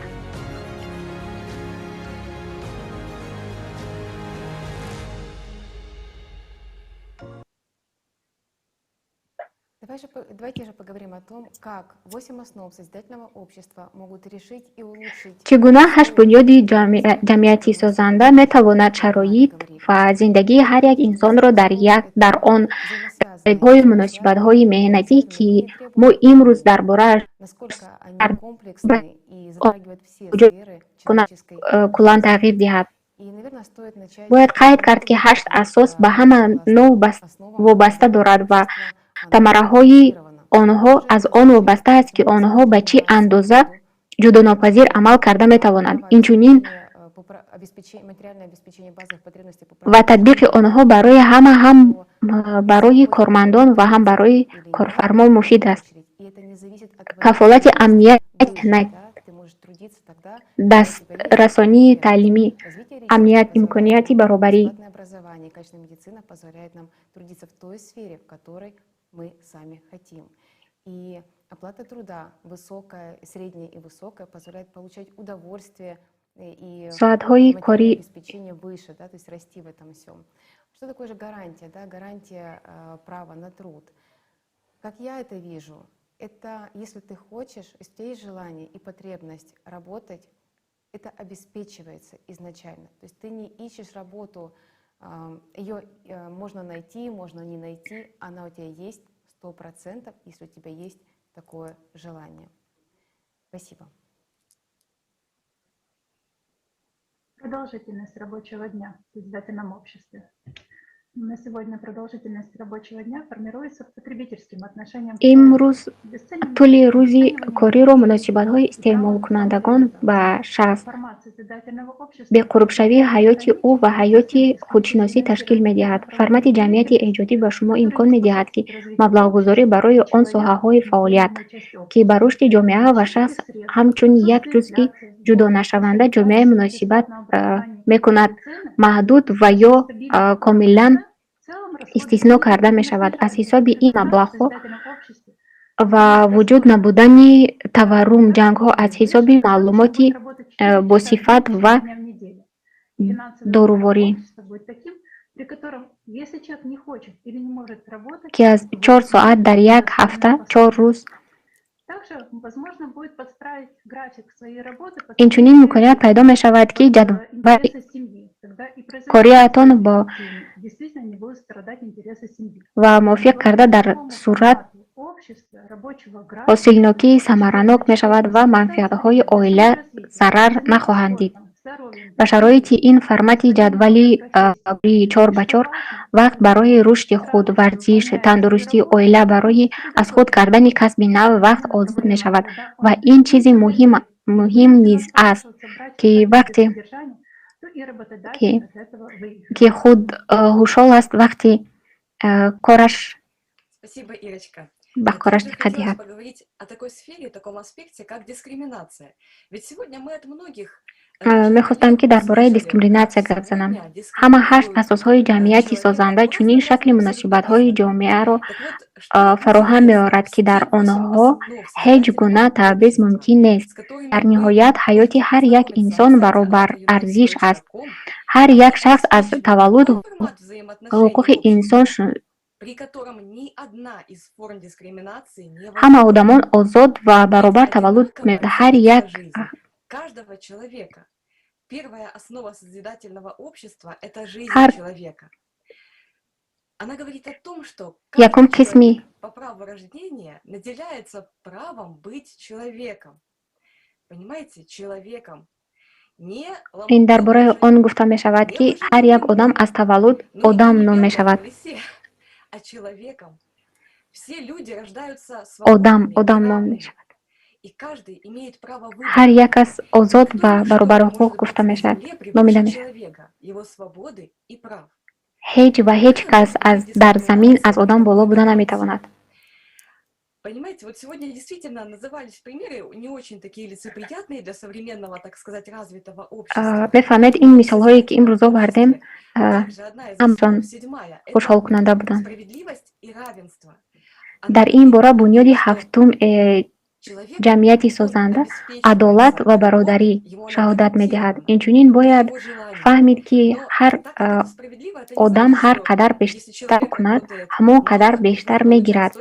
Давайте же поговорим о том, как восемь основ созидательного общества могут решить и улучшить Чӣ гуна ҳашт бунёди ҷамъияти созанда метавонад шароит ва зиндагии ҳар як инсонро дар он ҳои муносибатҳои меҳнатӣ, ки мо имрӯз дар борааш насколько они комплексны и затрагивают все сферы кунад, куллан тағйир диҳад. Бояд қайд кард, ки ҳашт асос ба ҳама навъ вобаста дорад ва тамараҳои онҳо аз он вобаста аст, ки онҳо ба чӣ андоза ҷудонопазир амал карда метавонанд. Инчунин ва татбиқи онҳо барои ҳама, ҳам барои кормандон ва ҳам барои корфармо муфид аст. Кафолати амният, дастрасонии таълимӣ, амният, имконияти баробарӣ. И оплата труда высокая, средняя и высокая позволяет получать удовольствие и соатҳои корӣ обеспечение выше, да, то есть расти в этом всем. Что такое же гарантия, да, гарантия права на труд? Как я это вижу, это если ты хочешь, если у тебя есть желание и потребность работать, это обеспечивается изначально. То есть ты не ищешь работу, ее можно найти, можно не найти, она у тебя есть 100%, если у тебя есть такое желание. Спасибо. Продолжительность рабочего дня в созидательном обществе. На сегодня продолжительность рабочего дня формируется потребительским отношением. Имрӯз тӯли рӯзи кориро муносибатҳои истеъмолкунандагон ба шахс, беқурбшавии ҳаёти ӯ ва ҳаёти худшиносӣ ташкил медиҳад. Формати ҷамъияти эҷодӣ ба шумо имкон медиҳад, ки маблағгузорӣ барои он соҳаҳои фаъолият, ки ба рушди ҷомеа ва шахс ҳамчун як ҷузъи ҷудонашаванда ҷомеа муносибат мекунад, маҳдуд ва ё комилан истисно карда мешавад. Аз ҳисоби ин маблағҳо ва вуҷуд набудани таваррум, ҷангҳо аз ҳисоби маълумоти босифат ва доруворӣ, ки аз 4 соат дар як ҳафта 4 рӯз. Инчунин имконият пайдо мешавад, ки ҷадвали кориатон бо ва мувофиқ карда дар сурат ҳосилнокии самаранок мешавад ва манфиатҳои оила зарар нахоҳанд дид. Ба шароити ин формати ҷадвали 4 ба 4 вақт барои рушди худ, варзиш, тандурустии оила, барои аз худ кардани касби нав вақт озод мешавад ва ин чизи муҳим низ аст, ки вақте ки худ ҳушол аст, вақти кораш Спасибо, Ирочка. ба кораш Также диққат хотелось диҳад. Поговорить о такой сфере, таком аспекте, как дискриминация. Ведь сегодня мы от многих Мехостам, ки дар бораи дискриминатсия гап занам. Ҳама ҳашт асосҳои ҷамъияти созанда чунин шакли муносибатҳои ҷомеаро фароҳам меорад, ки дар онҳо ҳеҷ гуна табъиз мумкин нест. Дар ниҳоят, ҳаёти ҳар як инсон баробарарзиш аст. Ҳар як шахс аз таваллуд ҳуқуқи инсон при котором ни одна из форм дискриминации не Ҳама одамон озод ва баробар таваллуд меёбанд. Ҳар як каждого человека. Первая основа созидательного общества – это жизнь ҳар человека. Она говорит о том, что якум каждый қисми человек по праву рождения наделяется правом быть человеком. Понимаете, человеком. Не Ин дар бораи он гуфта мешавад, ки ҳар як одам аз таваллуд одам ном мешавад. а человеком. Все люди рождаются Одам, свободными и одам ном равными. мешавад. И каждый имеет право выбора. Ҳар як кас озод ва баробарҳуқуқ гуфта мешавад, номида мешавад. Человека, его свободы и прав. Ҳеҷ ва ҳеҷ кас аз дар замин аз одам боло буда наметавонад. Понимаете, вот сегодня действительно назывались примеры не очень такие лицеприятные для современного, так сказать, развитого общества. Мефаҳмед, ин мисолҳое, ки имрӯз овардем, ҳамчун хушҳолкунанда буданд. Справедливость и равенство. Дар ин бора бунёди ҳафтум ҷамъияти созанда адолат ва бародарӣ шаҳодат медиҳад. Инчунин бояд фаҳмид, ки ҳар одам ҳар қадар бештар кунад, ҳамон қадар бештар мегирад.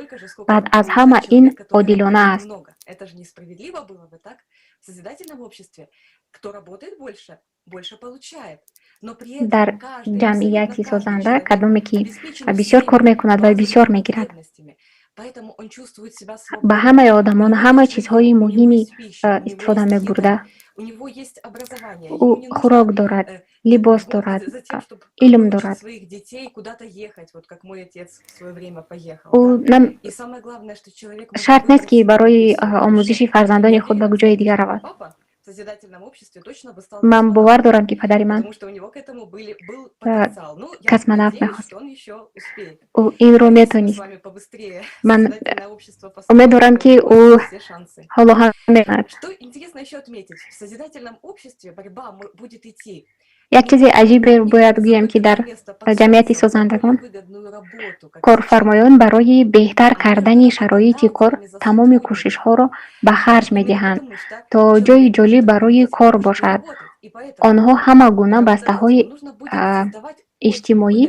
Баъд аз ҳама ин одилона аст. Это же несправедливо было бы, так? В созидательном обществе кто работает больше, больше получает. Но при этом Дар каждый, ҷамъияти абсолютно каждый созанда человек кадоме ки обеспечен бисёр кор всеми мекунад ва бисёр мегирад. потребностями. Ба ҳамаи одамон ҳама чизҳои муҳими истифода мебурда. Ӯ хӯрок дорад, либос дорад, илм дорад. Ӯ шарт нест, ки барои омӯзиши фарзандони худ ба ҷои дигар равад. Ман бовар дорам, ки падари ман космонавт мехост. Ӯ инро метонист. Ман умед дорам, ки ӯ ҳоло ҳам метавонад. Як чизи аҷибе бояд гӯям, ки дар ҷамъияти созандагон корфармоён барои беҳтар кардани шароити кор тамоми кӯшишҳоро ба харҷ медиҳанд, то ҷои ҷолиб барои кор бошад. Онҳо ҳама гуна бастаҳои иҷтимоӣ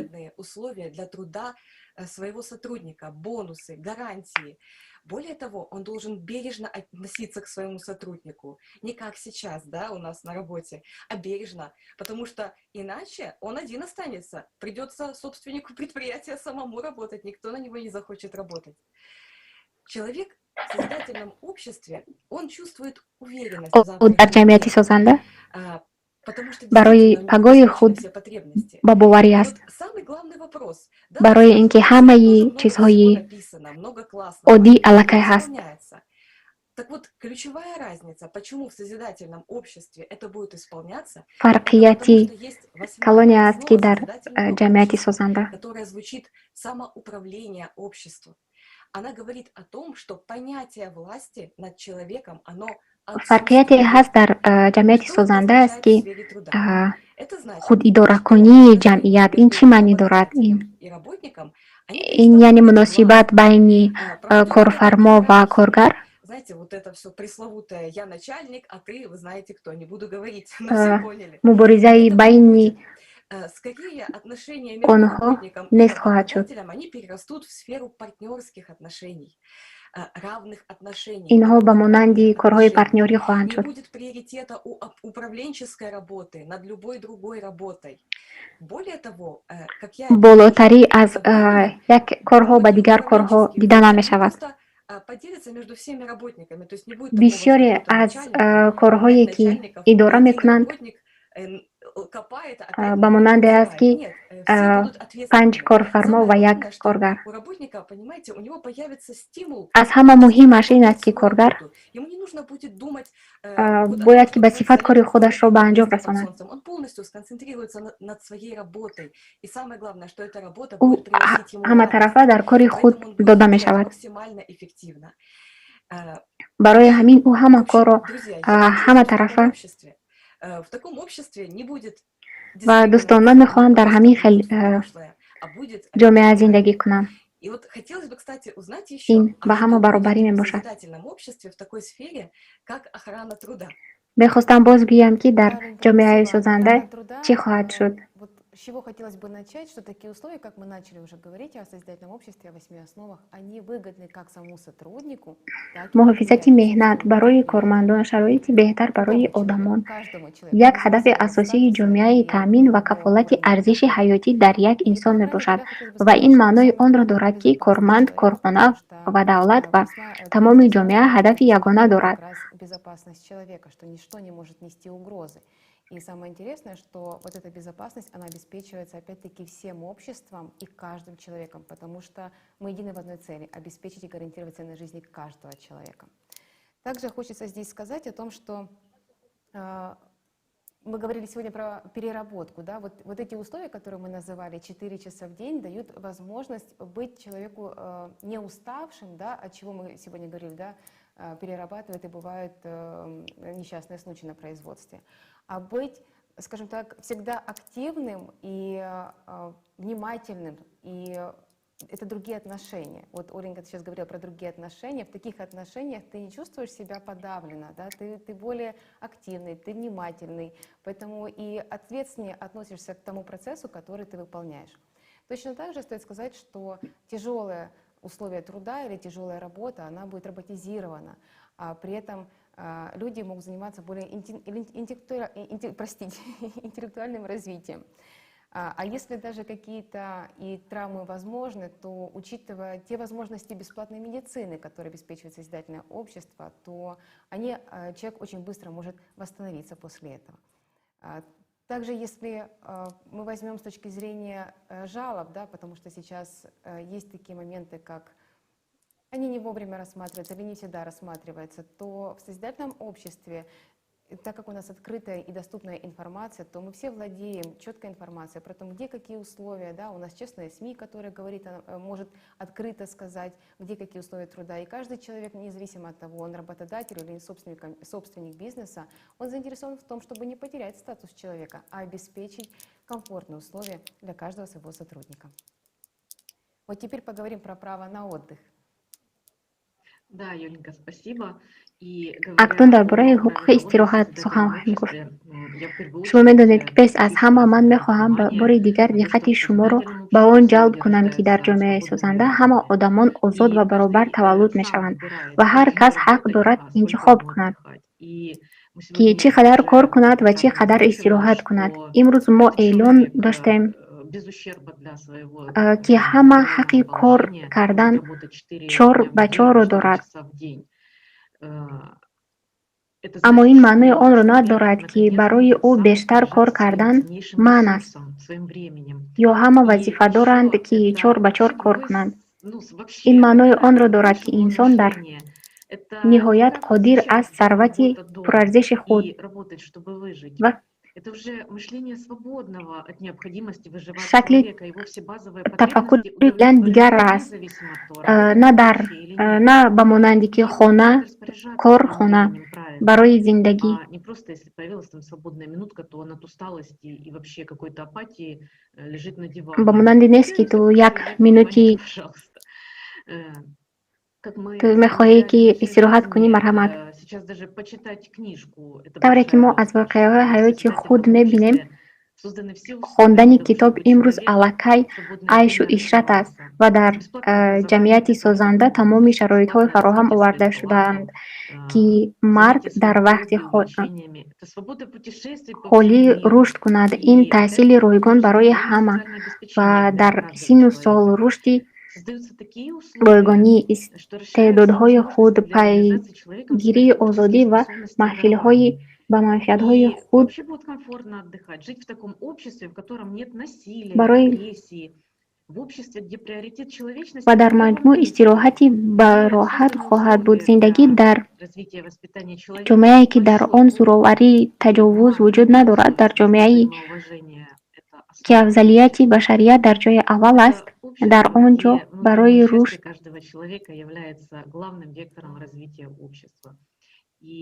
своего сотрудника, бонусы, гарантии. Более того, он должен бережно относиться к своему сотруднику. Не как сейчас, да, у нас на работе, а бережно, потому что иначе он один останется. Придется собственнику предприятия самому работать, никто на него не захочет работать. Человек в созидательном обществе, он чувствует уверенность в дар ҷамъияти созанда барои пагоҳи худ ба боварӣ аст, барои ин ки ҳамаи чизҳои оддӣ аллакай ҳаст. Фарқияти калоне аст, ки дар ҷамъияти созанда фарқияте ҳаст дар ҷамъияти созанда аст, ки худидоракунии ҷамъият ин чӣ маънӣ дорад? Ин яъне муносибат байни корфармо ва коргар. Муборизаи байни онҳо нест хоҳад шуд. Инҳо ба монанди корҳои партнёрӣ хоҳанд шуд. Болотарӣ аз як корҳо ба дигар корҳо дида намешавад. Бисёре аз корҳое, ки идора мекунанд, ба монанде аст, ки панҷ корфармо ва як коргар. Аз ҳама муҳимаш ин аст, ки коргар бояд ки ба сифат кори худашро ба анҷом расонад. Ӯ ҳаматарафа дар кори худ дода мешавад. Барои ҳамин ӯ ҳама корро ҳаматарафа. Ва дӯстон, ман мехоҳам дар ҳамин хел ҷомеа зиндагӣ кунам. Ин ба ҳама баробарӣ мебошад. Мехостам боз гӯям, ки дар ҷомеаи созанда чӣ хоҳад шуд. С чего хотелось бы начать, что такие условия, как мы начали уже говорить о созидательном обществе, о 8 основах, они выгодны как самому сотруднику, так и Муҳофизати меҳнат барои кормандон, шароити беҳтар барои одамон як ҳадафи асосии ҷомеаи таъмин ва кафолати арзиши ҳаётӣ дар як инсон мебошад ва ин маънои онро дорад, ки корманд, корхона ва давлат ва тамоми ҷомеа ҳадафи ягона дорад. Безопасность человека, что ничто не может нести угрозы. И самое интересное, что вот эта безопасность, она обеспечивается опять-таки всем обществом и каждым человеком, потому что мы едины в одной цели — обеспечить и гарантировать ценность жизни каждого человека. Также хочется здесь сказать о том, что мы говорили сегодня про переработку, да, вот эти условия, которые мы называли, 4 часа в день, дают возможность быть человеку не уставшим, да, о чего мы сегодня говорили, да, перерабатывают и бывают несчастные случаи на производстве, а быть, скажем так, всегда активным и внимательным, и это другие отношения. Вот Оленька сейчас говорила про другие отношения. В таких отношениях ты не чувствуешь себя подавленно, да? Ты более активный, ты внимательный, поэтому и ответственнее относишься к тому процессу, который ты выполняешь. Точно так же стоит сказать, что тяжелые условия труда или тяжелая работа, она будет роботизирована, а при этом люди могут заниматься более интеллектуальным развитием. А если даже какие-то и травмы возможны, то, учитывая те возможности бесплатной медицины, которые обеспечивает созидательное общество, то человек очень быстро может восстановиться после этого. Также, если мы возьмем с точки зрения жалоб, да, потому что сейчас есть такие моменты, как они не вовремя рассматриваются или не всегда рассматриваются, то в созидательном обществе, так как у нас открытая и доступная информация, то мы все владеем четкой информацией про то, где какие условия, да, у нас честные СМИ, которые говорит, она может открыто сказать, где какие условия труда, и каждый человек, независимо от того, он работодатель или собственник бизнеса, он заинтересован в том, чтобы не потерять статус человека, а обеспечить комфортные условия для каждого своего сотрудника. Вот теперь поговорим про право на отдых. Да, Юленька, спасибо. И Акнун дар бораи ҳуқуқи истироҳат сухан хоҳем гуфт. Шумо медонед, ки пеш аз ҳама ман мехоҳам бори дигар диққати шуморо ба он ҷалб кунам, ки дар ҷомеаи созанда ҳама одамон озод ва баробар таваллуд мешаванд ва ҳар кас ҳақ дорад интихоб кунад, ки чӣ қадар кор кунад ва чӣ қадар истироҳат кунад. Имрӯз мо эълон доштем, ки ҳама ҳаққи кор кардан чор ба чорро дорад. Аммо ин маънои онро надорад, ки барои ӯ бештар кор кардан манъ аст ё ҳама вазифа доранд, ки чор ба чор кор кунанд. Ин маънои онро дорад, ки инсон дар ниҳоят қодир аст сарвати пурарзиши худ ва Это уже мышление свободного от необходимости выживать шакли человека, его все базовые тафаккури потребности куллан дигар аст, независимо от того, работает на дар вообще или нет. На ба монанди ки хона, кор, хона барои зиндагӣ. А не просто, если появилась там свободная минутка, то он от усталости и вообще какой-то апатии лежит на диване. Ба монанди нест, ки ту як минути Пожалуйста. Как мы ту мехоҳӣ, ки истироҳат кунӣ, марҳамат. Сейчас даже почитать книжку, это Тавре ки мо аз воқеаҳои ҳаёти худ мебинем, хондани китоб имрӯз аллакай айшу ишрат аст ва дар ҷамъияти созанда тамоми шароитҳо фароҳам оварда шудаанд, ки мард дар вақти холӣ рушд кунад. Ин таҳсили ройгон барои ҳама ва дар синну сол рушди ройгонии истеъдодҳои худ, пайгирии озодӣ ва маҳфилҳои ба манфиатҳои худ Вообще будет комфортно отдыхать, жить в таком обществе, в котором нет насилия, барои агрессии, в обществе, где приоритет человечности ва дар маҷмӯъ истироҳати бароҳат хоҳад буд. Зиндагӣ дар развитие воспитания человека, ҷомеае, ки дар он зӯроварӣ, таҷовуз вуҷуд надорад, дар ҷомеае, ки афзалияти башарият дар ҷои аввал аст, дар он ҷо барои рушд каждого человека является главным вектором развития общества. И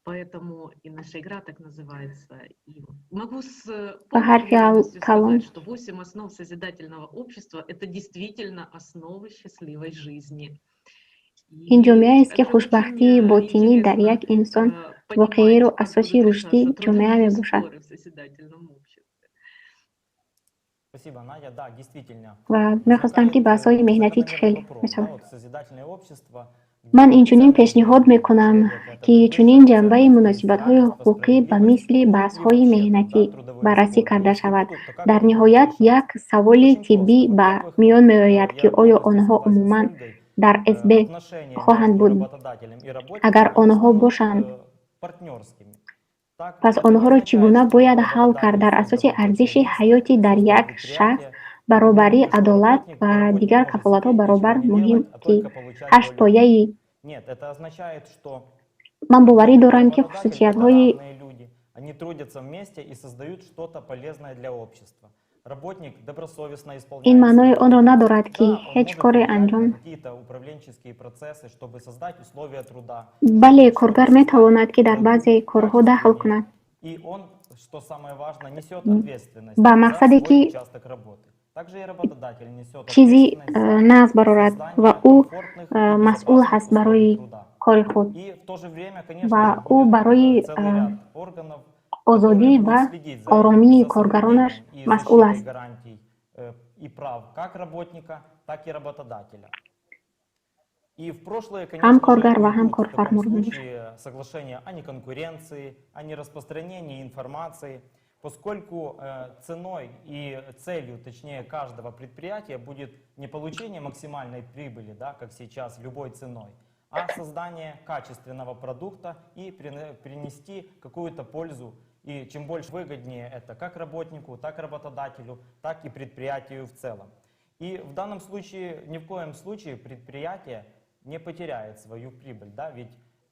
поэтому и наша игра так называется. И могу с ба полной ҳарфи уверенностью калон сказать, что 8 основ созидательного общества — это действительно основы счастливой жизни. Ин ҷомеаест, ки хушбахтии ботинӣ дар як инсон воқеиро асоси рушди ҷомеа мебошад. Споры в созидательном обществе. Спасибо, Надя. Да, действительно. Ва мехостам, ки баҳсҳои меҳнатӣ чӣ хел Вопрос, да, мешавад. вот созидательное общество, Ман инчунин пешниҳод мекунам, ки чунин ҷанбаи муносибатҳои ҳуқуқӣ ба мисли баҳсҳои меҳнатӣ баррасӣ карда шавад. Дар ниҳоят як саволи тиббӣ ба миён меояд, ки оё онҳо умуман дар СБ хоҳанд буд? Агар онҳо бошанд, партнерскими. пас онҳоро чӣ гуна бояд ҳал кард дар асоси арзиши ҳаёти дар як шахс, баробарӣ, адолат ва дигар кафолатҳо баробар муҳим, ки ҳашт пояи Нет, это означает, что ман боварӣ дорам, ки хусусиятҳои равные люди, они трудятся вместе и создают что-то полезное для общества. Работник добросовестно исполняет ин маънои свою онро работу. надорад, ки Да, он ҳеҷ может коре влиять на анҷом какие-то управленческие процессы, чтобы создать условия труда. Бале, коргар метавонад, ки дар баъзе корҳо дахл кунад И он, что самое важное, несет ответственность ба за мақсаде, свой ки участок работы. Также и работодатель несет чизи ответственность за нағз барорад создание ва ӯ комфортных и масъул безопасных ҳаст условий барои труда. кори худ И в то же время, конечно ва же, ӯ будет барои целый ряд органов, озодӣ которые будут ва следить за этим, оромии за коргаронаш соблюдением и масъул защитой аст. гарантий и прав как работника, так и работодателя. И в прошлое, Ҳам конечно же, коргар ва ҳам уйдут в таком корфармо мебошад. случае соглашения о неконкуренции, о нераспространении информации. Поскольку ценой и целью, точнее, каждого предприятия будет не получение максимальной прибыли, да, как сейчас, любой ценой, а создание качественного продукта и принести какую-то пользу. И чем больше выгоднее это как работнику, так и работодателю, так и предприятию в целом. И в данном случае, ни в коем случае предприятие не потеряет свою прибыль, да, ведь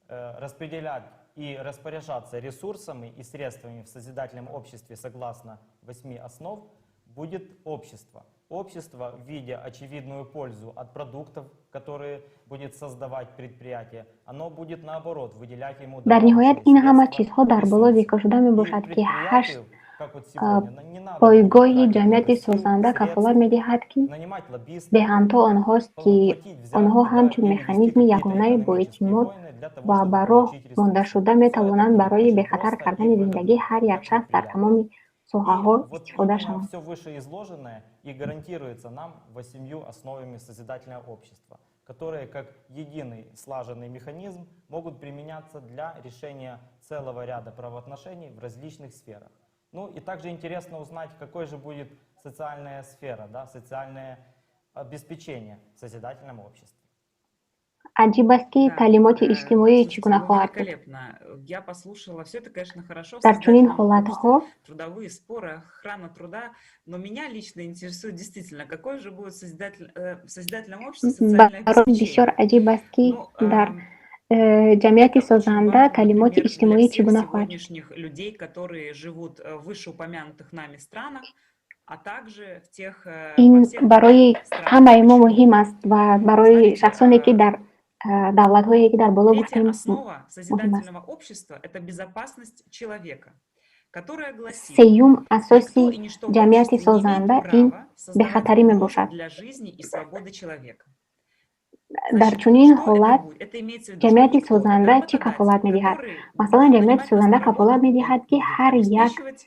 распределять и распоряжаться ресурсами и средствами в созидательном обществе согласно 8 основ будет общество. Общество, видя очевидную пользу от продуктов, которые будет создавать предприятие, оно будет наоборот выделять ему Дар ниҳоят дополнительные ин ҳама средства, чизҳо дар боло ресурсы. зикр шуда И мебошад, ки ҳашт предприятию, как вот сегодня, не надо будет пойгоҳи тратить много ҷамъияти сил, созанда кафолат средств, медиҳад, ки нанимать лоббистов, беҳамто онҳост, ки платить взятки, онҳо да, ҳамчун или вести механизми какие-то ягонаи экономические боэътимод войны для того, ва чтобы ба роҳ получить ресурсы. мондашуда Всё это метавонанд будет барои очень бехатар просто и кардани зиндагии выгодно ҳар для як шахс дар предприятия. тамоми И соҳаҳо вот истифода именно шаванд. все вышеизложенное и гарантируется нам 8 основами созидательного общества, которые как единый слаженный механизм могут применяться для решения целого ряда правоотношений в различных сферах. Ну и также интересно узнать, какой же будет социальная сфера, да, социальное обеспечение в созидательном обществе. Аҷиб аст, ки Да, таълимоти иҷтимоӣ чӣ слушайте, гуна ну хоҳад буд. великолепно. Я послушала, все это, конечно, хорошо в Дар чунин созидательном ҳолатҳо обществе, трудовые споры, охрана труда, но меня лично интересует действительно, какое же будет в созидательном обществе социальное барои бисёр обеспечение. аҷиб аст, ки Ну, дар ҷамъияти это очень созанда важно, таълимоти например, для иҷтимоӣ чӣ всех гуна хоҳад шуд. сегодняшних людей, которые живут в вышеупомянутых нами странах, а также в тех, во Ин всех барои странах. ҳамаи мо Почему? муҳим аст ва барои Смотрите, шахсоне, ки дар давлатҳое, ки дар боло третья гуфтем, основа муҳим аст. созидательного общества – это безопасность человека, которая гласит: Сеюм никто асоси и ничто в ҷамъияти обществе не имеет созанда ин права создавать бехатарӣ угрозу мебошад. для жизни и свободы человека. Дар Значит, чунин что это ҳолат будет? Это имеется в виду, что ҷамъияти никто, это созанда чӣ работодатель, кафолат медиҳад? который будет Масалан, ҷамъияти нанимать нас созанда на кафолат работу, он медиҳад, ки будет ҳар як обеспечивать,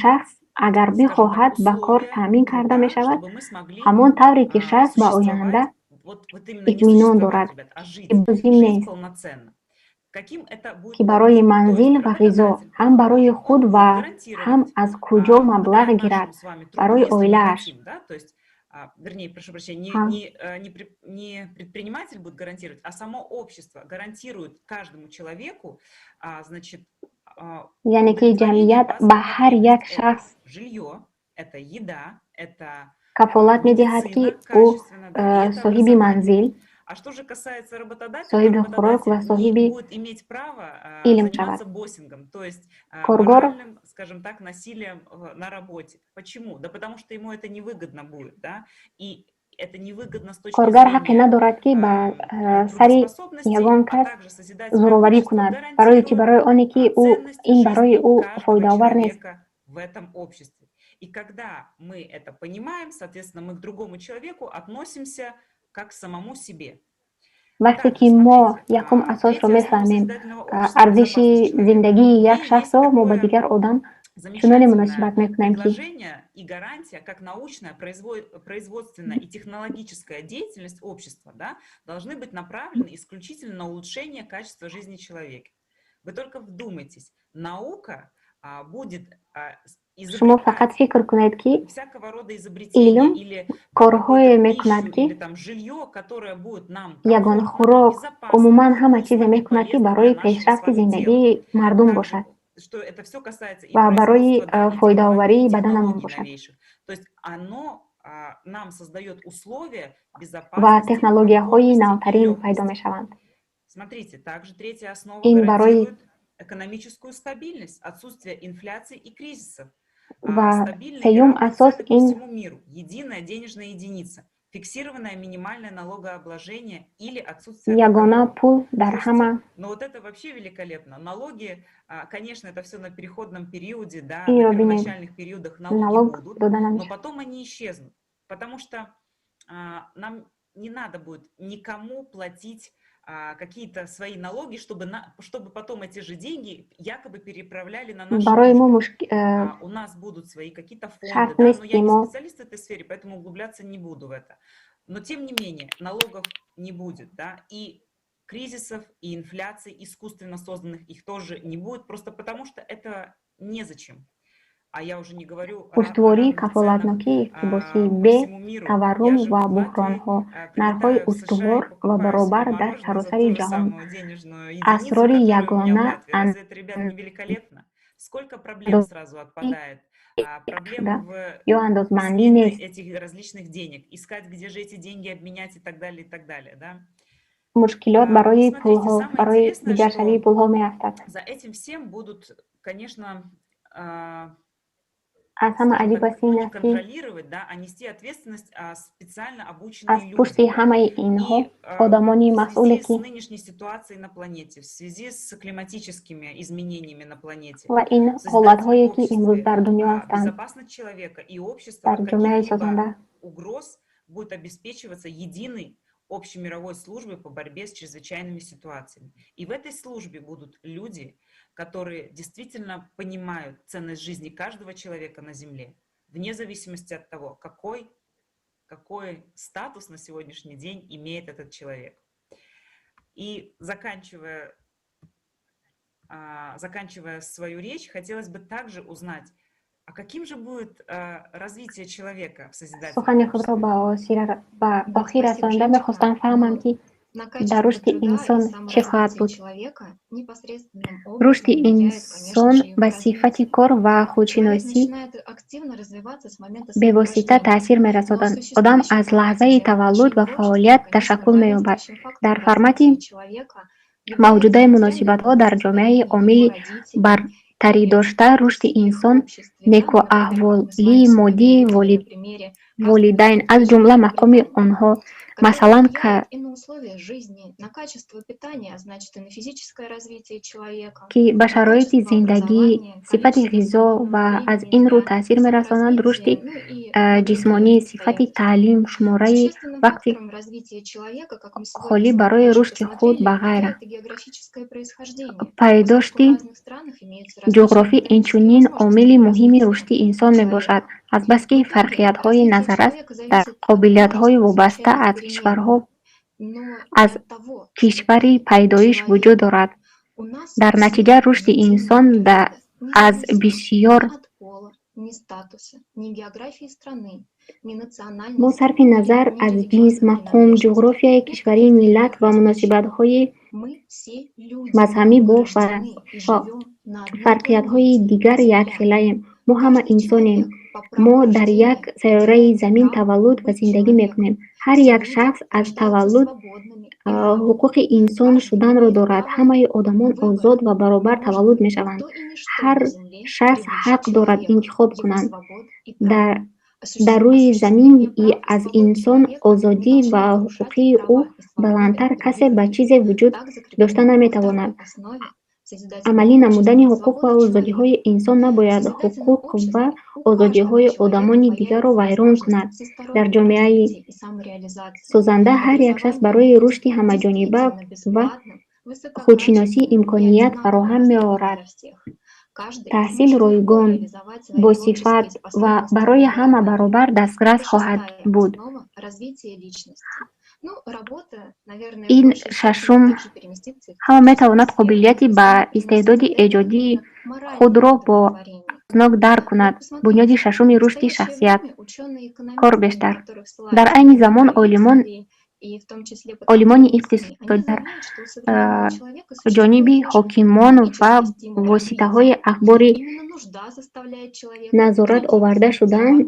шахс агар скажем так, бихоҳад, ба кор условия таъмин карда труда, мешавад, чтобы мы смогли ҳамон тавре ки шахс ба оянда существовать, вот именно не итминон существовать, дорад, ребят, а ки жить, лозим жить нест, полноценно. Каким это будет ки барои образом? То манзил есть ва ғизо, работодатель ҳам барои он худ будет ва ҳам гарантировать аз куҷо маблағ благодаря гирад нашему с вами труду, барои если мы оилааш. хотим, да, то есть, вернее, прошу прощения, Ҳа. не предприниматель будет гарантировать, а само общество гарантирует каждому человеку, значит, Яъне ки удовлетворение ҷамъият ба базовых ҳар як потребностей. Это шахс жилье, это еда, это кафолат медиҳад, ки медицина ӯ качественная, да, и это соҳиби образование. манзил, А что же касается работодателя, соҳиби хӯрок ва работодатель не соҳиби будет иметь право илм шавад. заниматься боссингом, то есть Коргор моральным, скажем так, насилием на работе. Почему? Да потому что ему это невыгодно будет, да, и это невыгодно с точки Коргар ҳаққе зрения надорад, ки ба сари трудоспособности, ягон а кас также созидательное зӯроварӣ общество кунад. Барои чӣ? гарантирует Барои оне ки ӯ ценность ин барои жизни ӯ каждого фоидаовар нест. человека в этом обществе. И когда мы это понимаем, соответственно, мы к другому человеку относимся как к самому себе. Вақте ки мо якум асосро мефаҳмем, арзиши зиндагии як шахсро, мо ба дигар одам чуноне муносибат мекунем, ки Предложение и гарантия, как научная, производственная и технологическая деятельность общества, да, должны быть направлены исключительно на улучшение качества жизни человека. Вы только вдумайтесь, наука будет Шумо фақат фикр кунед, ки илм корҳое мекунад, ки ягон хӯрок, умуман ҳама чизе мекунад, ки барои пешрафти зиндагии мардум бошад ва барои фоидаоварии баданамон бошад ва технологияҳои навтарин пайдо мешаванд. Ин барои экономическую стабильность, отсутствие инфляции и кризисов. Ва Стабильные сеюм мировые асос цены по ин всему миру, единая денежная единица, фиксированное минимальное налогообложение или отсутствие ягона такового. Пул дар Слушайте, ҳама но вот это вообще великолепно. Налоги, конечно, это все на переходном периоде, да, инро на бинед. Первоначальных периодах налоги Налог будут, дода но намешавад. Потом они исчезнут, потому что нам не надо будет никому платить какие-то свои налоги, чтобы потом эти же деньги якобы переправляли на наши Барои мо нужды. мушк У нас будут свои какие-то фонды, шарт да, нест, но ки я не мо специалист в этой сфере, поэтому углубляться не буду в это. Но тем не менее, налогов не будет, да, и кризисов, и инфляций искусственно созданных их тоже не будет, просто потому что это незачем. Устувории кафолатнокии иқтибосӣ. Бе таваррум ва буҳронҳо. Нархҳои устувор ва баробар дар саросари ҷаҳон. Асрори ягона Сколько проблем сразу отпадает. Проблем в ё андозбандӣ нест. Этих различных денег, искать, где же эти деньги обменять и так далее, и так далее, да? Мушкилот барои пулҳо, барои дигаршавии пулҳо меафтад. За этим всем будут, конечно, Аз ҳама аҷиб аст ин аст, ки аз пушти ҳамаи инҳо одамони масъуле, ки ва ин ҳолатҳое, ки имрӯз дар дунё ҳастанд, дар ҷомеаи созанда будет обеспечиваться единой общемировой службой по борьбе с чрезвычайными ситуациями. И в этой службе будут люди, которые действительно понимают ценность жизни каждого человека на Земле, вне зависимости от того, какой статус на сегодняшний день имеет этот человек. И заканчивая свою речь, хотелось бы также узнать, а каким же будет развитие человека в созидательном Сухани худро ба охир расонида, мехостам фаҳмам, ки дар рушди инсон чӣ хоҳад буд. Рушди инсон ба сифати кор ва худшиносӣ бевосита таъсир мерасонад. Одам аз лаҳзаи таваллуд ба фаъолият ташаккул меёбад. Дар формати мавҷудаи муносибатҳо дар ҷомеаи омили бартаридошта рушди инсон некуаҳволии моддии волидайн, аз ҷумла мақоми онҳо, масалан, ки ба шароити зиндагӣ, сифати ғизо ва аз ин рӯ таъсир мерасонанд рушди ҷисмонӣ, сифати таълим, шумораи вақти холӣ барои рушди худ ва ғайра. Пайдошти ҷуғрофӣ инчунин омили муҳими рушди инсон мебошад, азбаски фарқиятҳои назаррас дар қобилиятҳои вобаста аз кишварҳо аз кишвари пайдоиш вуҷуд дорад. Дар натиҷа рушди инсон аз бисёр мо сарфи назар аз ҷинс, мақом, ҷуғрофияи кишварӣ, миллат ва муносибатҳои мазҳабӣ бо фарқиятҳои дигар якхелаем. Мо ҳама инсонем. Мо дар як сайёраи Замин таваллуд ва зиндагӣ мекунем. Ҳар як шахс аз таваллуд ҳуқуқи инсон шуданро дорад. Ҳамаи одамон озод ва баробар таваллуд мешаванд. Ҳар шахс ҳақ дорад интихоб кунанд. Дар рӯи замин аз инсон озодӣ ва ҳуқуқи ӯ баландтар касе ба чизе вуҷуд дошта наметавонад. Амалӣ намудани ҳуқуқ ва озодиҳои инсон набояд ҳуқуқ ва озодиҳои одамони дигарро вайрон кунад. Дар ҷомеаи созанда ҳар як шахс барои рушди ҳамаҷониба ва худшиносӣ имконият фароҳам меорад. Таҳсил ройгон, босифат ва барои ҳама баробар дастрас хоҳад буд. Ин шашум ҳама метавонад қобилияти ба истеъдоди эҷодии худро бо нок дарк кунад. Бунёди шашуми рушди шахсият. Кор бештар. Дар айни замон олимони иқтисодӣ дар ҷониби ҳокимон ва воситаҳои ахбори назорат оварда шудаанд,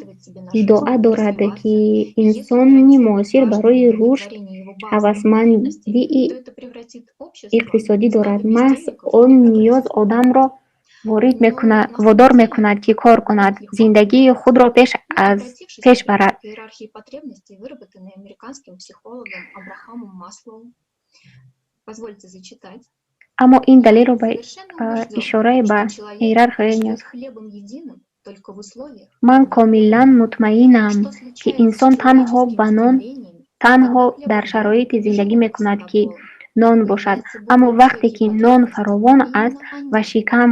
иддао дорад, ки инсони муосир барои рушд ҳавасмандии иқтисодӣ дорад. Маҳз он ниёз одамро водор мекунад, ки кор кунад, зиндагии худро пеш барад. Аммо ин далелро ба ишораи ба иерархия ниёз. Ман комилан мутмаинам, ки инсон танҳо ба нон, танҳо дар шароите зиндагӣ мекунад, ки нон бошад. Аммо вақте ки нон фаровон аст ва шикам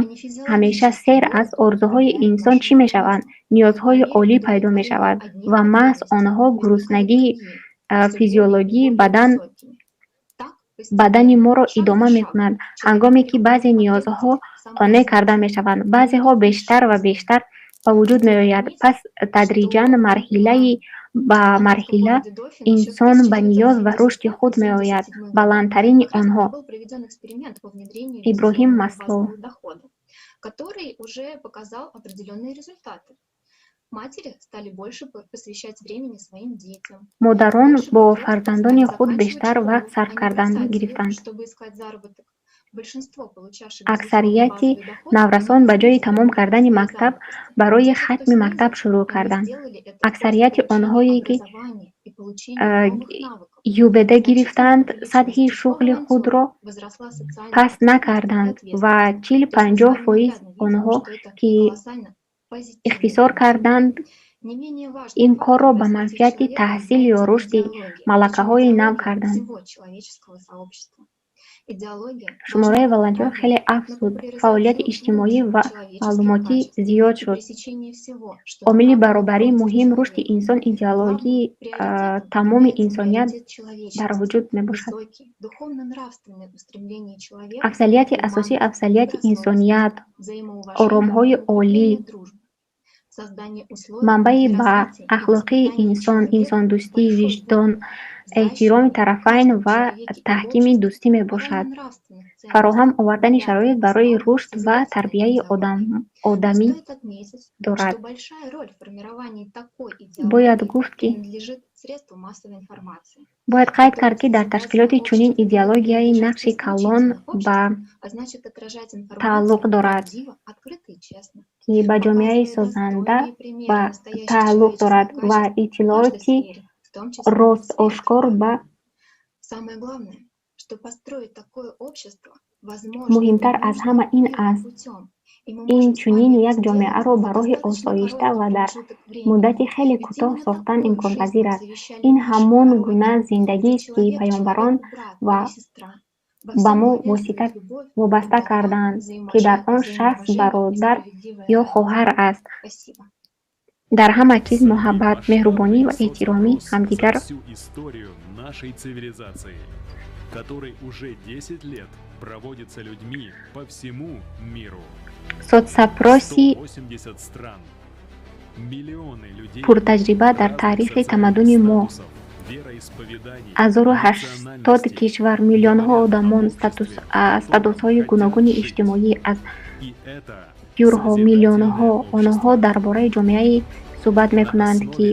ҳамеша сер аст, орзуҳои инсон чӣ мешаванд? Ниёзҳои олӣ пайдо мешавад ва маҳз онҳо гуруснагии физиологии бадани моро идома мекунанд. Ҳангоме ки баъзе ниёзҳо қонеъ карда мешаванд, баъзеҳо бештар ва бештар ба вуҷуд меояд. Пас тадриҷан, марҳилаи ба марҳила инсон ба ниёз ва рушди худ меояд. Баландтарини онҳо. Иброҳим Маслоу. Который уже показал определенные результаты. Матери стали больше посвящать времени своим детям. Модарон бо фарзандони худ бештар вақт сарф кардан гирифтанд. Чтобы искать заработок. Большинство получавших Аксарияти наврасон ба ҷои тамом кардани мактаб барои хатми мактаб шурӯъ карданд. Аксарияти онҳое ки ЮБД гирифтанд, сатҳи шуғли худро паст накарданд ва 40-50% онҳо ки ихтисор карданд, ин корро ба манфиати таҳсил ё рушди малакаҳои нав карданд. Шумораи волонтёр хеле афзуд, фаъолияти иҷтимоӣ ва маълумотӣ зиёд шуд. Омили баробарӣ муҳим рушди инсон идеологияи тамоми инсоният дар вуҷуд мебошад. Афзалияти асосӣ афзалияти инсоният, оромҳои олӣ, манбаи ба ахлоқии инсон, инсондӯстӣ, виҷдон, эҳтироми тарафайн ва таҳкими дӯстӣ мебошад. Фароҳам овардани шароит барои рушд ва тарбияи одамӣ дорад. Бояд гуфт, ки бояд қайд кард, ки дар ташкилоти чунин идеологияи нақши калон ба тааллуқ дорад, ки ба ҷомеаи созанда ба тааллуқ дорад ва иттилооти рост ошкор ба муҳимтар аз ҳама ин аст. Ин чунин як ҷомеаро ба роҳи осоишта ва дар муддати хеле кӯтоҳ сохтан имконпазир аст. Ин ҳамон гуна зиндагист, ки паёмбарон ва ба мо вобаста кардаанд, ки дар он шахс бародар ё хоҳар аст. Дар ҳама чиз муҳаббат, меҳрубонӣ ва эҳтироми ҳамдигар. Который уже 10 лет проводится людьми по всему миру. Соцопроси 180 стран. Миллионы людей пуртаҷриба дар таърихи тамаддуни мо. Вероисповеданий, 1080 кишвар, миллионҳо одамон, статусҳои гуногуни иҷтимоӣ аз и это юрҳо, миллионҳо онҳо дар бораи ҷомеае суҳбат мекунанд, ки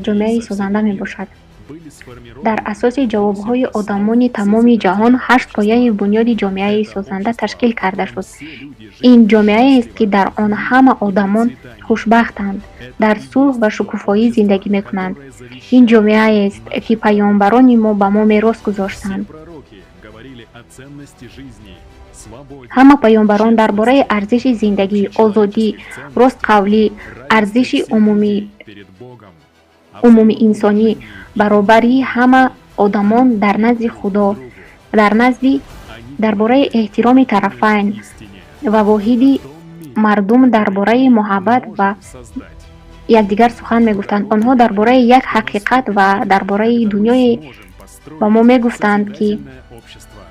ҷомеаи созанда мебошад. Были сформированы Дар асоси ҷавобҳои одамони тамоми ҷаҳон ҳашт пояи бунёди ҷомеаи созанда ташкил карда шуд. Ин ҷомеаест, ки дар он ҳама одамон хушбахтанд, дар сулҳ ва шукуфоӣ зиндагӣ мекунанд. Ин ҷомеаест, ки паёмбарони мо ба мо мерос гузоштанд. Пророки говорили о ценности жизни, свободе, Ҳама паёмбарон дар бораи арзиши зиндагӣ, озодӣ, ростқавлӣ, арзиши перед Богом, умумиинсонӣ, баробарии ҳама одамон дар назди Худо, дар назди дар бораи эҳтироми тарафайн ва воҳиди мардум, дар бораи муҳаббат ва якдигар сухан мегуфтанд. Онҳо дар бораи як ҳақиқат ва дар бораи дунёе ба мо мегуфтанд, ки общество.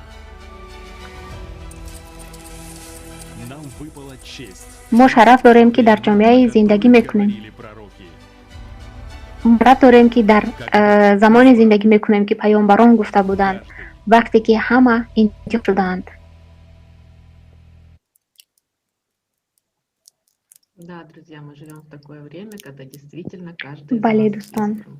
Нам выпала честь, мо шараф дорем, ки дар ҷомеае зиндагӣ мекунем. Говорили пророки. Шараф дорем, ки дар замоне зиндагӣ мекунем, ки паёмбарон гуфта буданд, вақте ки ҳама интихоб шудаанд. Да, друзья, мы живем в такое время, когда действительно каждый из Бале, нас дӯстон. Избран.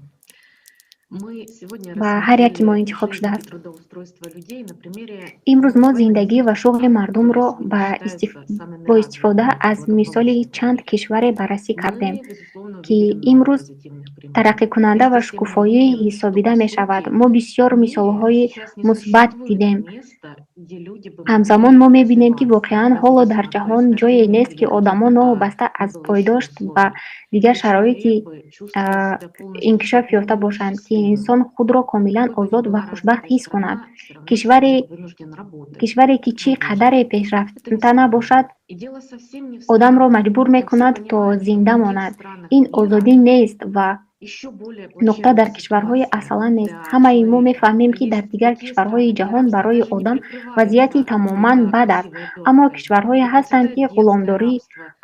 Мы сегодня Ва ҳар яке мо рассмотрели интихоб жизнь и шудааст. Трудоустройство людей на примере Имрӯз мо зиндагӣ ва шуғли мардумро считаются самыми бо истифода развитыми аз мисоли чанд кишваре баррасӣ кардем, Мы, безусловно, ки увидели много имрӯз позитивных примеров. тараққикунанда ва шукуфоӣ ҳисобида мешавад. Мо бисёр мисолҳои Сейчас не мусбат существует дидем. Места, где люди бы Ҳамзамон могли мо мебинем, ки развиваться, воқеан ҳоло дар независимо от ҷаҳон ҷое нест, ки происхождения одамон или новобаста аз было еще пойдошт ва условий. Дигар Человек шароити бы чувствовал себя полностью инкишоф ёфта свободным и бошанд, ки счастливым. инсон худро комилан Какой бы ни озод ва была хушбахт развитая ҳис кунад. страна, все равно Кишваре человек вынужден работать. Кишваре ки чӣ Нужно қадаре жить. пешрафта набошад, И дело совсем не в одамро странах. маҷбур Мы все мекунад, то понимаем, что в зинда других монад. Странах Ин мира озодӣ нест ва Нуқта дар кишварҳои асала нест. Ҳамаи мо мефаҳмем, ки дар дигар кишварҳои ҷаҳон барои одам вазъияти тамоман бад аст, аммо кишварҳое ҳастанд, ки ғуломдорӣ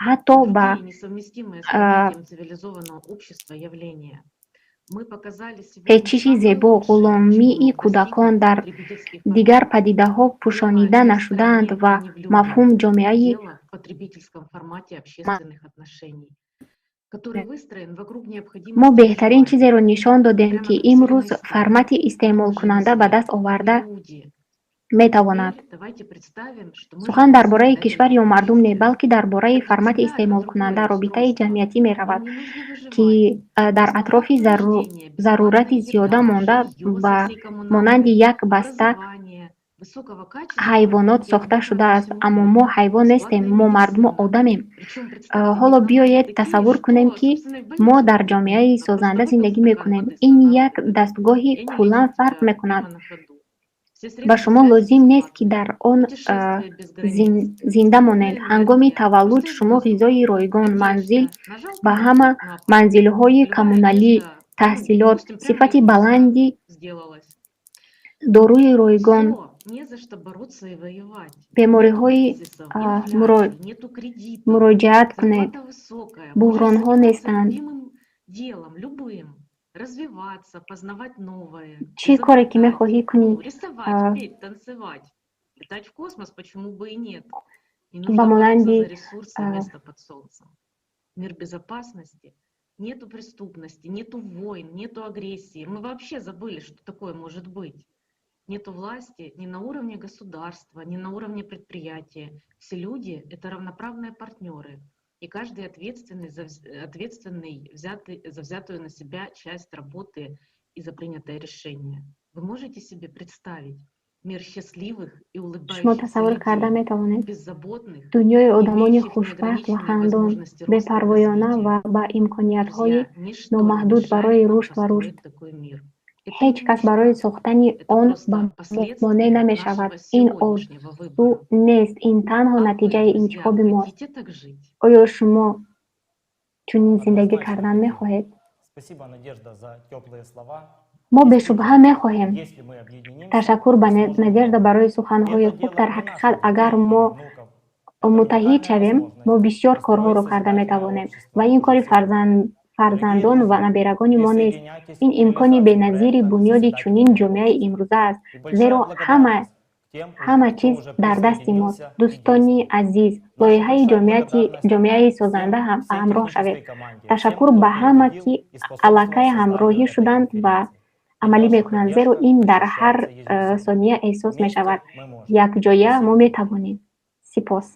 ҳатто ба печиши зебо, ғуломии кӯдакон дар дигар падидаҳо пӯшонида нашудаанд ва мафҳум ҷомеаи мо беҳтарин чизеро нишон додем, ки имрӯз формати истеъмолкунанда ба даст оварда метавонад. Сухан дар бораи кишвар ё мардум не, балки дар бораи формати истеъмолкунанда, робитаи ҷамъиятӣ меравад, ки дар атрофи зарурати зиёда монда ба монанди як баста ҳайвонот сохта шудааст. Аммо мо ҳайвон нестем, мо мардуму одамем. Ҳоло биёед тасаввур кунем, ки мо дар ҷомеаи созанда зиндагӣ мекунем. Ин як дастгоҳи куллан фарқ мекунад. Ба шумо лозим нест, ки дар он зинда монед. Ҳангоми таваллуд шумо ғизои ройгон, манзил ба ҳама манзилҳои коммуналӣ, таҳсилот, сифати баланди доруи ройгон, бемориҳои муроҷиат кунед, буҳронҳо нестанд. Чӣ коре ки мехоҳӣ кунӣ, ба монанди Нету преступности, нету войн, нету агрессии. Мы вообще забыли, что такое может быть. Нету власти ни на уровне государства, ни на уровне предприятия. Все люди — это равноправные партнеры, и каждый ответственный за взятую на себя часть работы и за принятое решение. Вы можете себе представить мир счастливых и Шумо улыбающихся тасаввур карда людей, метавонед беззаботных, дунёи одамони имеющих хушбахт ва неограниченные хандон, возможности роста и бепарвоёна развития. ва ба имкониятҳои Друзья, ничто не номаҳдуд барои мешает нам рушд ва рушд. построить такой мир. Это Ҳеҷ не кас барои мечта, сохтани это он ба просто мо монеъ последствия намешавад. нашего Ин сегодняшнего орзу выбора. нест, ин танҳо А вы, натиҷаи друзья, интихоби мост. хотите так жить? Оё шумо чунин зиндагӣ Однозначно кардан хотим. мехоҳед? Спасибо, Надежда, за теплые слова. Мо бешубҳа мехоҳем. Если мы объединимся, Ташаккур ба то сможем Надежда многое. барои суханҳои Это хуб. дело Дар не ҳақиқат, наших детей агар или мо внуков. Это муттаҳид уникальная шавем, мо возможность бисёр корҳоро построить карда созидательное метавонем общество ва ин кори будущего. Дорогие фарзандон ва друзья, наберагони мо нест. присоединяйтесь Ин к имкони реализации беназири проекта бунёди чунин «Созидательное ҷомеаи общество». имрӯза аст, И большая зеро благодарность тем, ҳама кто чиз уже дар дасти мост. присоединился и Дӯстони действует. азиз, Наша лоиҳаи большая благодарность ҷомеаи всем, созанда всей ҳамроҳ шавед. технической команде, всем, Ташаккур кто ба ҳама, руководил ки и способствовал аллакай созданию ҳамроҳӣ этой шуданд ва конференции. И амалӣ ваша мекунанд, зеро поддержка ин дар ҳар ощущается ежесекундно. сония эҳсос Вместе мешавад. мы можем. Якҷоя мо Спасибо. метавонем. Сипос.